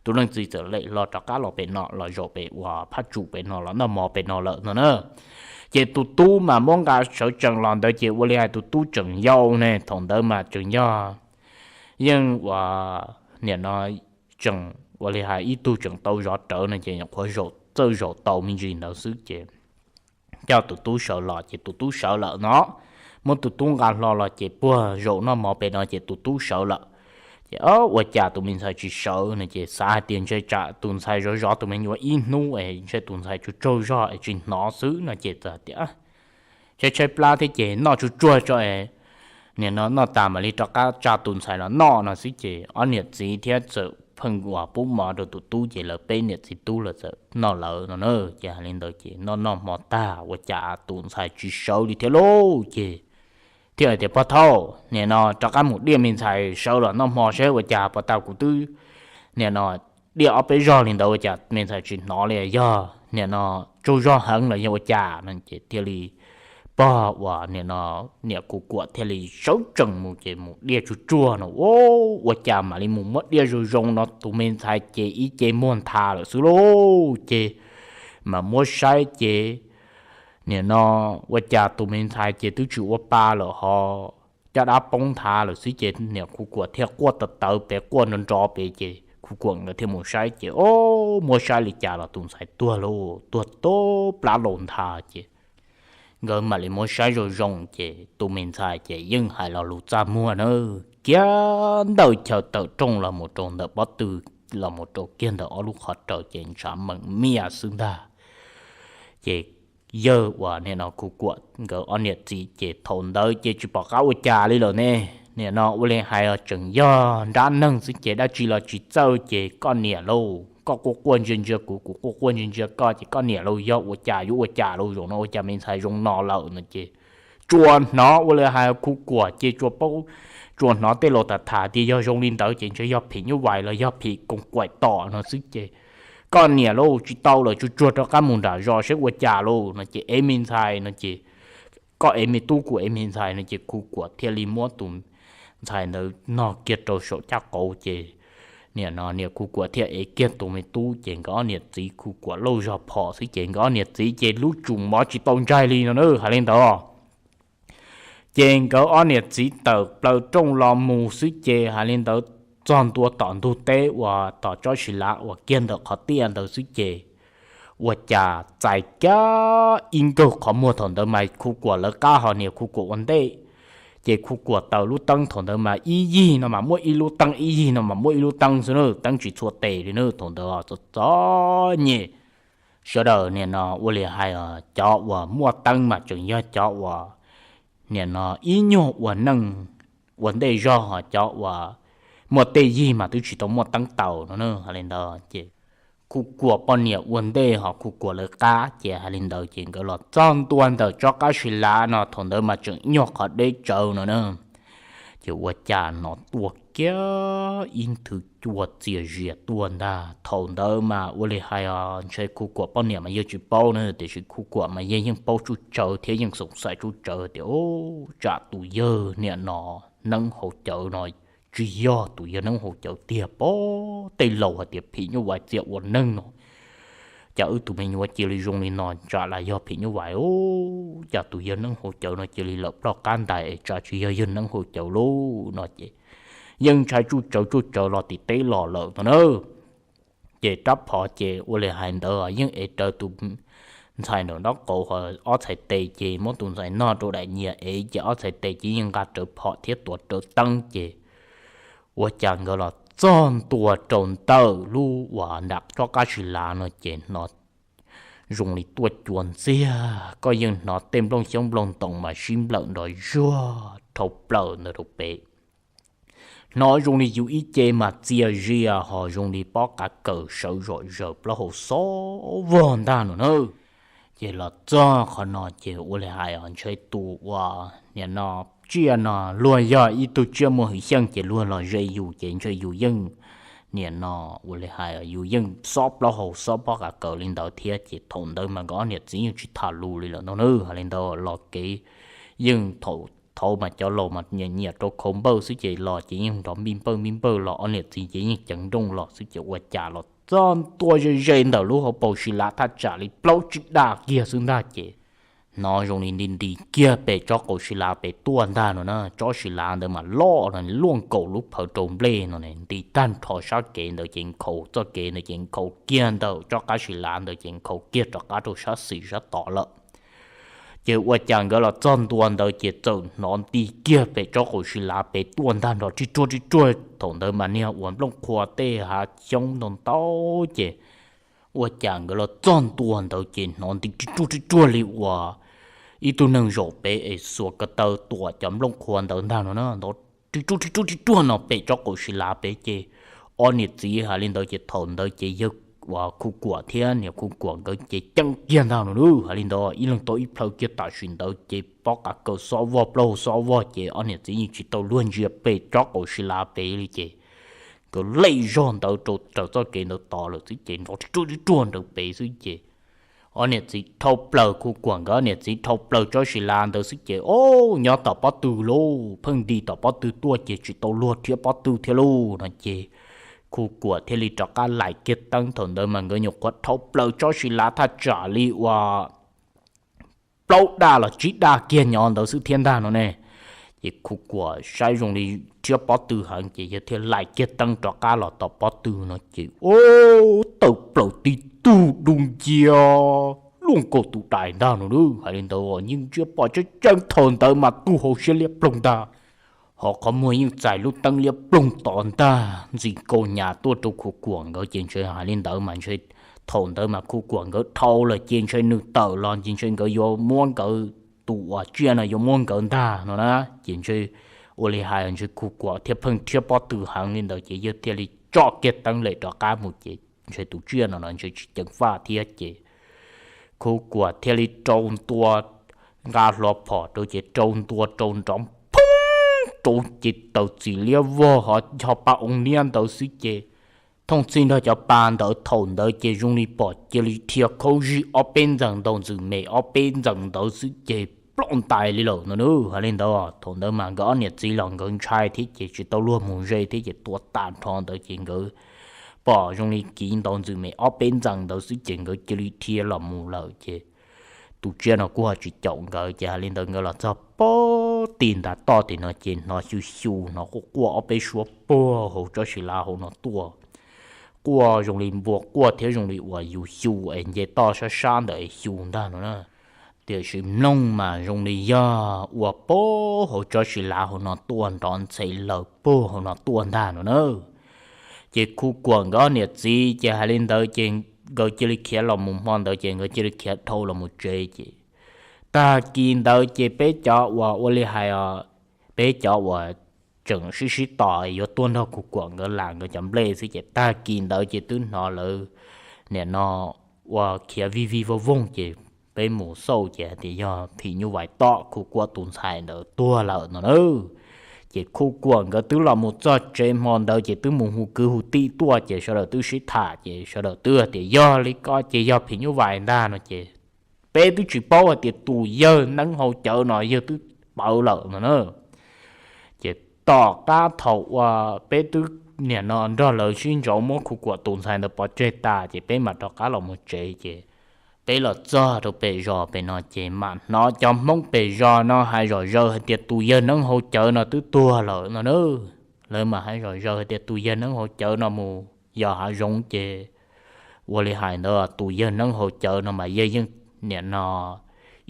tus leej txiv txawm lem hlo rov qab los pem no los zaum pem uas phab tsum pem no los noj mov pem no lawm no na. Ces tus tub mas muab nqa sawv tsees los ntawd ces ua li hais tus tub tseem yau ne, thaum ntawd mas tseem yog yeej uas niam no tseem ua li hais ib tug tseem tau zov rawv no ces nyuam qhuav zaum txawj zaum tau me ntsis ntawd xwb ces coj tus tub sawv los ces tus tub sawv lawm no, muab tus tub nqa hlo los ces puag zaum noj mov pem no ces tus tub sawv lawm. Ces ua cas tus me ntxhais tsis sawv no ces xav hais tias ntshe tsam tus ntxhais zov zov tus me nyuam ib hnub es ntshe tus ntxhais tsaug tsaug zog es tsis hnov xwb no ces txawm tias tshaib tshaib plab thiab ces noj tsuag tsuag tso es nim no noj tas mam li rov qab tsa tus ntxhais los noj no xwb ces ob niam txiv thiab txawm pheej uas pub mov rau tus tub ces lawv peb niam txiv tub los txawm noj lawv no na. Ces hais li ntawd ces noj noj hmo tag ua cas tus ntxhais tsis sawv li thiab lauj ces thiaj hais tias pog thaub nim no rov qab mus diaj me ntxhais sawv los noj hmo seb ua cas puas tau kuv twb nim no diaj ob peb zog li ntawd ua cas me ntxhais tsis hnov li yog nim no tsaug zog heev los yog ua cas no ces thiaj li pog uas nim no niam Khu Kuam thiaj li sawv tsees mus ces mus diaj tsuag tsuag no ua cas mam li mus muab diaj zoo zoo no tus me ntxhais ces ib ce muag nthav lawm xwb lauj ces mam muab saib ces nim no ua cas tus me ntxhais ces twb tsis ua pa lawm ho caj dab poob nthav lawm xwb ces niam Khu Kuam thiaj quaj tawv tawv pem quaj nrov nrov pem ces Khu Kuam nkawd thiaj mus saib ces o muab saib li cas los tus ntxhais tuag lauj, tuag tub plab laus nthav ces nkawd mam li muab saib zoo zoo ces tus me ntxhais ces yeej hais lo lus txaj muag na, kiag ntawm chaw tawm rooj los mus rau ntawm pob tw los mus rau kiag ntawm ob lub qhov raws ces ntshav meem miaj xwb ntag. Ces yawg uas nim no Khu Kuam nkawd ob niam txiv ces thaum ntawd ces tsis pom qab ua cas li lawm ne. Nim no ua li hais tseem yog nrab neeg xwb ces dab tsi los tsis txawj ces koj niam lauj, koj quaj quaj ntsia ntsia kuv, kuv quaj quaj ntsia ntsia koj ces koj niam lauj yog ua cas yuav ua cas lauj, zaum no ua cas me ntxhais zoo no lawm no ces tsuas hnov ua li hais Khu Kuam ces tsuas paub, tsuas hnov tej laus tham tham tias yog zoo li ntawd ces ntshe yog phim nyuj vais los yog phim koos kaim tom no xwb ces koj niam lauj tsis tau lawm, tsuag tsuag rov qab mus nram zos seb ua cas lauj no ces ev me ntxhais no ces koj ev me tub kuv ev me ntxhais no ces Khu Kuam thiaj li muab tus ntxhais ntawd nog kiag rau saum caj qauv ces nim no niam Khu Kuam thiaj ev kiag tus me tub ces nkawd ob niam txiv Khu Kuam lauj zog phom xwb ces nkawd ob niam txiv ces lub tsum mov tsis tau ntsaig li no na, hais li ntawd. Ces nkawd ob niam txiv tawm plaws rooj los mus xwb ces hais li ntawd txog ntua tom ntug teb uas tom tsob si lav uas kiag ntawm qhov tiaj ntawd xwb ces ua cas txais kiag ib nkaug qhov muag, thaum ntawd mas Khu Kuam lawv qab ho niam Khu Kuam ua ntej. Ces Khu Kuam taws lub teeb thaum ntawd mas ib yig no mas muaj ib lub teeb, ib yig no mas muaj ib lub teeb xwb na, teeb tsis txhua tes li na thaum ntawd txom txom nyem. Sawv daws nim no ua li hais cov uas muaj teeb mas tseem yog cov uas nim no ib nyuag ua neej ua ntej zog, ho cov uas muaj tej yig mas twb tsis tau muaj teeb taus no na. Hais li ntawd ces Khu Kuam poj niam ua ntej ho Khu Kuam lawv qab ces hais li ntawd ces nkawd los txog ntua ntawm tsob qab si lav no thaum ntawd mas tseem ib nyuag qhov deb tsawv no na. Ces ua cas hnov tuaj kiag ib nthwv cua txias zias tuaj ntag. Thaum ntawd mas ua li hais os ntshe Khu Kuam poj niam mas yawg tsis paub na, tiam sis Khu Kuam mas yawg yeej paub tsuj tsawv thiab yeej xoom xais tsuj tsawv tias, tsam tus yawg niam no neeb haus cawv no tsis yog tus yawg neeb haus cawv tiag, pab tej laus hais tias phim nyuj vais txia ua neeg no. Cas wb tus me nyuam cia li zoo li no, tsam lam yog phim nyuj vais, cas tus yawg neeb haus cawv no cia li lawm ploj qab ntais es tsam tsis yog yawg neeb haus cawv lauj no ces yeej ntshai tsuj tsawv tsuj tsawv los tim teb los lawm no na. Ces rab phom ces ua li hais ntawd yeej ev rawv tus ntxhais nraum nraub qaum, ho ob txhais tes ces muab tus ntxhais nog rau daim nyias ev ces ob txhais tes ces yeej nqa rawv phom thiab tuav rawv teeb ces ua cas nkawd los txog ntua rau ntawm lub uas nram tsob qab si lav no ces hnov zoo li tuaj cua ntxiag, koj yeej hnov tej nplooj xyoob nplooj ntoos mas sib nplawm nrov zuag dhau plaws ntawd rau pem. Hnov zoo li yus ib ce mas txias zias ho zoo li pob qav kaws sawv zom zaws plaub hau xob vog ntag no na. Ces los txog qhov no ces ua li hais os ntshe tus uas nim no tsiaj no luag yog ib tug tsiaj muaj hwj xyeej ces luag los ze yus ces ntshe yus yeej nim no ua li hais yus yeej xob plaub hau xob pob qav kaws li ntawd thiab ces thaum ntawd mas nkawd ob niam txiv yeej tsis tham lus li lawm no na. Hais li ntawd los kev yeej thaum thaud mas cov laus mas nyiam nyiam rau khau npawj xwb ces los ces yeej nrov npij npawj npij npawj los ob niam txiv ces yeej ceev nrooj los xwb ces ua cas los txog ntua ze ze ntawm lub hauv paus si lav thaj tsam li plaub tsib daj kiag xwb ntag ces hnov zoo li nti nti kiag pem tsob qaum si lav pem tuaj ntag no na. Tsob si lav ntawd mas loj no luaj nkaus lub phawv rau nplej no ne, nti tag nrho sab kev ntawd ces nkhaus, txoj kev ntawd ces nkhaus kiag ntawm tsob qab si lav ntawd ces nkhaus kiag rov qab rau sab xis sab tod lawm. Ces ua cas nkawd los txog ntua ntawd ces txawm hnov nti kiag pem tsob qaum si lav pem tuaj ntag nrov ri ruag ri ruag. Thaum ntawd mas niag uas nplooj qhua tej hav xyoob ntau ntau ces ua cas nkawd los txog ntua ntawd ces hnov nti ri ruag ri ruag li uas ib tug neeg zaum pem es xuas ko taw tuam cov nplooj qhua ntawd ntag no na, nrov ri ruag ri ruag ri ruag no pem tsob qaum si lav pem ces ob niam txiv hais li ntawd ces thaum ntawd ces yawg uas Khu Kuam thiab niam Khu Kuam nkawd ces ceeb kiag ntag no lauj. Hais li ntawd ib leeg tau ib plhaw kiag tam sim ntawd ces pob qa kaws xob vog plaub hau xob vog ces ob niam txiv yeej tsis tau luag ntsia pem tsob qaum si lav pem li ces nkawd lej zog ntawd rau raws txoj kev ntawd tod lawm xwb ces nrov ri ruag ri ruag ntawd pem xwb ces ob niam txiv dhau plaws, Khu Kuam nkawd ob niam txiv dhau plaws tsob si lav ntawd xwb ces o, nyob tom pob tw lauj, pheej nti tom pob tw tuaj ces tsis tau luag rhiab pob tw thiab lauj no ces Khu Kuam thiaj li rov qab laim kiag teeb. Thaum ntawd mas nkawd nyuam qhuav dhau plaws tsob si lav thaj tsam li uas plaub daj los tsib daj kiag nyob ntawd xwb thiab ntag no ne. Ces Khu Kuam saib zoo li rhiab pob tw heev ces yawg thiaj laim kiag teeb rov qab los tom pob tw no ces o, tawm plaws tib tug dub nciab luaj nkaus tus dais ntag no lauj. Hais li ntawd yeej ntsia pom tseeb tseeb thaum ntawd mas tug hauv siab liab ploog ntag, ho qhov muag yeej txais lub teeb liab ploog tod ntag ntxim nkaus nyas tuaj rau Khu Kuam nkawd ces ntshe hais li ntawd mas ntshe thaum ntawd mas Khu Kuam nkawd dhau lawm ces ntshe nws tawm los ces ntshe nkawd yuav muab nkawd, tus uas tsiaj no yuav muab nkawd ntag no na. Ces ntshe ua li hais ntshe Khu Kuam thiaj pheej rhiab pob tw heev li ntawd ces yawg thiaj li tso kiag teeb lem rov qab mus ces ntshe tus tsiaj no no ntshe tsis ceev faj thiab ces Khu Kuam thiaj li rau ntua, nqa hlo phom rau ces rau ntua rau nrov phoob rau ces taws txim liab vog ho yog pa oo niab ntawd xwb ces thooj txhij nrog cov pa ntawd thaum ntawd ces zoo li pom cia li dhia khaub zig ob peb ntxees ntaus ntxwm mem ob peb ntxees ntawd xwb ces ploj ntais li lawm no na. Hais li ntawd thaum ntawd mas nkawd ob niam txiv los nkawd ntshai thiab ces tsis tau luag mus ze thiab ces tua tag nrho ntawd ces nkawd pom zoo li kiv ntaus ntxwm mem ob peb ntxees ntawd xwb ces nkawd cia li dhia los mus lawm ces tus tsiaj no kuj ho tsis caum nkawd ces hais li ntawd nkawd los txog pem tim ntav toj tim no ces hnov xyu xyu hnov quaj quaj ob peb suab puag hauv tsob si lav hauv no tuaj, quaj zoo li npua quaj thiab zoo li uas yus xyu es nce toj sab sab ntawm es xyu ntag no na. Tiam sis mloog mas zoo li yog ua puag hauv tsob si lav hauv no tuaj nrov ntxhe laws puag hauv no tuaj ntag no na. Ces Khu Kuam nkawd niam txiv ces hais li ntawd ces nkawd cia li khiav los mus, hmo ntawd ces nkawd cia li khiav dhau los mus tsev ces tag kis ntawd ces peb cov uas ua li hais os, peb cov uas tseem sib sib tos yuav tuaj nrog Khu Kuam nkawd lam nkawd cov nplej xwb ces tag kis ntawd ces twb hnov lawv niam no ua khiav vij vij voog voog ces peb mus xauj ces hais tias yog phim nyuj vais tom Khu Kuam tus ntxhais ntawd tuag lawm no na. Ces Khu Kuam nkawd twb los mus txog tsev hmo ntawd ces twb mus hu kwv hu tij tuaj ces sawv daws twb sib tham ces sawv daws twb tias yog li ko ces yog phim nyuj vais ntag no ces peb twb tsis paub hais tias tus yawg neeb hau cawv no yawg twb pawv lawm no na. Ces tom qab thaum uas peb twb niam no nrog lawv sib ntsauv muab Khu Kuam tus ntxhais ntawd pov tseg tas ces peb mam rov qab los mus tsev ces peb los txog rau pem zos pem no ces mam hnov cov Hmoob pem zos no hais zom zaws hais tias tus yawg neeb hau cawv no twb tuag lawm no na. Lawv mam hais zom zaws hais tias tus yawg neeb hau cawv no mus yos hav zoov ces ua li hais ntawd tus yawg neeb hau cawv no mas yawg yeej niam no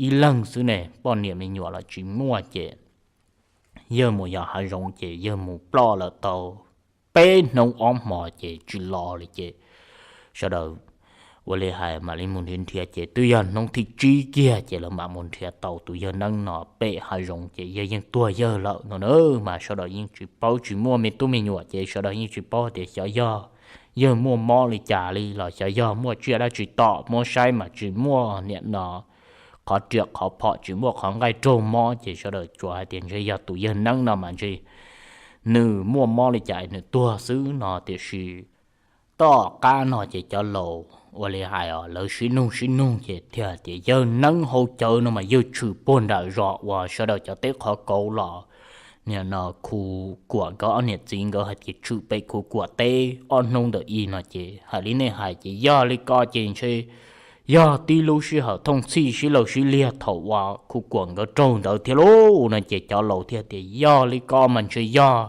ib leeg xwb ne, poj niam me nyuam los tsis muaj ces yawg mus yos hav zoov ces yawg mus ploj lawm tau peb hnub ob hmos ces tsis los li ces sawv daws ua li hais mam li mus nrhiav nrhiav ces twb yog hnub thib tsib kiag ces lawv mam mus nrhiav tau tus yawg neeb no pem hav zoov ces yawg yeej tuag yawg lawm no na. Mas sawv daws yeej tsis paub, tsis muaj me tub me nyuam ces sawv daws yeej tsis paub tias xyov yog yawg muaj mob li cas li los xyov yog muaj tsiaj dab tsi tom, muab saib mas tsis muaj niam no qhov riam qhov phom, tsis muaj qhov nqaij raug mob ces sawv daws tsuas hais tias ntshe yog tus yawg neeb no mas ntshe nws muaj mob li cas nws tuag xwb no. Tiam sis tom qab no ces cov laus ua li hais os, lawv sib nug sib nug ces thiaj tias yawg neeb hau cawv no mas yawg tshwm puag nram zos uas sawv daws cov teb qhov kauv los niam no Khu Kuam nkawd ob niam txiv nkawd hais tias tshwm pem Khu Kuam teb ob hnub ntawm i no ces hais li nej hais ces yog li ko ces ntshe Yog tib lub sij hawm thooj txhij sib law sib liag thaum uas Khu Kuam nkawd raug ntawd thiab lauj no ces cov laus thiaj tias, Yog li ko mas ntshe yog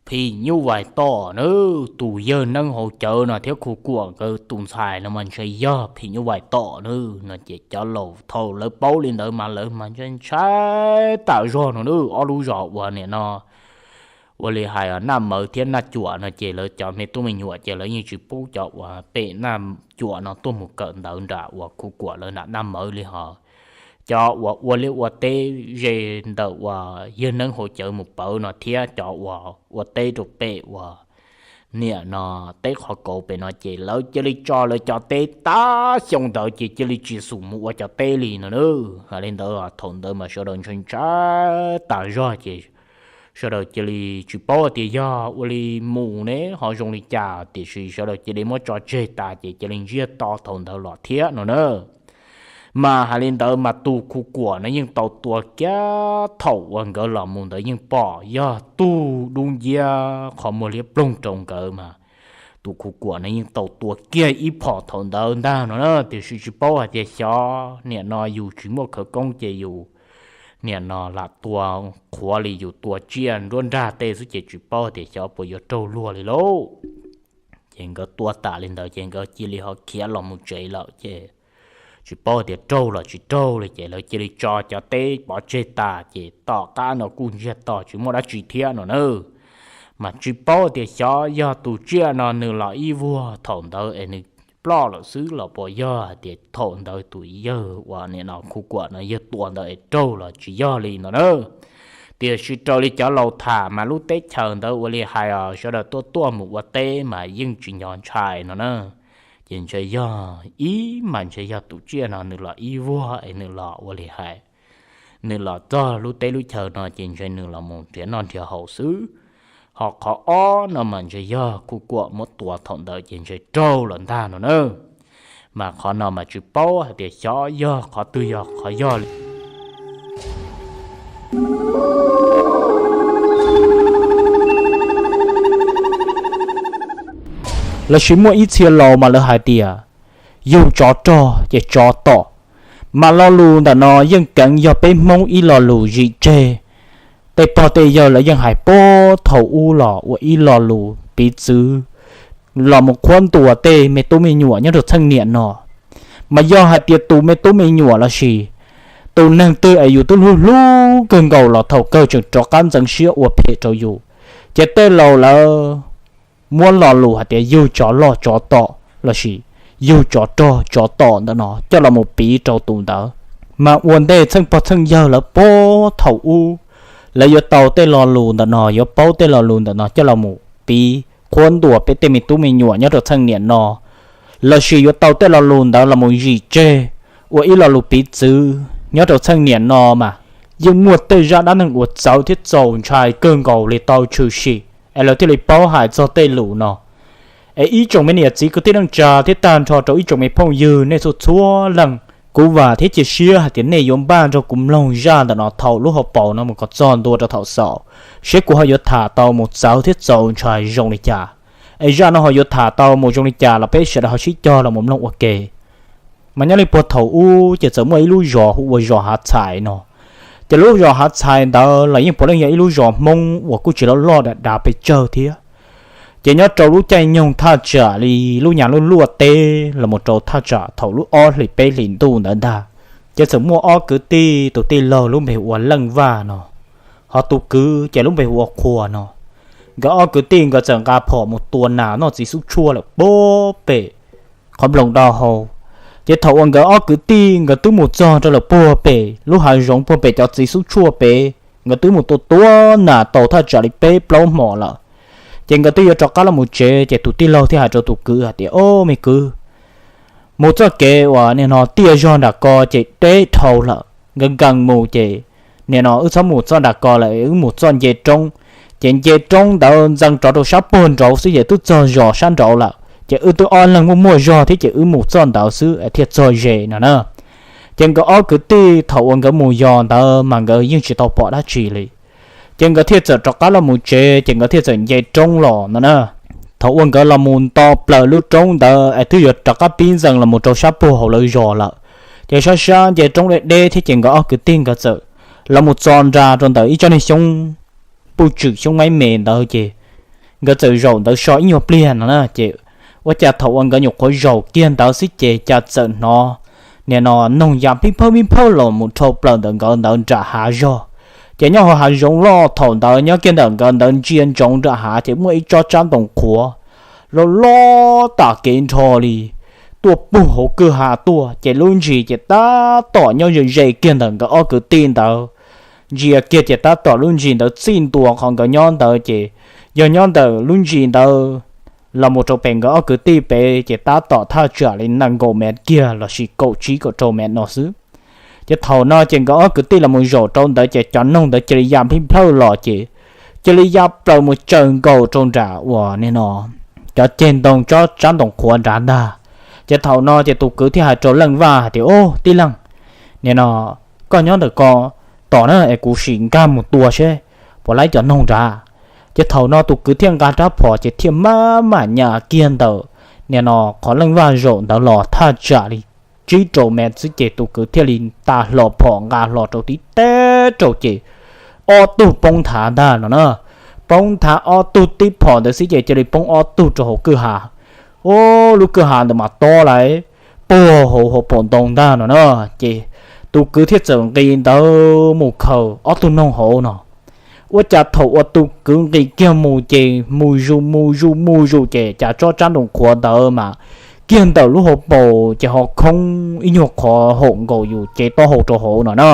phim nyuj vais tom nawb, tus yawg neeb hauv cawv no thiab Khu Kuam nkawd tus ntxhais no mas ntshe yog phim nyuj vais tom nawb no ces cov laus thaum lawv paub li ntawd mas lawv mas ntshai ntshai tas zog no nawb. Ob lub zos uas nim no ua li hais Naj Mawv thiab Naj Cuam no ces lawv cov me tub me nyuam ces lawv yeej tsis pub cov uas pem Naj Cuam no tuaj mus kawm ntawv nram uas Khu Kuam lawv nram Naj Mawv li hos. Cov uas ua liaj ua teb ze ntawm uas yawg neeb hauv cawv mus pawv no thiab cov uas ua teb rau pem uas niam no teb qhov kauv pem no ces lawv cia li tso lawv cov teb tab xyoo ntawd ces cia li tsis xum mus ua cov teb li no nawb. Hais li ntawd thaum ntawd mas sawv daws ntshai ntshai tas zog ces sawv daws cia li tsis paub tias yog ua li mus ne ho zoo li cas, tiam sis sawv daws cia li muab tso tseg tas ces cia li ntsiag to thaum ntawd los thiab no na. Mas hais li ntawd mas tus Khu Kuam no yeej tau tua kiag thaum uas nkawd los mus ntawd yeej pom yog tug dub nciab qhov muag liab ploog rau nkawd mas tus Khu Kuam no yeej tau tua kiag ib phom thaum ntawd ntag no na, tiam sis tsis paub hais tias xyov niam no yus tsis muaj khawv koob ces yus niam no lam tua qhuav li yus tua tsiaj nruab nrag tej xwb ces tsis paub tias xyov puas yuav raug luag li lauj. Ces nkawd tua tas li ntawd ces nkawd cia li ho khiav los mus tsev lawm ces tsis paub tias raug los tsis raug li ces lawv cia li tso cov teb pov tseg tas ces tom qab no kuj ntsiag to tsis muaj dab tsi thiab no na. Mas tsis paub tias xyov yog tus tsiaj no nws los ib vuag thaum ntawd es nws ploj lawm xwb los puas yog hais tias thaum ntawd tus yawg uas nim no Khu Kuam no yawg tua ntawd es raug los tsis yog li no na. Tiam sis raws li cov laus tham mas lub teb chaws ntawd ua li hais os sawv daws tuaj tuaj mus ua teb mas yeej tsis nco ntshai no na. Ces ntshe yog ib mas ntshe yog tus tsiaj no nws los ib vuag es nws los ua li hais, nws los txog lub teb lub chaw no ces ntshe nws los mus nrhiav noj nrhiav haus xwb. Ho qhov ob no mas ntshe yog Khu Kuam muab tua thaum ntawd ces ntshe raug los ntag no na. Mas qhov no mas tsis paub hais tias xyov yog qhov twg yog qhov yog li. Lossis muaj ib txhia laus mas lawv hais tias yug tsov rog ces tsov tom. Mas lo lus ntawm no yeej keev yog peb Hmoob ib lo lus zim tseg. Tej pog tej yawg lawv yeej hais puag thaum ub los ua ib lo lus piv txwv los mus qhuab ntuas tej me tub me nyuam nyob rau txheej niam no. Mas yog hais tias tus me tub me nyuam lossis tus neeg twg es yus twb hlub hlub kawg nkaus los thaum kawg tseem rov qab ntxeev siab ua phem rau yus, ces tej laus lawv muab lo lus hais tias yug tsov loj tsov tom lossis yug tsov rog tsov tom ntawm no coj los mus piv rau tus ntawd. Mas ua ntej txheej pog txheej yawg lawv puag thaum ub, lawv yuav tau tej lo lus ntawm no, yuav paub tej lo lus ntawm no coj los mus piv qhuab ntuas peb tej me tub me nyuam nyob rau txheej niam no, lossis yuav tau tej lo lus ntawd los mus zim tseg ua ib lo lus piv txwv nyob rau txheej niam no mas yeej muaj tej zaj dab neeg uas txawv thiab txaus ntshai kawg nkaus li tau tshwm sim es lawv thiaj li paub hais txog tej lus no. Es ib tsoom me niam txiv kwv tij neej tsa thiab tag nrho rau ib tsoom me phooj ywg nej txhua txhua leej, kuv vam thiab cia siab hais tias nej yuav npaj nrog kuv mloog zaj ntawm no thaum lub hauv paus no mus kom txog ntua rau thaum xaus, seb kuv ho yuav tham tau mus txawv thiab txaus ntshai zoo li cas. Es zaj no ho yuav tham tau mus zoo li cas los peb sawv daws ho sib cog los mus mloog ua ke. Mas nyob li puag thaum ub ces txawm muaj ib lub zos hu ua zos Hav Txhais no. Ces lub zos Hav Txhais ntawd los yeej puav leej yog ib lub zos Hmoob uas kuj tsis loj loj dav dav pes tsawg thiab. Ces nyob rau lub caij nyoog thaj tsam li lub nyas lub luaj teb los mus rau thaj tsam thaum lub ob hlis peb hlis ntuj ntawd ntag, ces txawm muaj ob kwv tij, tus tij laug lub npe hu ua Leej Vaj no, ho tus kwv ces lub npe hu ua Qhua no. Nkawd ob kwv tij nkawd txawm nqa phom mus tua nas noj txiv xub tshuaj lawm puag pem qhov nploos dau hau. Ces thaum uas nkawd ob kwv tij nkawd twb mus txog rau lawm puag pem lub hav zoov puag pem cov txiv xub tshuaj pem, nkawd twb mus tua tua nas tau thaj tsam li peb plaub hmos lawm. Ces nkawd twb yuav rov qab los mus tsev, ces tus tij laug thiaj hais rau tus kwv hais tias, Au me kwv, mus txoj kev uas nim no tiaj zog nram ko ces deb dhau lawm, nkees nkees mus ces nim no wb txhob mus txoj nram ko lawm, wb mus txoj nce roob. Ces nce roob ntawd ntxees rov rau sab puag nraud xwb ces twb txog zos sab nraud lawm, ces wb twb ob leeg muaj muaj zog thiab ces wb mus txoj ntawd xwb thiaj txog ze no na. Ces nkawd ob kwv tij thaum uas nkawd mus yos ntawd mas nkawd yeej tsis tau pom dab tsi li. Ces nkawd thiaj txawm rov qab los mus tsev, ces nkawd thiaj txawm nce roob los no na. Thaum uas nkawd los mus nto plaws lub roob ntawd es twb yuav rov qab pib ntxees los mus rau sab puag hauv lawv zos lawm, ces sab sab nce roob deb deb thiab ces nkawd ob kwv tij nkawd txawm los mus txo nra rau ntawm ib tsob niag xyoob puj tswm xyoob maib me ntawd ces nkawd txawm zaum ntawd so ib nyuag pliag no na ces ua cas thaum uas nkawd nyuam qhuav zaum kiag ntawd xwb ces cas txawm hnov nim no noog ya pib phawj pib phawj los mus dhau plaws ntawm nkawd ntawd nram hav zog. Ces nyob hauv hav zoov loj thaum ntawd nyob kiag ntawm nkawd ntawd ntsia ntsoov nram hav ces muaj ib tsob tsab ntoo qhuav loj loj tam kev nrho li tuaj puag hauv kwj ha tuaj ces lub ntsis ces tab tom nyob ze ze kiag ntawm nkawd ob kwv tij ntawd. Ntsia kiag ces tab tom lub ntsis ntawd txij ntua qhov nkawd nyob ntawd ces yog nyob ntawm lub ntsis ntawd los mus rau pem nkawd ob kwv tij pem ces tab tom thaj tsam li nees nkaum mev kiag lossis kaum tsib kaum rau mev no xwb. Ces thaum no ces nkawd ob kwv tij los mus zaum rau ntawd ces cov noog ntawd cia li ya pib plhawj los ces cia li ya plaws mus tsaws nkaus rau nram uas nim no cov ceg ntoo tsob tsab ntoo qhuav nrad ntag. Ces thaum no ces tus kwv thiaj hais rau Leej Vaj hais tias, Ub, tij Leej, nim no koj nyob ntawm ko tos na es kuv sim nkag mus tua seb puas laib cov noog nrad. Ces thaum no tus kwv thiaj nqa rab phom ces thiaj maj mam nyas kiag ntawm nim no qhov Leej Vaj zaum ntawd los thaj tsam li tsib rau mev xwb ces tus kwv thiaj li tas hlo phom nqa hlo rau tib teb rau ces ob tug poob nthav ntag no na. Poob nthav ob tug tib phom ntawd xwb ces cia li poob ob tug rau hauv kwj ha. Ub, lub kwj ha ntawd mas tob lawm, puag hauv hauv paus ntoo ntag no na. Ces tus kwv thiaj txawm nqis ntawd mus khaws ob tug noog hauv no. Ua cas thaum uas tus kwv nqis kiag mus ces mus zus mus zus mus zus ces cas tsob tsab ntoo qhuav ntawd mas kiag ntawm lub hauv paus ces ho khoob ib nyuag qhov haum nkaus yus cev taub hau rau hauv no na.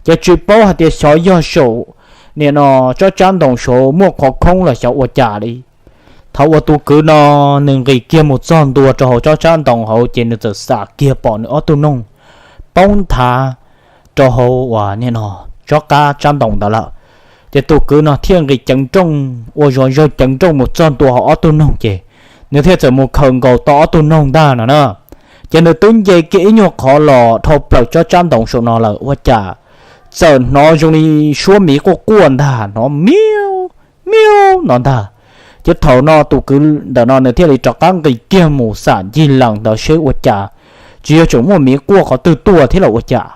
Ces tsis paub hais tias xyov yog saum nim no tsob tsab ntoo saud muaj qhov khoob los xyov ua cas li. Thaum uas tus kwv no nws nqis kiag mus txog ntua rau hauv tsob tsab ntoo hauv ces nws txawm xam kiag pom nws ob tug noog poob nthav rau hauv uas nim no tsob qab tsab ntoo ntawd lawm. Ces tus kwv no thiaj nqis ceev nrooj ua zog zawg ceev nrooj mus txog ntua hauv ob tug noog ces nws thiaj txawm mus khaws nkaus tau ob tug noog ntag no na. Ces nws twb nce kiag ib nyuag qhov los dhau plaws tsob tsab ntoo saum no lawm ua cas txawm hnov zoo li suab miv quaj quaj ntag, hnov miau miau no ntag. Ces thaum no tus kwv ntawm no nws thiaj li rov qab nqis kiag mus xam ncig lees ntawd seb ua cas tsis yog tseem muaj miv quaj qhov twg tuaj thiab los ua cas.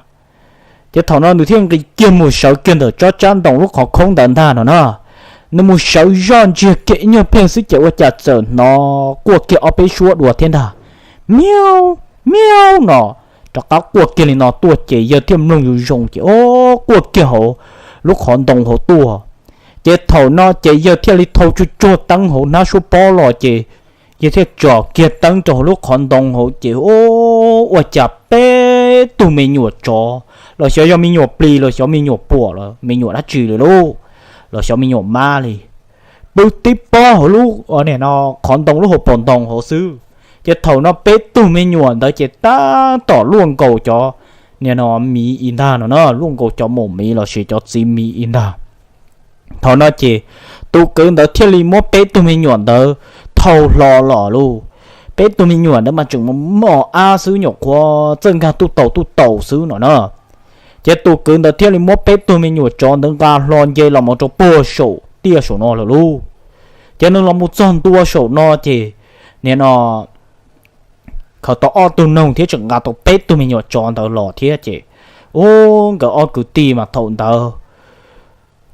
Ces thaum no nws thiaj nqis kiag mus sawv kiag ntawm tsob tsab ntoo lub qhov khoob ntawd ntag no na. Nws mus sawv zoj ntsiag kiag ib nyuag pheej xwb ces ua cas txawm hnov quaj kiag ob peb suab dua thiab ntag, miau miau no. Rov qab quaj kiag li no tuaj ces yawg thiaj mloog zoo zoo ces o, quaj kiag hauv lub qhov ntoo hauv tuaj. Ces thaum no ces yawg thiaj li thau tsuj tsuag teeb hauv hnab suab pob los ces yawg thiaj tsom kiag teeb rau hauv lub qhov ntoo hauv ces o, ua cas peb tug me nyuam tsov los xyov yog me nyuam plis los xyov me nyuam puam los me nyuam dab tsi li lauj, los xyov me nyuam mab li, pw tib pob hauv lub nim no qhov ntoo lub hauv paus ntoo hauv xwb. Ces thaum no peb tug me nyuam ntawd ces tab tom luaj nkaus cov nim no miv ib ntag no na, luaj nkaus cov maum miv lossis cov txiv miv ib ntag. Thaum no ces tus kwv ntawd thiaj li muab peb tug me nyuam ntawd thau hlo los lauj. Peb tug me nyuam ntawd mas tseem mos ab xwb, nyuam qhuav txawj nkag tuj taus tuj taus xwb no na. Ces tus kwv ntawd thiaj li muab peb tug me nyuam tsov ntawd nqa hlo nce los mus rau puag saum tiaj saum no lawm lauj. Ces nws los mus txog ntua saum no ces nim no khaws tau ob tug noog thiab tseem nqa tau peb tug me nyuam tsov ntawd los thiab ces, u, nkawd ob kwv tij mas thaum ntawd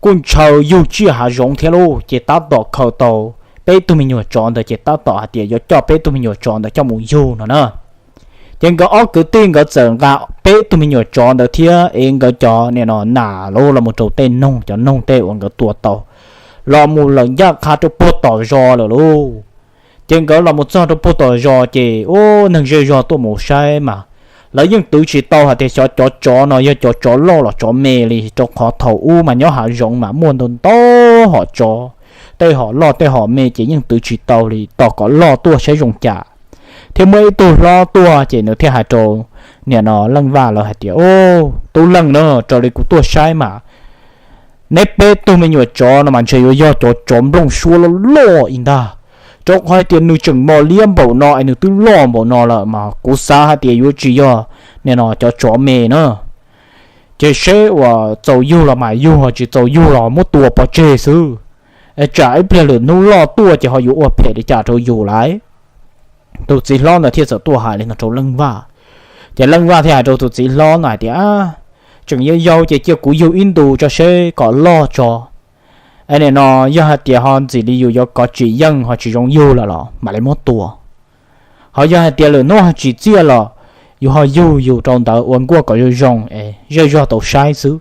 kuj ntshaw yug tsiaj hav zoov thiab lauj, ces tab tom khaws tau peb tug me nyuam tsov ntawd ces tab tom hais tias yuav coj peb tug me nyuam tsov ntawd coj mus yug no na. Ces nkawd ob kwv tij nkawd txawm nqa peb tug me nyuam tsov ntawd thiab es nkawd cov nim no nas los mus rau tej noog, cov noog tej uas nkawd tua tau, los mus lawm ncaj qha rau puag tom zos lawm lauj. Ces nkawd los mus txog rau puag tom zos ces, u, neeg zej zog tuaj mus saib mas lawv yeej twv tsis tau hais tias xyov cov tsov no yog cov tsov loj los tsov me li, rau qhov thaum ub mas nyob hav zoov mas muaj ntau ntau hom tsov, tej hom loj tej hom me ces yeej twv tsis tau li, tos kom loj tuaj saib zoo cas. Thiab muaj ib tug hlob tuaj ces nws thiaj hais rau nim no Leej Vaj lawv hais tias, u, tub Leej na, raws li kuv tuaj saib mas neb peb tug me nyuam tsov no mas ntshe yuav yog cov tsov nplooj suab loj loj ib ntag, rau qhov hais tias nws tseem mos liab npaum no es nws twb loj npaum no lawm mas kuv xav hais tias yuav tsis yog nim no cov tsov me na. Ces seb uas txaus yug los mam yug, tsis txaus yug los muab tua pov tseg xwb. tsam ib pliag lwm hnub loj tuaj ces ho yuav ua phem li cas rau yus lawm. Tus txiv hlob ntawd thiaj txawm tuaj hais li no rau Leej Vaj. Ces Leej Vaj thiaj hais rau tus txiv hlob ntawd hais tias, tseem yau yau ces cia kuv yug ib ntus tso seb kom loj tso. Nim no yog hais tias ho ntxim li yus yuav kov tsis yeej ho tsis zoo yug lawm los mam li muab tua. Ho yog hais tias lwm hnub ho tsis txiaj los yus ho yug yus rau ntawd ua nkuaj kom zoo zoo es zej zog tau saib xwb.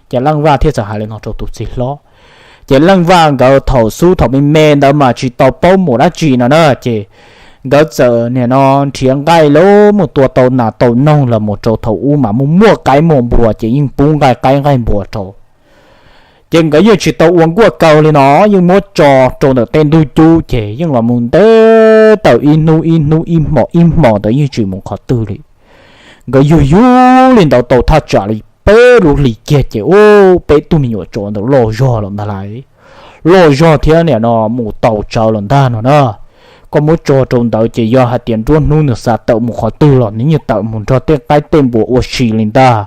Ces Leej Vaj thiaj txawm hais li no rau tus txiv hlob. Ces Leej Vaj nkawd thaum xub thaum me me ntawd mas tsis tau paub mus dab tsi no na, ces nkawd txawm nim no nrhiav nqaij lawm mus tua tau nas tau noog los mus rau thaum ub mas muaj muaj qaib muaj npua ces yeej pub nqaij qaib nqaij npua rau. Ces nkawd yeej tsis tau ua nkuaj kaw li no, yeej muab tso rau ntawm tej ntug cub ces yeej los mus ntev tawm ib hnub ib hnub ib hmos ib hmos ntawd yeej tsis mus qhov twg li. Nkawd yug yug li ntawd tau thaj tsam li peb lub hlis kiag ces ub, peb tug me nyuam tsov ntawd loj zog lawm ntag lauj. Loj zog thiab nim no mus tau tsawv lawm ntag no na. Koj muab tso rau ntawd ces yog hais tias nruab hnub nws xav tawm mus qhov twg los nws yeej tawm mus nrog tej qaib tej npua ua si li ntag.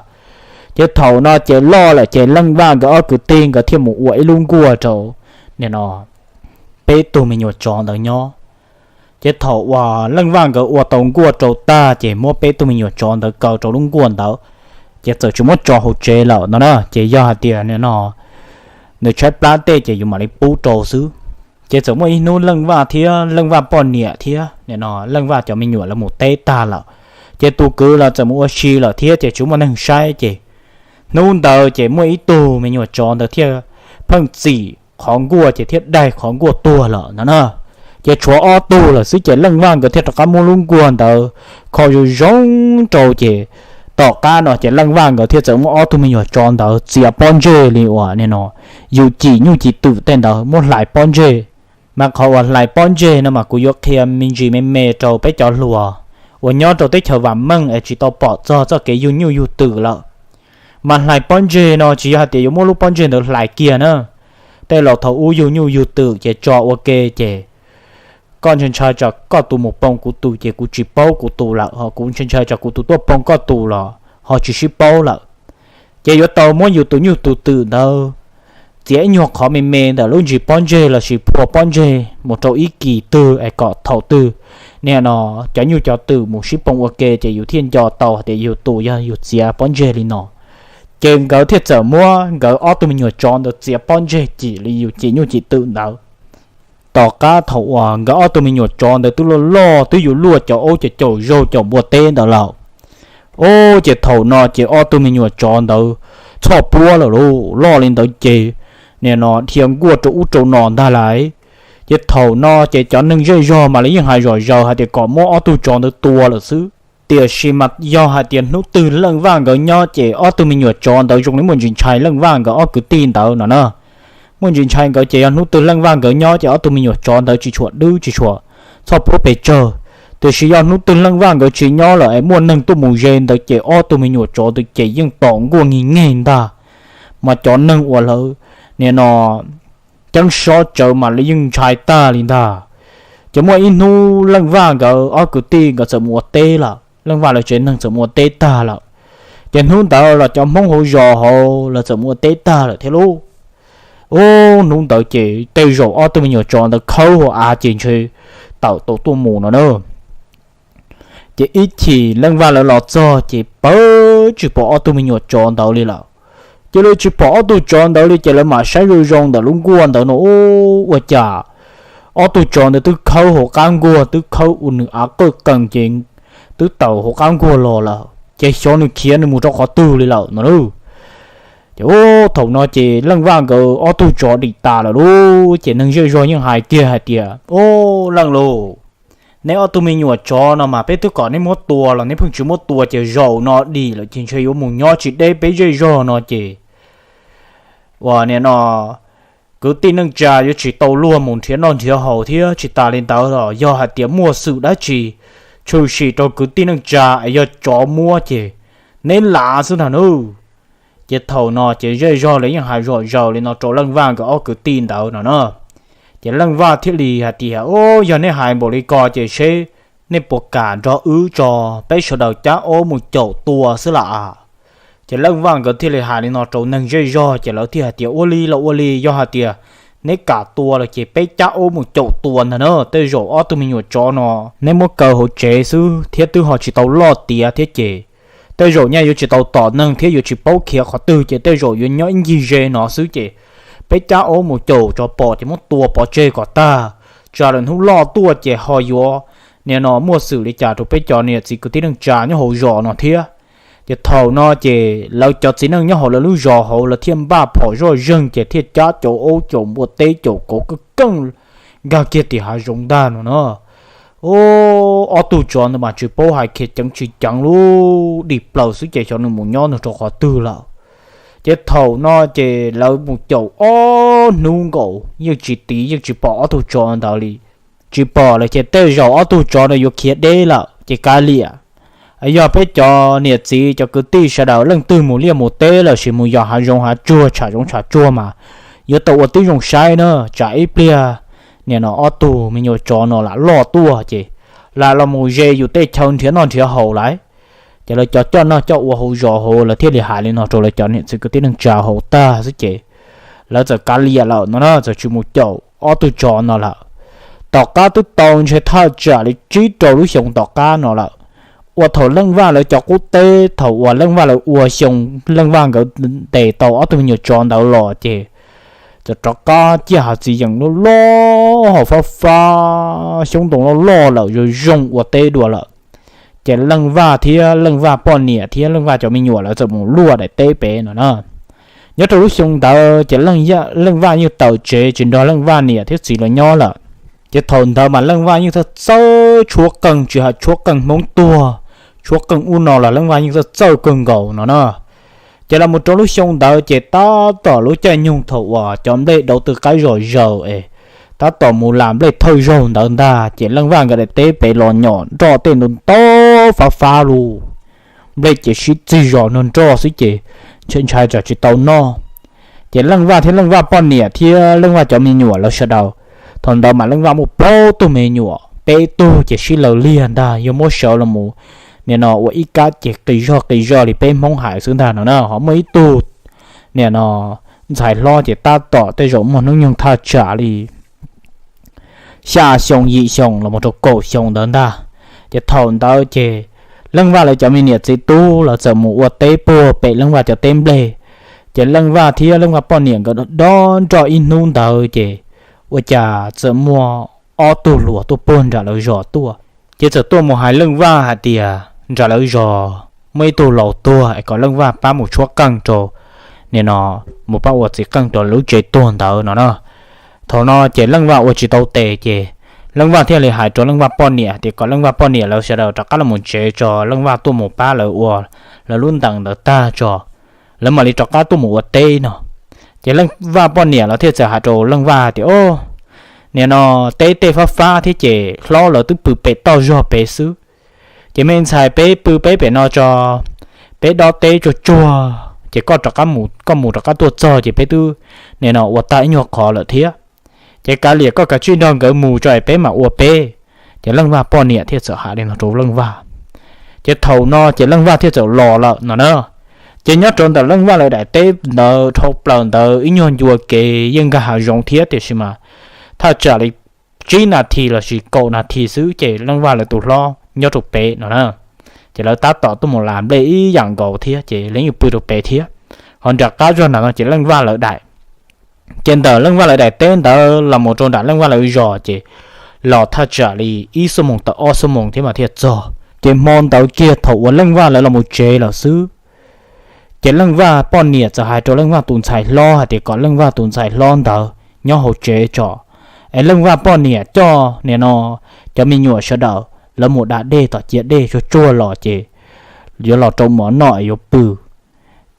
Ces thaum no ces loj lawm ces Leej Vaj nkawd ob kwv tij nkawd thiaj mus ua ib lub nkuaj rau nim no peb tug me nyuam tsov ntawd nyob. Ces thaum uas Leej Vaj nkawd ua tau nkuaj rau tag ces muab peb tug me nyuam tsov ntawd kaw rau lub nkuaj ntawd, ces txawm tsis muab tso hauv tsev lawm no na. Ces yog hais tias nim no nws tshaib plab tej ces yus mam li pub rau xwb. Ces txawm muaj ib hnub Leej Vaj thiab Leej Vaj poj niam thiab nim no Leej Vaj cov me nyuam lawv mus teb tag lawm, ces tus kwv los txawm mus ua si lawm thiab ces tsis muaj neeg saib ces hnub ntawd ces muaj ib tug me nyuam tsov ntawd thiaj pheej txim qhov nkuaj ces thiaj daig qhov nkuaj tuag lawm no na. Ces tshuav ob tug lawm xwb ces Leej Vaj nkawd thiaj rov qab muab lub nkuaj ntawd kho zoo zoo rau ces tom qab no ces Leej Vaj nkawd thiaj txawm muab ob tug me nyuam tsov ntawd txiav pob ntseg li uas nim no yus cim nyuj cim twm tej ntawd muab hlais pob ntseg. Mas qhov uas hlais pob ntseg no mas kuv yuav qhia me ntsis me me rau peb cov hluas uas nyob rau teb chaws vam meej es tsis tau pom txog txoj kev yug nyuj yug twm lawm. Mas hlais pob ntseg no tsis yog hais tias yuav muab lub pob ntseg ntawd hlais kiag na. Tej laus thaum ub yug nyuj yug twm ces tso ua ke ces koj ntshai ntshai tsam koj tus mus poob kuv tus ces kuv tsis paub kuv tus lawm, ho kuv ntshai ntshai tsam kuv tus tuaj poob koj tus los ho tsis sib paub lawm. Ces yuav tau muab yus tus nyuj tus twm ntawd txiav ib nyuag qhov me me ntawm lub ntsis pob ntseg lossis phua pob ntseg mus rau ib kis twg es kom thaum twg nim no cov nyuj cov twm mus sib poob ua ke ces yus thiaj nco tau hais tias yus tus yog yus txiav pob ntseg li no. Ces nkawd thiaj txawm muab nkawd ob tug me nyuam tsov ntawd txiav pob ntseg cim li yus cim nyuj cim twm ntawd. Tom qab thaum uas nkawd ob tug me nyuam tsov ntawd twb loj loj twb yuav luaj cov aub cov caum zaug caum npua teb ntawd lawm. Ub, ces thaum no ces ob tug me nyuam tsov ntawd txhoj puab lawm lauj, loj li ntawd ces nim no dhia nkuaj rau ub rau no ntag lauj. Ces thaum no ces cov neeg zej zog mas lawv yeej hais zom zaws hais tias kom muab ob tug tsov ntawd tua lawm xwb. Tiam sis mas yog hais tias hnub twg Leej Vaj nkawd nyob ces ob tug me nyuam tsov ntawd zoo li muaj ntsis ntshai Leej Vaj nkawd ob kwv tij ntawd no na. Muaj ntsis ntshai nkawd ces yog hnub twg Leej Vaj nkawd nyob ces ob tug me nyuam tsov ntawd tsis tshua dwb tsis tshua txhoj puab pes tsawg. Tiam sis yog hnub twg Leej Vaj nkawd tsis nyob lawm es muaj neeg tuaj mus ze ntawd ces ob tug me nyuam tsov ntawd ces yeej tom nkuaj ngig ngeg ntag. Mas cov neeg uas lawv nim no ceeb sob tsawv mas lawv yeej ntshai tag li ntag. Ces muaj ib hnub Leej Vaj nkawd ob kwv tij nkawd txawm mus ua teb lawm, Leej Vaj lawv tsev neeg txawm mus ua teb tag lawm. Ces hnub ntawd los cov Hmoob hauv zos hauv lawv txawm mus ua teb tag lawm thiab lauj. Ub, hnub ntawd ces tej zaum ob tug me nyuam tsov ntawd khawb hauv av ces ntshe tawm tau tuaj mus no na. Ces ib chim Leej Vaj lawv los txog ces pawg tsis pom ob tug me nyuam tsov ntawd li lawm. Ces lawv tsis pom ob tug tsov ntawd li ces lawv mam saib zoo zoo ntawm lub nkuaj ntawd no, ub, ua cas ob tug tsov ntawd twb khawb hauv qab nkuaj, twb khawb ua nws av qawj qees ces twb tawm hauv qab nkuaj los lawm ces xyov nws khiav nws mus rau qhov twg li lawm no lauj. Ces ub, thaum no ces Leej Vaj nkawd ob tug tsov dim tas lawm lauj. Ces neeg zej zog yeej hais kiag hais tias, Ub, Leej lauj, neb ob tug me nyuam tsov no mas peb twb kom neb muab tua los neb pheej tsis muab tua ces zaum no dim lawm ces ntshe yuav mus nyob tsis deb peb zej zog no ces uas nim no kwv tij neej tsa yuav tsis tau luag mus nrhiav noj nrhiav haus thiab tsis tas li ntawd los yog hais tias muaj xwm dab tsi tshwm sim rau kwv tij neej tsa es yog tsov muab ces neb lav xwb ntag nawb. Ces thaum no ces zej zog lawv yeej hais zom zaws li no rau Leej Vaj nkawd ob kwv tij ntawd no na. Ces Leej Vaj thiaj li hais tias, Ub, yog nej hais npaum li ko ces seb nej puas kam nrog wb tso, peb sawv daws cab aub mus caum tua xwb las. Ces Leej Vaj nkawd thiaj li hais li no rau neeg zej zog ces lawv thiaj hais tias, Ua li los ua li, yog hais tias Neb kam tua los ces peb cab aub mus caum tua ntag na. Tej zaum ob tug me nyuam tsov no neb muab kaw hauv tsev xwb thiab twb ho tsis tau loj tiav thiab ces tej zaum nyaj yuav tsis tau tom neeg thiab yuav tsis paub khiav qhov twg ces tej zaum yuav nyob ib ncig ze no xwb ces peb cab aub mus caum tso pom ces muab tua pov tseg kom tag, tsam lawm hnub loj tuaj ces ho yuav nim no muaj xwm li cas rau peb cov niam txiv kwv tij neej tsa nyob hauv zos no thiab. Ces thaum no ces lawv cov txiv neej nyob hauv lawv lub zos hauv lawv thiaj npaj phom zoj zeeg ces thiaj cab cov aub caum npua teb caum kauv keej keej nkag kiag tim hav zoov ntag no na. Ob tug tsov ntawd mas tsis paub hais khiav ceev tsis ceev lub dim plaws xwb ces xyov nws mus nyob nws rau qhov twg lawm. Ces thaum no ces lawv mus caum ob hnub nkaus yeej tsis tiv yeej tsis pom ob tug tsov ntawd li. Tsis pom lawm ces tej zaum ob tug tsov no yuav khiav deb lawm ces kav liam. Yog peb cov niam txiv cov kwv tij sawv daws leej twg mus liaj mus teb lossis mus yos hav zoov hav tsuag tshav zoov tshav tsuag mas yuav tau ua tib zoo saib na, tsam ib pliag nim no ob tug me nyuam tsov no lam loj tuaj ces lam los mus ze yus tej chaw nrhiav noj nrhiav haus lawm. Ces lawv cov coj noj coj ua hauv zos hauv lawv thiaj li hais li no rau lawv cov niam txiv kwv tij neej tsa hauv tag xwb ces lawv txawm kav liam lawm no na, txawm tsis mus caum ob tug tsov no lawm. Tom qab twb tau ntshe thaj tsam li tsib rau lub xyoo tom qab no lawm, uas thaum Leej Vaj lawv cov qub teb thaum uas Leej Vaj lawv ua xyoo, Leej Vaj nkawd ntes tau ob tug me nyuam tsov ntawd los ces txawm rov qab ciaj hav txiv yees loj loj hauv fab fab xyoob ntoo loj loj lawm zoo zoo ua teb dua lawm. Ces Leej Vaj thiab Leej Vaj poj niam thiab Leej Vaj cov me nyuam lawv txawm mus luaj daim teb pem no na. Nyob rau lub xyoo ntawd ces Leej Vaj yeej tawm tsev tsis nrog Leej Vaj niam thiab txiv lawv nyob lawm. Ces thaum ntawd mas Leej Vaj yeej txawj txawj tshuab qeej, tsis hais tshuab qeej hmoob tuag, tshuab qeej ub no los Leej Vaj yeej txawj txawj kawg nkaus no na. Ces los mus rau lub xyoo ntawd ces tab tom lub caij nyoog thaum uas cov nplej dauv tw qaib zom zaws es tab tom mus las nplej thawj zaug ntawd ntag ces Leej Vaj nkawd daim teb pem los nyom nroj tej ntau ntau fab fab lug. Nplej ces sib txig zos nrog nroj xwb ces ntshai ntshai tsam tsis tau noj. Ces Leej Vaj thiab Leej Vaj poj niam thiab Leej Vaj cov me nyuam lawv sawv daws, thaum ntawd mas Leej Vaj muaj plaub tug me nyuam, peb tug ces sib law liag ntag, yog muab sawv los mus nim no ua ib kab ces qis zog qis zog li peb hmoob hais xwb ntag no na. Ho muaj ib tug nim no ntxhais hlob ces tab tom tej zaum muaj hnub nyoog thaj tsam li xya xyoo yim xyoo los mus rau kaum xyoo ntawd ntag. Ces thaum ntawd ces Leej Vaj lawv cov me niam txiv tub lawv txawm mus ua teb puag pem Leej Vaj cov teb nplej. Ces Leej Vaj thiab Leej Vaj poj niam nkawd dob nroj ib hnub ntawd ces ua cas txawm muaj ob tug hluas tuaj puag nram lawv zos tuaj. Ces txawm tuaj mus hais Leej Vaj hais tias nram lawv zos muaj ib tug laus tuag es kom Leej Vaj pab mus tshuab qeej rau nim no, mus pab ua txiv qeej rau lub tsev tuag ntawd no na. Thaum no ces Leej Vaj ua tsis tau tes ces Leej Vaj thiaj li hais rau Leej Vaj poj niam tias kom Leej Vaj poj niam lawv sawv daws rov qab los mus tsev tso, Leej Vaj tuaj mus pab lawv ua lawv lub ntees ntawd tag tso, lawv mam li rov qab tuaj mus ua teb no. Ces Leej Vaj poj niam lawv thiaj txawm hais rau Leej Vaj tias, o, nim no teb tej fab fab thiab ces hlob lawv twb pw pem toj zog pem xwb. Ces me ntxhais, peb pw peb pem no tso, peb dob teb tsuag tsuag ces koj rov qab mus, koj mus rov qab tuaj txog ces peb twb nim no ua tag ib nyuag qhov lawm thiab. Ces kav liam, koj kav tsij nrog nkawd mus tso es peb mam ua peb. Ces Leej Vaj poj niam thiaj txawm hais li no rau Leej Vaj. Ces thaum no ces Leej Vaj thiaj txawm los lawm no na. Ces nyob rau ntawm Leej Vaj lawv daim teb ntawd dhau plaws ntawd ib nyuag ncua kev yeej nkag hav zoov thiab tiam sis mas thaj tsam li tsib nas this lossis kaum nas this xwb ces Leej Vaj lawv tus hlob nyob rau pem no na. Ces lawv tab tom tuaj mus las nplej ib yam nkaus thiab ces lawv yeej pw rau pem thiab. Ho nram qab zog nram no ces Leej Vaj lawv daim. Ces ntawm Leej Vaj lawv daim teb ntawd los mus rau nram Leej Vaj lawv zos ces los thaj tsam li ib xuab moos tawm ob xuab moos thiab mas thiaj txog. Ces hmo ntawd kiag thaum uas Leej Vaj lawv los mus tsev lawm xwb, ces Leej Vaj poj niam txawm hais rau Leej Vaj tus ntxhais hlob hais tias kom Leej Vaj tus ntxhais hlob ntawd nyob hauv tsev tso, es Leej Vaj poj niam coj nim no cov me nyuam sawv daws lawv mus da dej tom ciav dej tsuag tsuag los ces yuav los rau mov noj es yuav pw.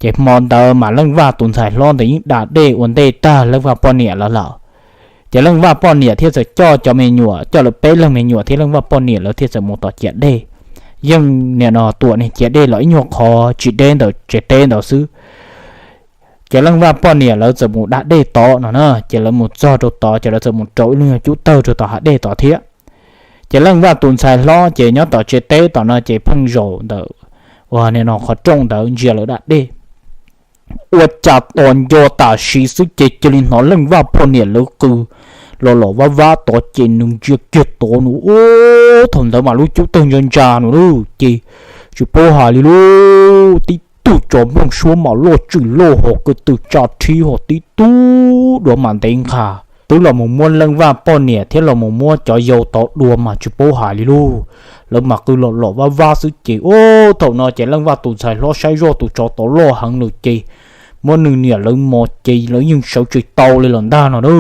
Ces hmo ntawd mas Leej Vaj tus ntxhais hlob ntawd yeej da dej ua ntej tag Leej Vaj poj niam lawv lawm. Ces Leej Vaj poj niam thiaj txawm coj cov me nyuam, coj lawv peb leeg me nyuam thiab Leej Vaj poj niam lawv thiaj txawm mus tom ciav dej. Yeej nim no tuam niag ciav dej los ib nyuag qhov tsis deb ntawm tsev teb ntawd xwb. Ces Leej Vaj poj niam lawv txawm mus da dej tod no na, ces lawv mus txog rau tod ces lawv txawm mus rau ib lub nyuag cub tawg rau tom hav dej tod thiab. Ces Leej Vaj tus ntxhais hlob ces nyob tom tsev teb tom no ces pheej zaum ntawm uas nim no qhov rooj ntawd ntsia lawv da dej. Ua cas tos nco tam sim xwb ces cia li hnov Leej Vaj poj niam lawv qw los los vab vab tod ces nws ntsia kiag tod nws ub, thaum ntawd mas lub cub tawg ntsa ntsa nws lub ces tsis paub hais li lub tib tug tsov nplooj suab mas loj tshaj loj hos ko tw tsa rhib hos tib tug duav mas ntev nqha twb los mus muab Leej Vaj poj niam thiab los mus muab cov yau tod dua mas tsis paub hais li lub. Lawv mas qw los los vab vab xwb ces ub, thaum no ces Leej Vaj tus ntxhais hlob saib zoj tus tsov tod loj heev lawm ces muab nws niam lawv mos ces lawv yeej sawv tsis tau li los ntag no na.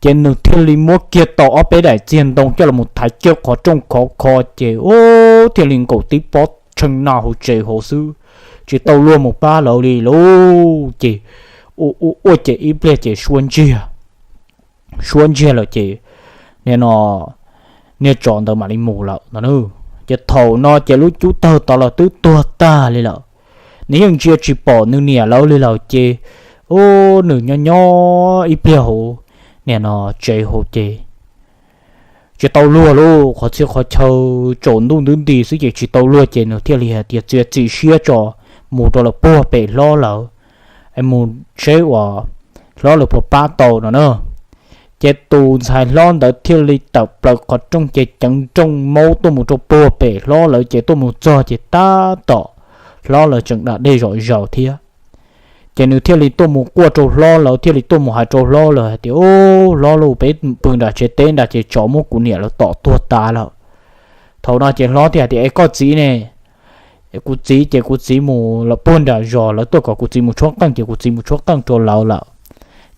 Ces nws thiaj li muab kiag tau ob peb daim txiag ntoo coj los thaiv kiag qhov rooj khov kho ces ub, thiaj li nkaum tib pob tshee naj hauv tsev hauv xwb, tsis tau luag mus pab lawv li lauj. Ces ua ces ib pliag ces suab ntsiag, suab ntsiag lawm ces nim no niag tsov ntawd mam li mus lawm no. Ces thaum no ces lub cub tawg tod los twb tuag tag li lawm, nws yeej ntsia tsis pom nws niam lawv li lawm ces ub, nws nyob nyob ib pliag hauv nim no tsev hauv ces tsis tau luag lauj, qhov txhia qhov chaw tsaus ntuj ntub nti xwb ces tsis tau luag ces nws thiaj li hais tias txiav txim siab tso mus rau lawv puag pem hlob lawv es mus saib uas hlob lawv puas pab tau no na. Ces tus ntxhais hlob ntawd thiaj li tawm plaws qhov rooj ces ceev nrooj maub tuaj mus rau puag pem hlob lawv ces tuaj mus txog ces tab tom hlob lawv tseem da dej zom zaws thiab. Ces nws thiaj li tuaj mus quaj rau hlob lawv, thiaj li tuaj mus hais rau hlob lawv hais tias, Ub, hlob lauj, peb pw nram tsev teb nrad ces tsov muab kuv niam lawv tom tuag tas lawm. Thaum no ces hlob thiaj hais tias, Es koj txiv ne? Kuv txiv ces kuv txiv mus lawm puag nram zos, lawv tuaj kom kuv txiv mus tshuab qeej ces kuv txiv mus tshuab qeej rau lawv lawm.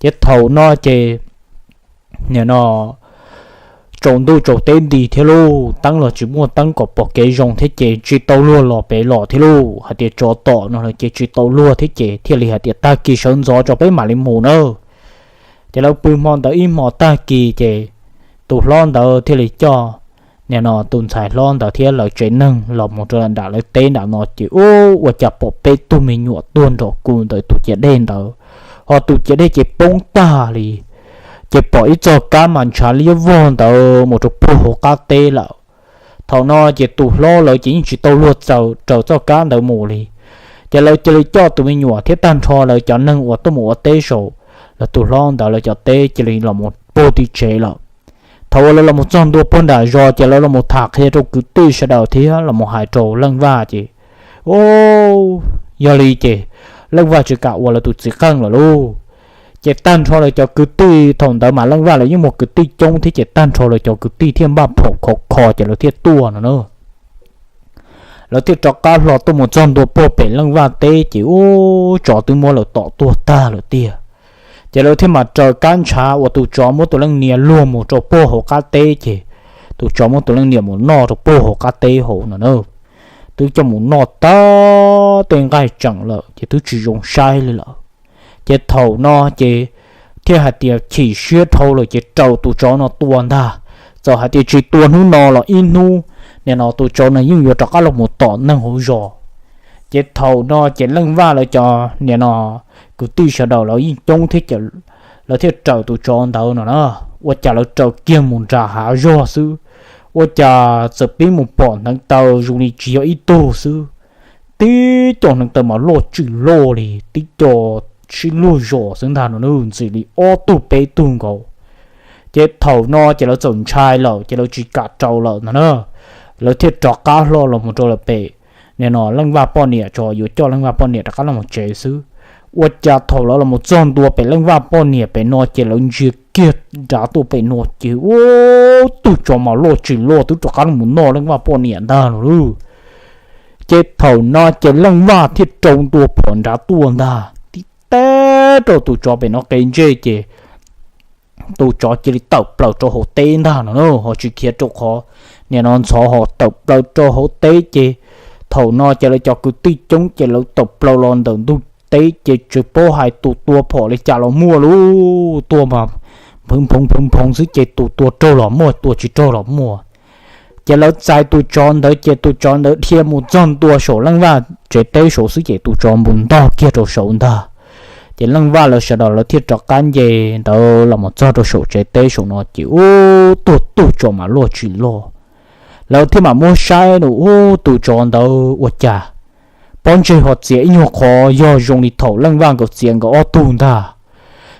Ces thaum no ces nim no tsaus ntuj tsaus teb nti thiab lauj, teeb los tsis muaj teeb kom pom kev zoo thiab ces tsis tau luag los pem los thiab lauj, hais tias tsov tom no lawm ces tsis tau luag thiab ces thiaj li hais tias, Tag kis sawv ntxov tso peb mam li mus na. Ces lawv pw hmo ntawd ib hmo tag kis ces tus hlob ntawd thiaj li coj nim no tus ntxhais hlob ntawd thiab lawv tsev neeg los mus rau nram lawv teb nram no ces ub, ua cas pom peb tug me nyuam tuag nrog kuv ntawm tus ciav dej ntawd, ho tus ciav dej ces poob tag li. Ces pom ib txoj kab mas ntshav liab vog ntawd mus rau puag hauv qab teb lawm. Thaum no ces tus hlob lawv ces yeej tsis tau luag txaws raws txoj kab ntawd mus li. Ces lawv cia li coj tus me nyuam thiab tag nrho lawv cov neeg uas tuaj mus ua teb saum lawv tus hlob ntawd lawv cov teb cia li los mus puag tim tsev lawm. Thaum uas lawv los mus txog ntua puag nram zos ces lawv los mus tham qhia rau kwv tij sawv daws thiab los mus hais rau Leej Vaj ces, Ub, yog li ces Leej Vaj tsis kam ua lawv tus txiv qeej lawm lauj. Ces tag nrho lawv cov kwv tij thaum ntawd mas Leej Vaj lawv yeej muaj kwv tij coob thiab ces tag nrho lawv cov kwv tij thiaj npaj phom khov kho ces lawv thiaj tuaj no na. Lawv thiaj rov qab hlo tuaj mus txog ntua puag pem Leej Vaj teb ces ub, tsov twb muab lawv tom tuag tag lawm tiag. Ces lawv thiaj mam raws kab ntshav uas tus tsov muab tus leej niam luag mus rau puag hauv qab teb ces tus tsov muab tus leej niam mus noj rau puag hauv qab teb hauv no na. Twb coj mus noj tag tej nqaij tseem lawm ces twb tsis zoo saib li lawm. Ces thaum no ces thiaj hais tias chim siab dhau lawm ces raws tus tsov no tua ntag. Txawm hais tias tsis tua hnub no los ib hnub nim no tus tsov no yeej yuav rov qab los mus tom neeg hauv zos. Ces thaum no ces Leej Vaj lawv cov nim no kwv tij sawv daws lawv yeej coob thiab ces lawv thiaj raws tus tsov ntawd no na. Ua cas lawv raws kiag mus nram hav zog xwb, ua cas txawm pib mus pom hneev taw zoo li tsis yog ib tug xwb, tib co hneev taw mas loj tshaj loj li tib co sib luag zos xwb ntag no, ntxim li ob tug peb tug nkaus. Ces thaum no ces lawv txawm ntshai lawm ces lawv tsis kam raws lawm no na. Lawv thiaj rov qab hlo los mus rau lawv pem nim no Leej Vaj poj niam tso, yuav coj Leej Vaj poj niam rov qab los mus tsev xwb. Ua cas thaum lawv los mus txog ntua pem Leej Vaj poj niam pem no ces lawv ntsia kiag nrad tuaj pem no ces ub, tug tsov mas loj tshaj loj twb rov qab los mus noj Leej Vaj poj niam ntag no lauj. Ces thaum no ces Leej Vaj thiaj rau ntua phom nrad tuaj ntag, tib teb rau tus tsov pem no qe ntsej ces tus tsov cia li tawm plaws rau hauv teb ntag no na, ho tsis khiav rau qhov nim no ntxhov ho tawm plaws rau hauv teb ces thaum no ces lawv cov kwv tij coob ces lawv tawm plaws los ntawm ntug teb ces tsis paub hais tus tua phom li cas los muaj lauj, tua mas nphwv nphoov nphwv nphoov xwb ces tus tua raug los muaj, tua tsis raug los muaj. Ces lawv txais tus tsov ntawd ces tus tsov ntawd dhia mus txog ntua saum Leej Vaj tsev teb saud xwb ces tus tsov npu ntog kiag rau saud ntag. Ces Leej Vaj lawv sawv daws lawv thiaj rov qab nce ntawd los mus txog rau saum tsev teb saum no ces ub, tuag tug tsov mas loj tshaj loj. Lawv thiaj mam muab saib no ub, tus tsov ntawd ua cas pob ntseg ho txiav ib nyuag qhov yog zoo li thaum Leej Vaj nkawd txiav nkawd ob tug ntag.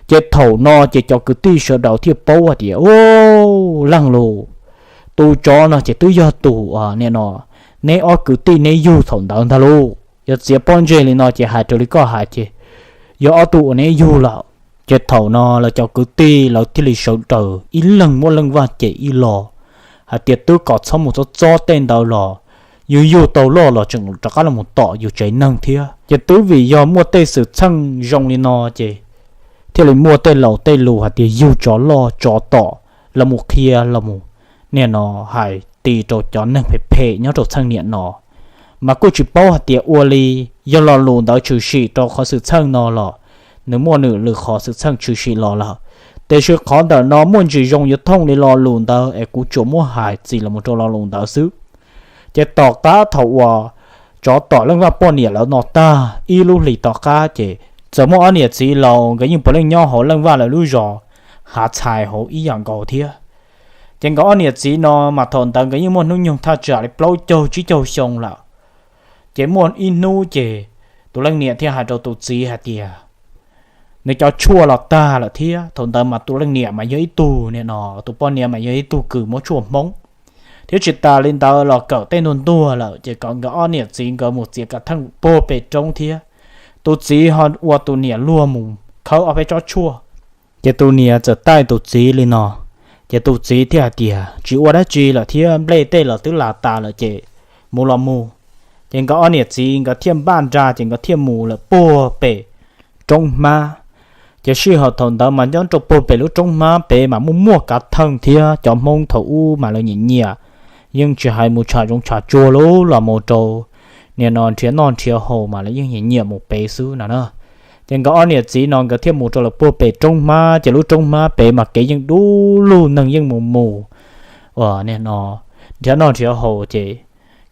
Ces thaum no ces cov kwv tij sawv daws thiaj paub hais tias, Ub, leej lus, tus tsov no ces twb yog tus, nim no, neb ob kwv tij neb yug thaum ntawd ntag lauj. Yog txiav pob ntseg li no ces hais raws li koj hais ces yog ob tug uas neb yug lawm. Ces thaum no lawv cov kwv tij lawv thiaj li sawv daws ib leeg muab Leej Vaj cem ib los, hais tias twb kom txhob mus txob txob tej ntawd los, yus yug tau loj los tseem rov qab los mus tom yus tsev neeg thiab. Ces twb vim yog muaj tej xwm txheej zoo li no ces thiaj li muaj tej laus tej lus hais tias yug tsov loj tsov tom los mus qhia los mus, nim no, hais tis rau cov neeg phem phem nyob rau txheej niam no. Mas kuj tsis paub hais tias ua li yog lo lus ntawd tshwm sim rau qhov xwm txheej no los nws muaj nws lwm qhov xwm txheej tshwm sim los lawm. Tiam sis qhov ntawm no muaj ntsis zoo yuav thooj li lo lus ntawd es kuv tsuas muab hais txis los mus rau lo lus ntawd xwb. Ces tom qab thaum uas tsov tom Leej Vaj poj niam lawv no tag ib lub hlis tom qab ces txawm muaj ob niam txiv laus nkawd yeej puav leej nyob hauv Leej Vaj lawv lub zos Hav Txhais hauv ib yam nkaus thiab. Ces nkawd ob niam txiv no mas thaum ntawd nkawd yeej muaj hnub nyoog thaj tsam li plaub caug tsib caug xyoo lawm. Ces muaj ib hnub ces tus leej niam thiaj hais rau tus txiv hais tias nws cov tshuaj los tag lawm thiab. Thaum ntawd mas tus leej niam mas yog ib tug, nim no, tus poj niam mas yog ib tug kws muab tshuaj Hmoob, thiab tsis tas li ntawd los kawm tej ntuag ntuag lawm. Ces kom nkawd ob niam txiv nkawd mus txiav kav theej puag pem roob thiab. Tus txiv ho ua tus niam luag mus khawb ob peb tsob tshuaj. Ces tus niam txawm taij tus txiv li no, ces tus txiv thiaj hais tias tsis ua dab tsi lawm thiab, nplej tej los twb las tas lawm ces mus los mus. Ces nkawd ob niam txiv nkawd thiaj npaj nra ces nkawd thiaj mus lawm puag pem roob hmab. Ces sij hawm thaum ntawd mas nyob rau puag pem lub roob hmab pem mas muaj muaj kav theej thiab cov Hmoob thaum ub mas lawv nyiam nyiam, yeej tsis hais mus tsham zoov tsham tsuag lub los mus rau, nim no, nrhiav noj nrhiav haus mas lawv yeej nyiam nyiam mus pem xwb no na. Ces nkawd ob niam txiv no nkawd thiaj mus rau lawm puag pem roob hmab, ces lub roob hmab pem mas kev yeej du lug, neeg yeej mus mus, nim no, nrhiav noj nrhiav haus ces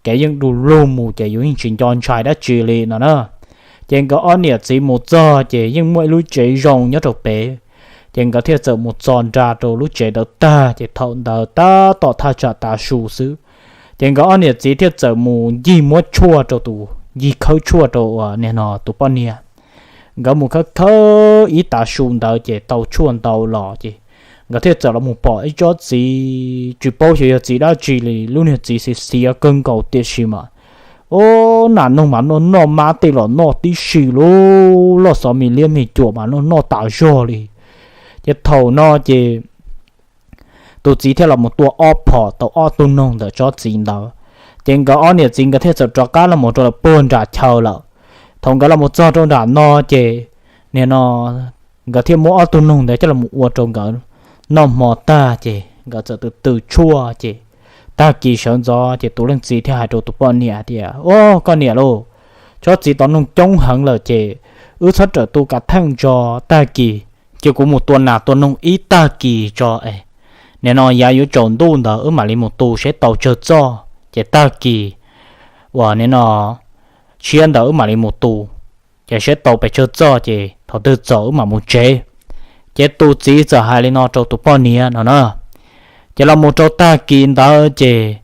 kev yeej du lug mus ces yus yeej tsis nco ntshai dab tsi li no na. Ces nkawd ob niam txiv mus txog ces yeej muaj ib lub tsev zoo nyob rau pem. Ces nkawd thiaj txawm mus txo nra rau lub tsev ntawd tag ces thaum ntawd tab tom thaj tsam tav su xwb. Ces nkawd ob niam txiv thiaj txawm mus ncig muab tshuaj rau tus, ncig khawb tshuaj rau, nim no, tus poj niam. Nkawd mus khawb khawb ib tav su ntawd ces tau tshuaj ntau los ces nkawd thiaj txawm los mus pom ib tsob txiv, tsis paub xyov yog txiv dab tsi li, lub niag txiv xiav xiav kawg nkaus tiam sis mas, o, nas noog mas noj noj, mab tej los noj tib si, lub loj xov me liab me cuam mas noj noj tas zog li. Ces thaum no ces tus txiv thiaj los mus tua ob phom tau ob tug noog ntawm tsob txiv ntawd. Ces nkawd ob niam txiv nkawd thiaj txawm rov qab los mus rau lawm puag nram chaw lawm. Thaum nkawd los mus txog rau nram no ces, nim no, nkawd thiaj muab ob tug noog ntawd coj los mus ua rau nkawd noj hmo tag ces nkawd txawm tw tw tshuaj ces tag kis sawv ntxov ces tus leej txiv thiaj hais rau tus poj niam tias, O, koj niam lauj, tsob txiv tov noog coob heev lawm ces wb txhob rawm tu kav theej tso, tag kis ces kuv mus tua nas tua noog ib tag kis tso es, nim no yav yuav tsaus ntuj ntawd wb mam li mus tu seb tau tsawg txoj ces tag kis uas, nim no, tshiab ntawd wb mam li mus tu, ces seb tau pes tsawg txoj ces thaum twg txaus wb mam mus tsev. Ces tus txiv txawm hais li no rau tus poj niam no na. Ces los mus rau tag kis ntawd ces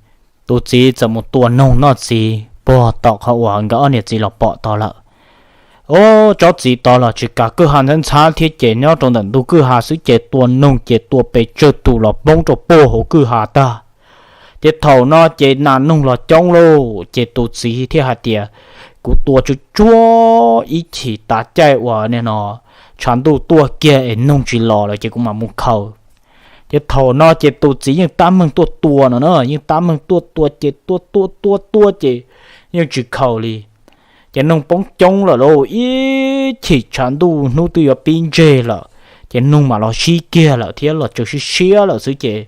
tus txiv txawm mus tua noog noj txiv puag tom qhov uas nkawd ob niam txiv los pom tod lawm. O, tsob txiv tod los tsis kav kwj ha ntxhab ntxhab thiab ces nyob rau ntawm ntug kwj ha xwb ces tua noog ces tua pes tsawg tus los poob rau puag hauv kwj ha tag. Ces thaum no ces nas noog los coob lauj, ces tus txiv thiaj hais tias, Kuv tua tsuag tsuag ib chim tav caij uas, nim no, tshav ntuj tuaj kiag es noog tsis los lawm ces kuv mam mus khaws. Ces thaum no ces tus txiv yeej tab meeg tuaj tua no na, yeej tab meeg tuaj tua ces tua tua tua tua ces yeej tsis khaws li. Ces noog poob coob lawm lauj, ib chim tshav ntuj hnub twb yuav pib ntseg lawm, ces noog mam los sib kiag lawm thiab los tsaws siab siab lawm xwb ces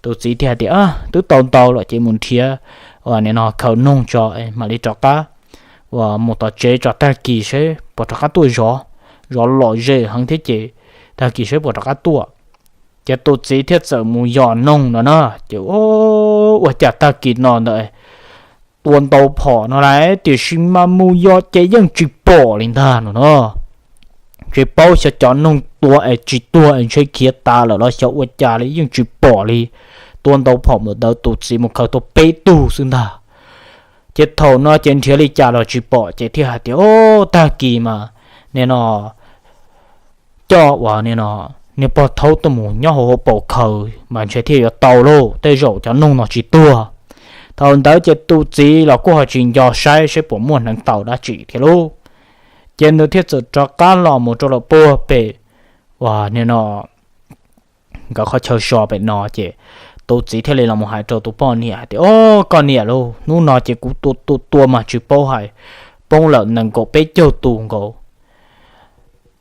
tus txiv thiaj hais tias, Twb tau ntau lawm ces mus nrhiav, nim no, khaws noog tso mam li rov qab uas mus tom tsev tso, tag kis seb puas rov qab tuaj zov. Zov lom zem heev thiab ces tag kis seb puas rov qab tuaj. Ces tus txiv thiaj txawm mus yos noog no na. Ces ua cas tag kis no ntawd tua ntau phom no lawm tiam sis mas mus yos ces yeej tsis pom li ntag no na. Tsis paub xyov cov noog tua es tsis tuag es ntshe khiav tas lawm los xyov ua cas li, yeej tsis pom li. Tua ntau phom mus ntawd tus txiv mus khaws tau peb tug xwb ntag. Ces thaum no ces nrhiav li cas los tsis pom ces thiaj hais tias, Ob, tag kis mas nim no coj uas nim no niag pog thaub tuaj mus nyob hauv hauv paus khaws mas ntshe thiaj yuav tau lauj, tej zaum cov noog no tsis tuag. Thaum ntawd ces tus txiv los kuj ho tsis nco saib seb puas muaj hneev taus dab tsi thiab lauj. Ces nws thiaj txawm rov qab los mus rau lawm puag pem uas nim no nkawd qhov chaw so pem no ces tus txiv thiaj li los mus hais rau tus poj niam hais tias, Ob, koj niam lauj, hnub no ces kuv tua tua tua mas tsis paub hais poob lawm nees nkaum peb caug tus nkaus.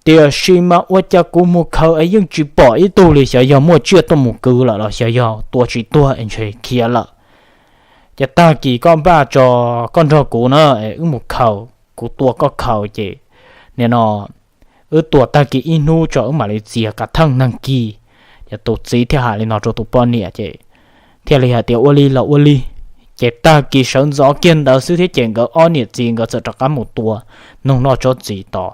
Tiam sis mas ua cas kuv mus khaws es yeej tsis pom ib tug li, xyov yog muaj tsiaj tuaj mus kwv lawm los xyov yog tua tsis tuag es ntshe khiav lawm. Ces tag kis koj npaj tso, koj nrog kuv na, wb mus khaws, kuv tua koj khaws ces nim no wb tua tag kis ib hnub tso wb mam li txiav kav theej nag kis. Ces tus txiv thiaj hais li no rau tus poj niam ces thiaj li hais tias, Ua li los ua li. Ces tag kis sawv ntxov kiag ntawd xwb thiab ces nkawd ob niam txiv nkawd txawm rov qab mus tua noog noj tsob txiv tod.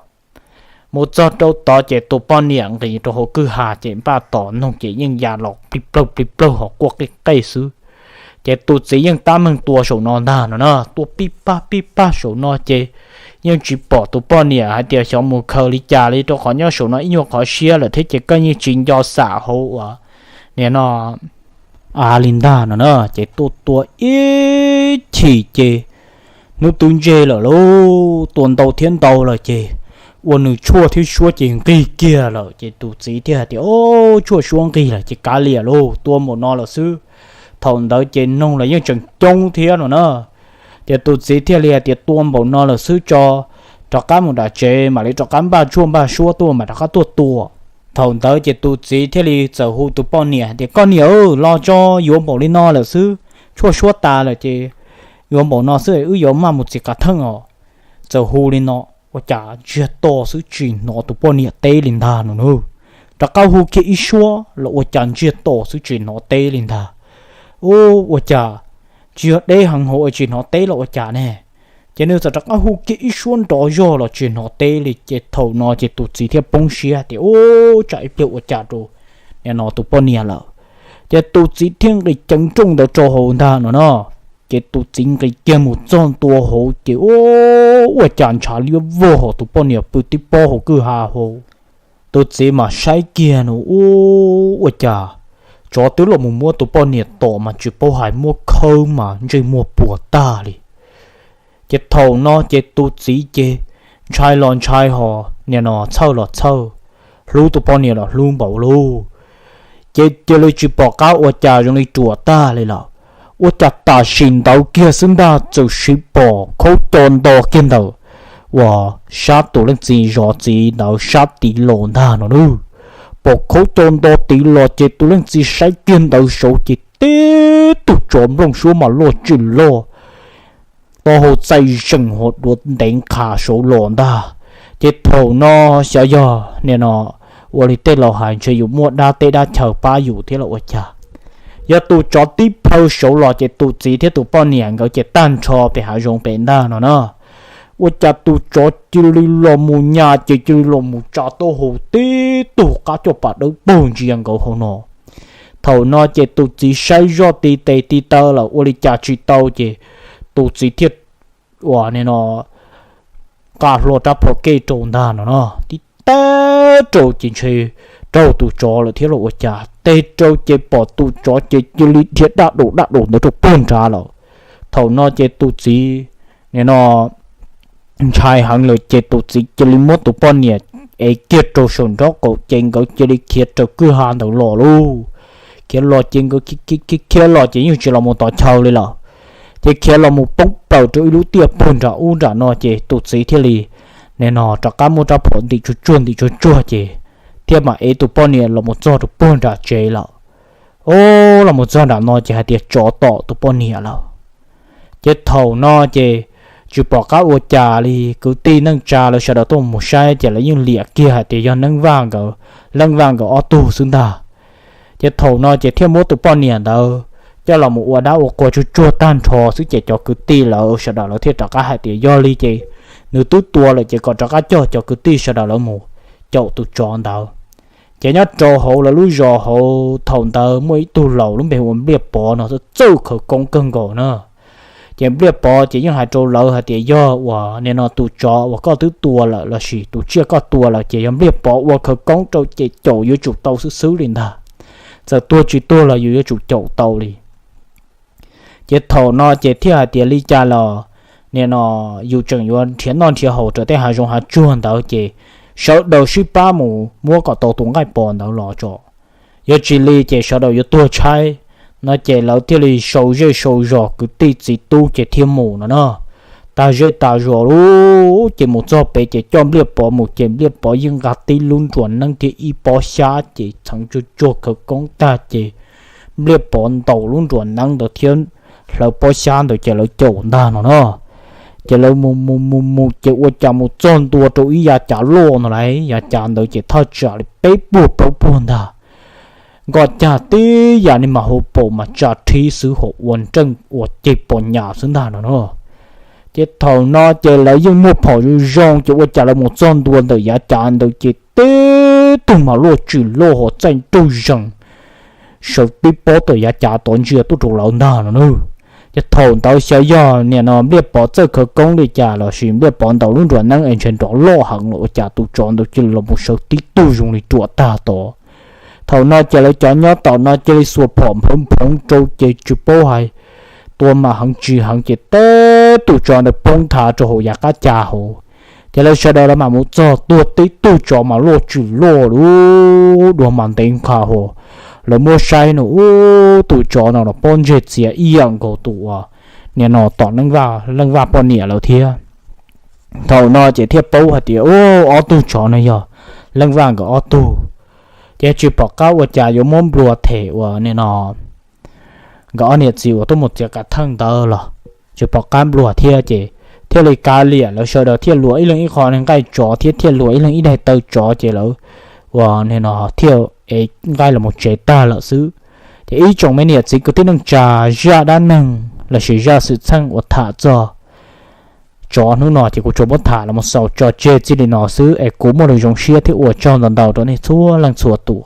Mus txog rau tod ces tus poj niam nqis rau hauv kwj ha ces npaj tos noog ces yeej ya los plig plawg plig plawg hos quaj qij qej xwb. Ces tus txiv yeej tab meeg tua saum no ntag no na, tua pij paj pij paj saum no ces yeej tsis pom tus poj niam hais tias xyov mus khaws li cas li, rau qhov nyob saum no ib nyuag qhov siab lawm thiab ces koj yeej tsis nco xam hauv uas nim no av li ntag no na. Ces tua tua ib chim ces hnub twb ntseg lawm lauj, tua ntau thiab ntau lawm ces ua nws tshuaj thiab suab ces nqig kiag lawm ces tus txiv thiaj hais tias, Ob, tshuaj suab nqig lawm ces kav liam lauj, tua npaum no lawm xwb. Thaum ntawd ces noog los yeej tseem coob thiab no na. Ces tus txiv thiaj li hais tias, Tua npaum no lawm xwb tso, rov qab mus nram tsev mam li rov qab npaj tshuaj npaj suab tuaj mam rov qab tuaj tua. Thaum ntawd ces tus txiv thiaj li txawm hu tus poj niam hais tias, Koj niam, los tso, yuav npaum li no lawm xwb, tshuaj suab tas lawm ces yuav npaum no xwb wb yuav maj mus txiav kav theej os. Txawm hu li no ua cas ntsiag to xwb tsis hnov tus poj niam teb li ntag no na. Rov qab hu kiag ib suab los ua cas ntsiag to xwb tsis hnov teb li ntag. Ua cas tsis yog deb heev hauv tsis hnov teb los ua cas ne? Ces nws txawm rov qab hu kiag ib suab nrov zog los tsis hnov teb li ces thaum no ces tus txiv thiaj poob siab tias, Ub, tsam ib pliag ua cas rau nim no tus poj niam lawm. Ces tus txiv thiaj nqis ceev nrooj ntawd rau hauv ntag no no. Ces tus txiv nqis kiag mus txog ntua hauv ces ua cas ntshav liab vog hos tus poj niam pw tib pob hauv kwj ha hauv. Tus txiv mas saib kiag no, Ub, ua cas tsov twb los mus muab tus poj niam tom mas tsis paub hais muab khawb mas ntsej muag puas tag li. Ces thaum no ces tus txiv ces ntshai los ntshai hos nim no txhawj los txhawj, hlub tus poj niam los hlub npaum li. Ces cia li tsis pom qab ua cas zoo li ruam tag li lawm. Ua cas tam sim ntawd kiag xwb ntag txawm siv pom khaub co nto kiag ntawm uas sab tus leej txiv zov txiv ntawd sab tid los ntag no na. Pom khaub co nto tid los ces tus leej txiv saib kiag ntawd saud ces tib tug tsov nplooj suab mas loj tsis loj, taub hau txaij zeeg hos duav ntev nqha saud los ntag. Ces thaum no xyov yog nim no ua li tej laus hais ntshe yus muaj dab teb dab chaw pab yus thiab los ua cas, yog tus tsov tib plhaw saud los ces tus txiv thiab tus poj niam nkawd ces tag nrho pem hav zoov pem ntag no na. Ua cas tus tsov cia li los mus nyas ces cia li los mus tsa taub hau tib tug qab coj pas dawb paug ntsia nkawd hauv no. Thaum no ces tus txiv saib zoj ti tes ti taw lawm ua li cas tsis tau ces tus txiv thiaj ua nim no nqa hlo rab phom kej rau ntag no no, tib teg rau ces ntshe raug tus tsov lawm thiab los ua cas, teg rau ces pom tus tsov ces cia li dhia daj daus daj daus ntawd rau puag nrad lawm. Thaum no ces tus txiv nim no ntshai heev lawm ces tus txiv cia li muab tus poj niam ev kiag rau saum nraub qaum ces nkawd cia li khiav raws kwj ha ntawd los lauj. Khiav los ces nkawd khiav los ces yeej tsis los mus tod chaw li lawm. Ces khiav los mus poob plaws rau ib lub tiaj puag nram ub nram no ces tus txiv thiaj li nim no rov qab muab rab phom ntim tsuag tsuag ntim tsuag tsuag ces thiaj mam ev tus poj niam los mus txog rau puag nram tsev lawm. Ub, los mus txog nram no ces hais tias tsov tom tus poj niam lawm. Ces thaum no ces tsis pom qab ua cas li, kwv tij neej tsa lawv sawv daws tuaj mus saib ces lawv yeej liam kiag hais tias yog Neeb Vaj nkawd, Leej Vaj nkawd ob tug xwb ntag. Ces thaum no ces thiaj muab tus poj niam ntawd coj los mus ua dab ua qhua tsuag tsuag tag nrho xwb ces cov kwv tij lawv sawv daws lawv thiaj rov qab hais tias yog li ces nws twb tua lawm ces kom rov qab coj cov kwv tij sawv daws lawv mus caum tus tsov ntawd. Ces nyob rau hauv lawv lub zos hauv thaum ntawd muaj ib tug laus lub npe hu ua Npliaj Pov no txawj khawv koob kawg nkaus na. Ces Npliaj Pov ces yeej hais rau lawv hais tias yog uas nim no tus tsov uas koj twb tua lawm lossis tus tsiaj koj tua lawm ces yog Npliaj Pov ua khawv koob rau ces caum yuav tsum tau xwb xwb li ntag. Txawm tuag tsis tuag los yus yuav tsum caum tau li. Ces thaum no ces thiaj hais tias li cas los nim no yus tseem yuav nrhiav noj nrhiav haus raws tej hav zoov hav tsuag ntawd ces sawv daws sib pab mus muab kom tau tus nqaij pos ntawd los tso. Yog tsis li ces sawv daws yuav tuag tshaib. No ces lawv thiaj li sau zej sau zos kwv tij txiv tub ces thiaj mus no na. Tag zej tag zos lub ces mus txog pem ces coj Npliaj Pov mus ces Npliaj Pov yeej nqa tib lub nruas neeb thiab ib pob xyab ces txheev tsuag tsuag khawv koob tag ces Npliaj Pov ntaus lub nruas neeb ntawd thiab hlawv pob xyab ntawd ces lawv caum ntag no na. Ces lawv mus mus mus mus ces ua cas mus txog ntua rau ib yav cav loj no lauj, yav cav ntawd ces thaj tsam li peb puag plaub puag ntag. Nkoj cag tib yam li mas hu paum mas tsa rhib xwb hos ua nreej ua ceg pos nyas xwb ntag no na. Ces thaum no ces lawv yeej muaj phom zoo zoo ces ua cas lawv mus txog ntua ntawm yav cav ntawd ces tib tug mas luaj tswm loj hos txaij nraug zees sawv tib pob tawm yav cav tod ntsia tuaj rau lawv ntag no na. Ces thaum ntawd xyov yog nim no Npliaj Pov txawj khawv koob li cas lossis Npliaj Pov ntaus lub nruas neeb es ntshe nrov loj heev los ua cas tus tsov ntawd cia li los mus sawv tib tug zoo li ruam tag tod. Thaum no ces lawv cov nyob tom no cia li xuas phom nphawv nphoov rau ces tsis paub hais tua mas heev tsis heev ces teb tus tsov ntawd poob nthav rau hauv yav qab ca hauv. Ces lawv sawv daws los mam mus txog tuag tib tug tsov mas luaj tswm loj lub dua mas ntev nqha hos. Lawv muab saib no ub tus tsov no los pob ntseg txias ib yam nkaus tus uas nim no tom Leej Vaj poj niam lawm thiab. Thaum no ces thiaj paub hais tias ub ob tug tsov no yog Leej Vaj nkawd ob tug. Ces tsis pom qab ua cas yuav muab nplua them uas nim no nkawd ob niam txiv uas tuaj mus txiav kav theej ntawd los tsis pom qab nplua thiab ces thiaj li kav liam lawv sawv daws thiaj luas ib leeg ib qho nqaij tsov thiab thiaj luas ib leeg ib daim taw tsov ces lawv uas nim no thiaj ev nqaij los mus tsev tag lawm xwb. Ces ib tsoom me niam txiv kwv tij neej tsa, zaj dab neeg lossis zaj xwm txheej uas tham txog tsov hnub no ces kuv tsuas muab tham los mus xaus tso tseg txij li no xwb es kuv muaj lus zoo siab thiab ua tsaug ntau ntau rau nej txhua leej txhua tus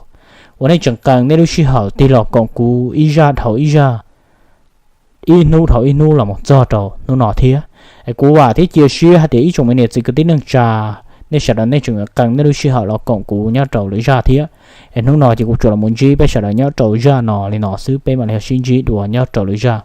uas nej tseem qee nej lub sij hawm tig los koom kuv ib zaj dhau ib zaj, ib hnub dhau ib hnub los mus txog rau hnub no thiab. Es kuv vam thiab cia siab hais tias ib tsoom me niam txiv kwv tij neej tsa, nej sawv daws nej tseem qee nej lub sij hawm los koom kuv nyob rau lwm zaj thiab. Es hnub no ces kuv tsuas los mus ntsib peb sawv daws nyob rau zaj no li no xwb, peb mam li ho sib ntsib dua nyob rau lwm zaj.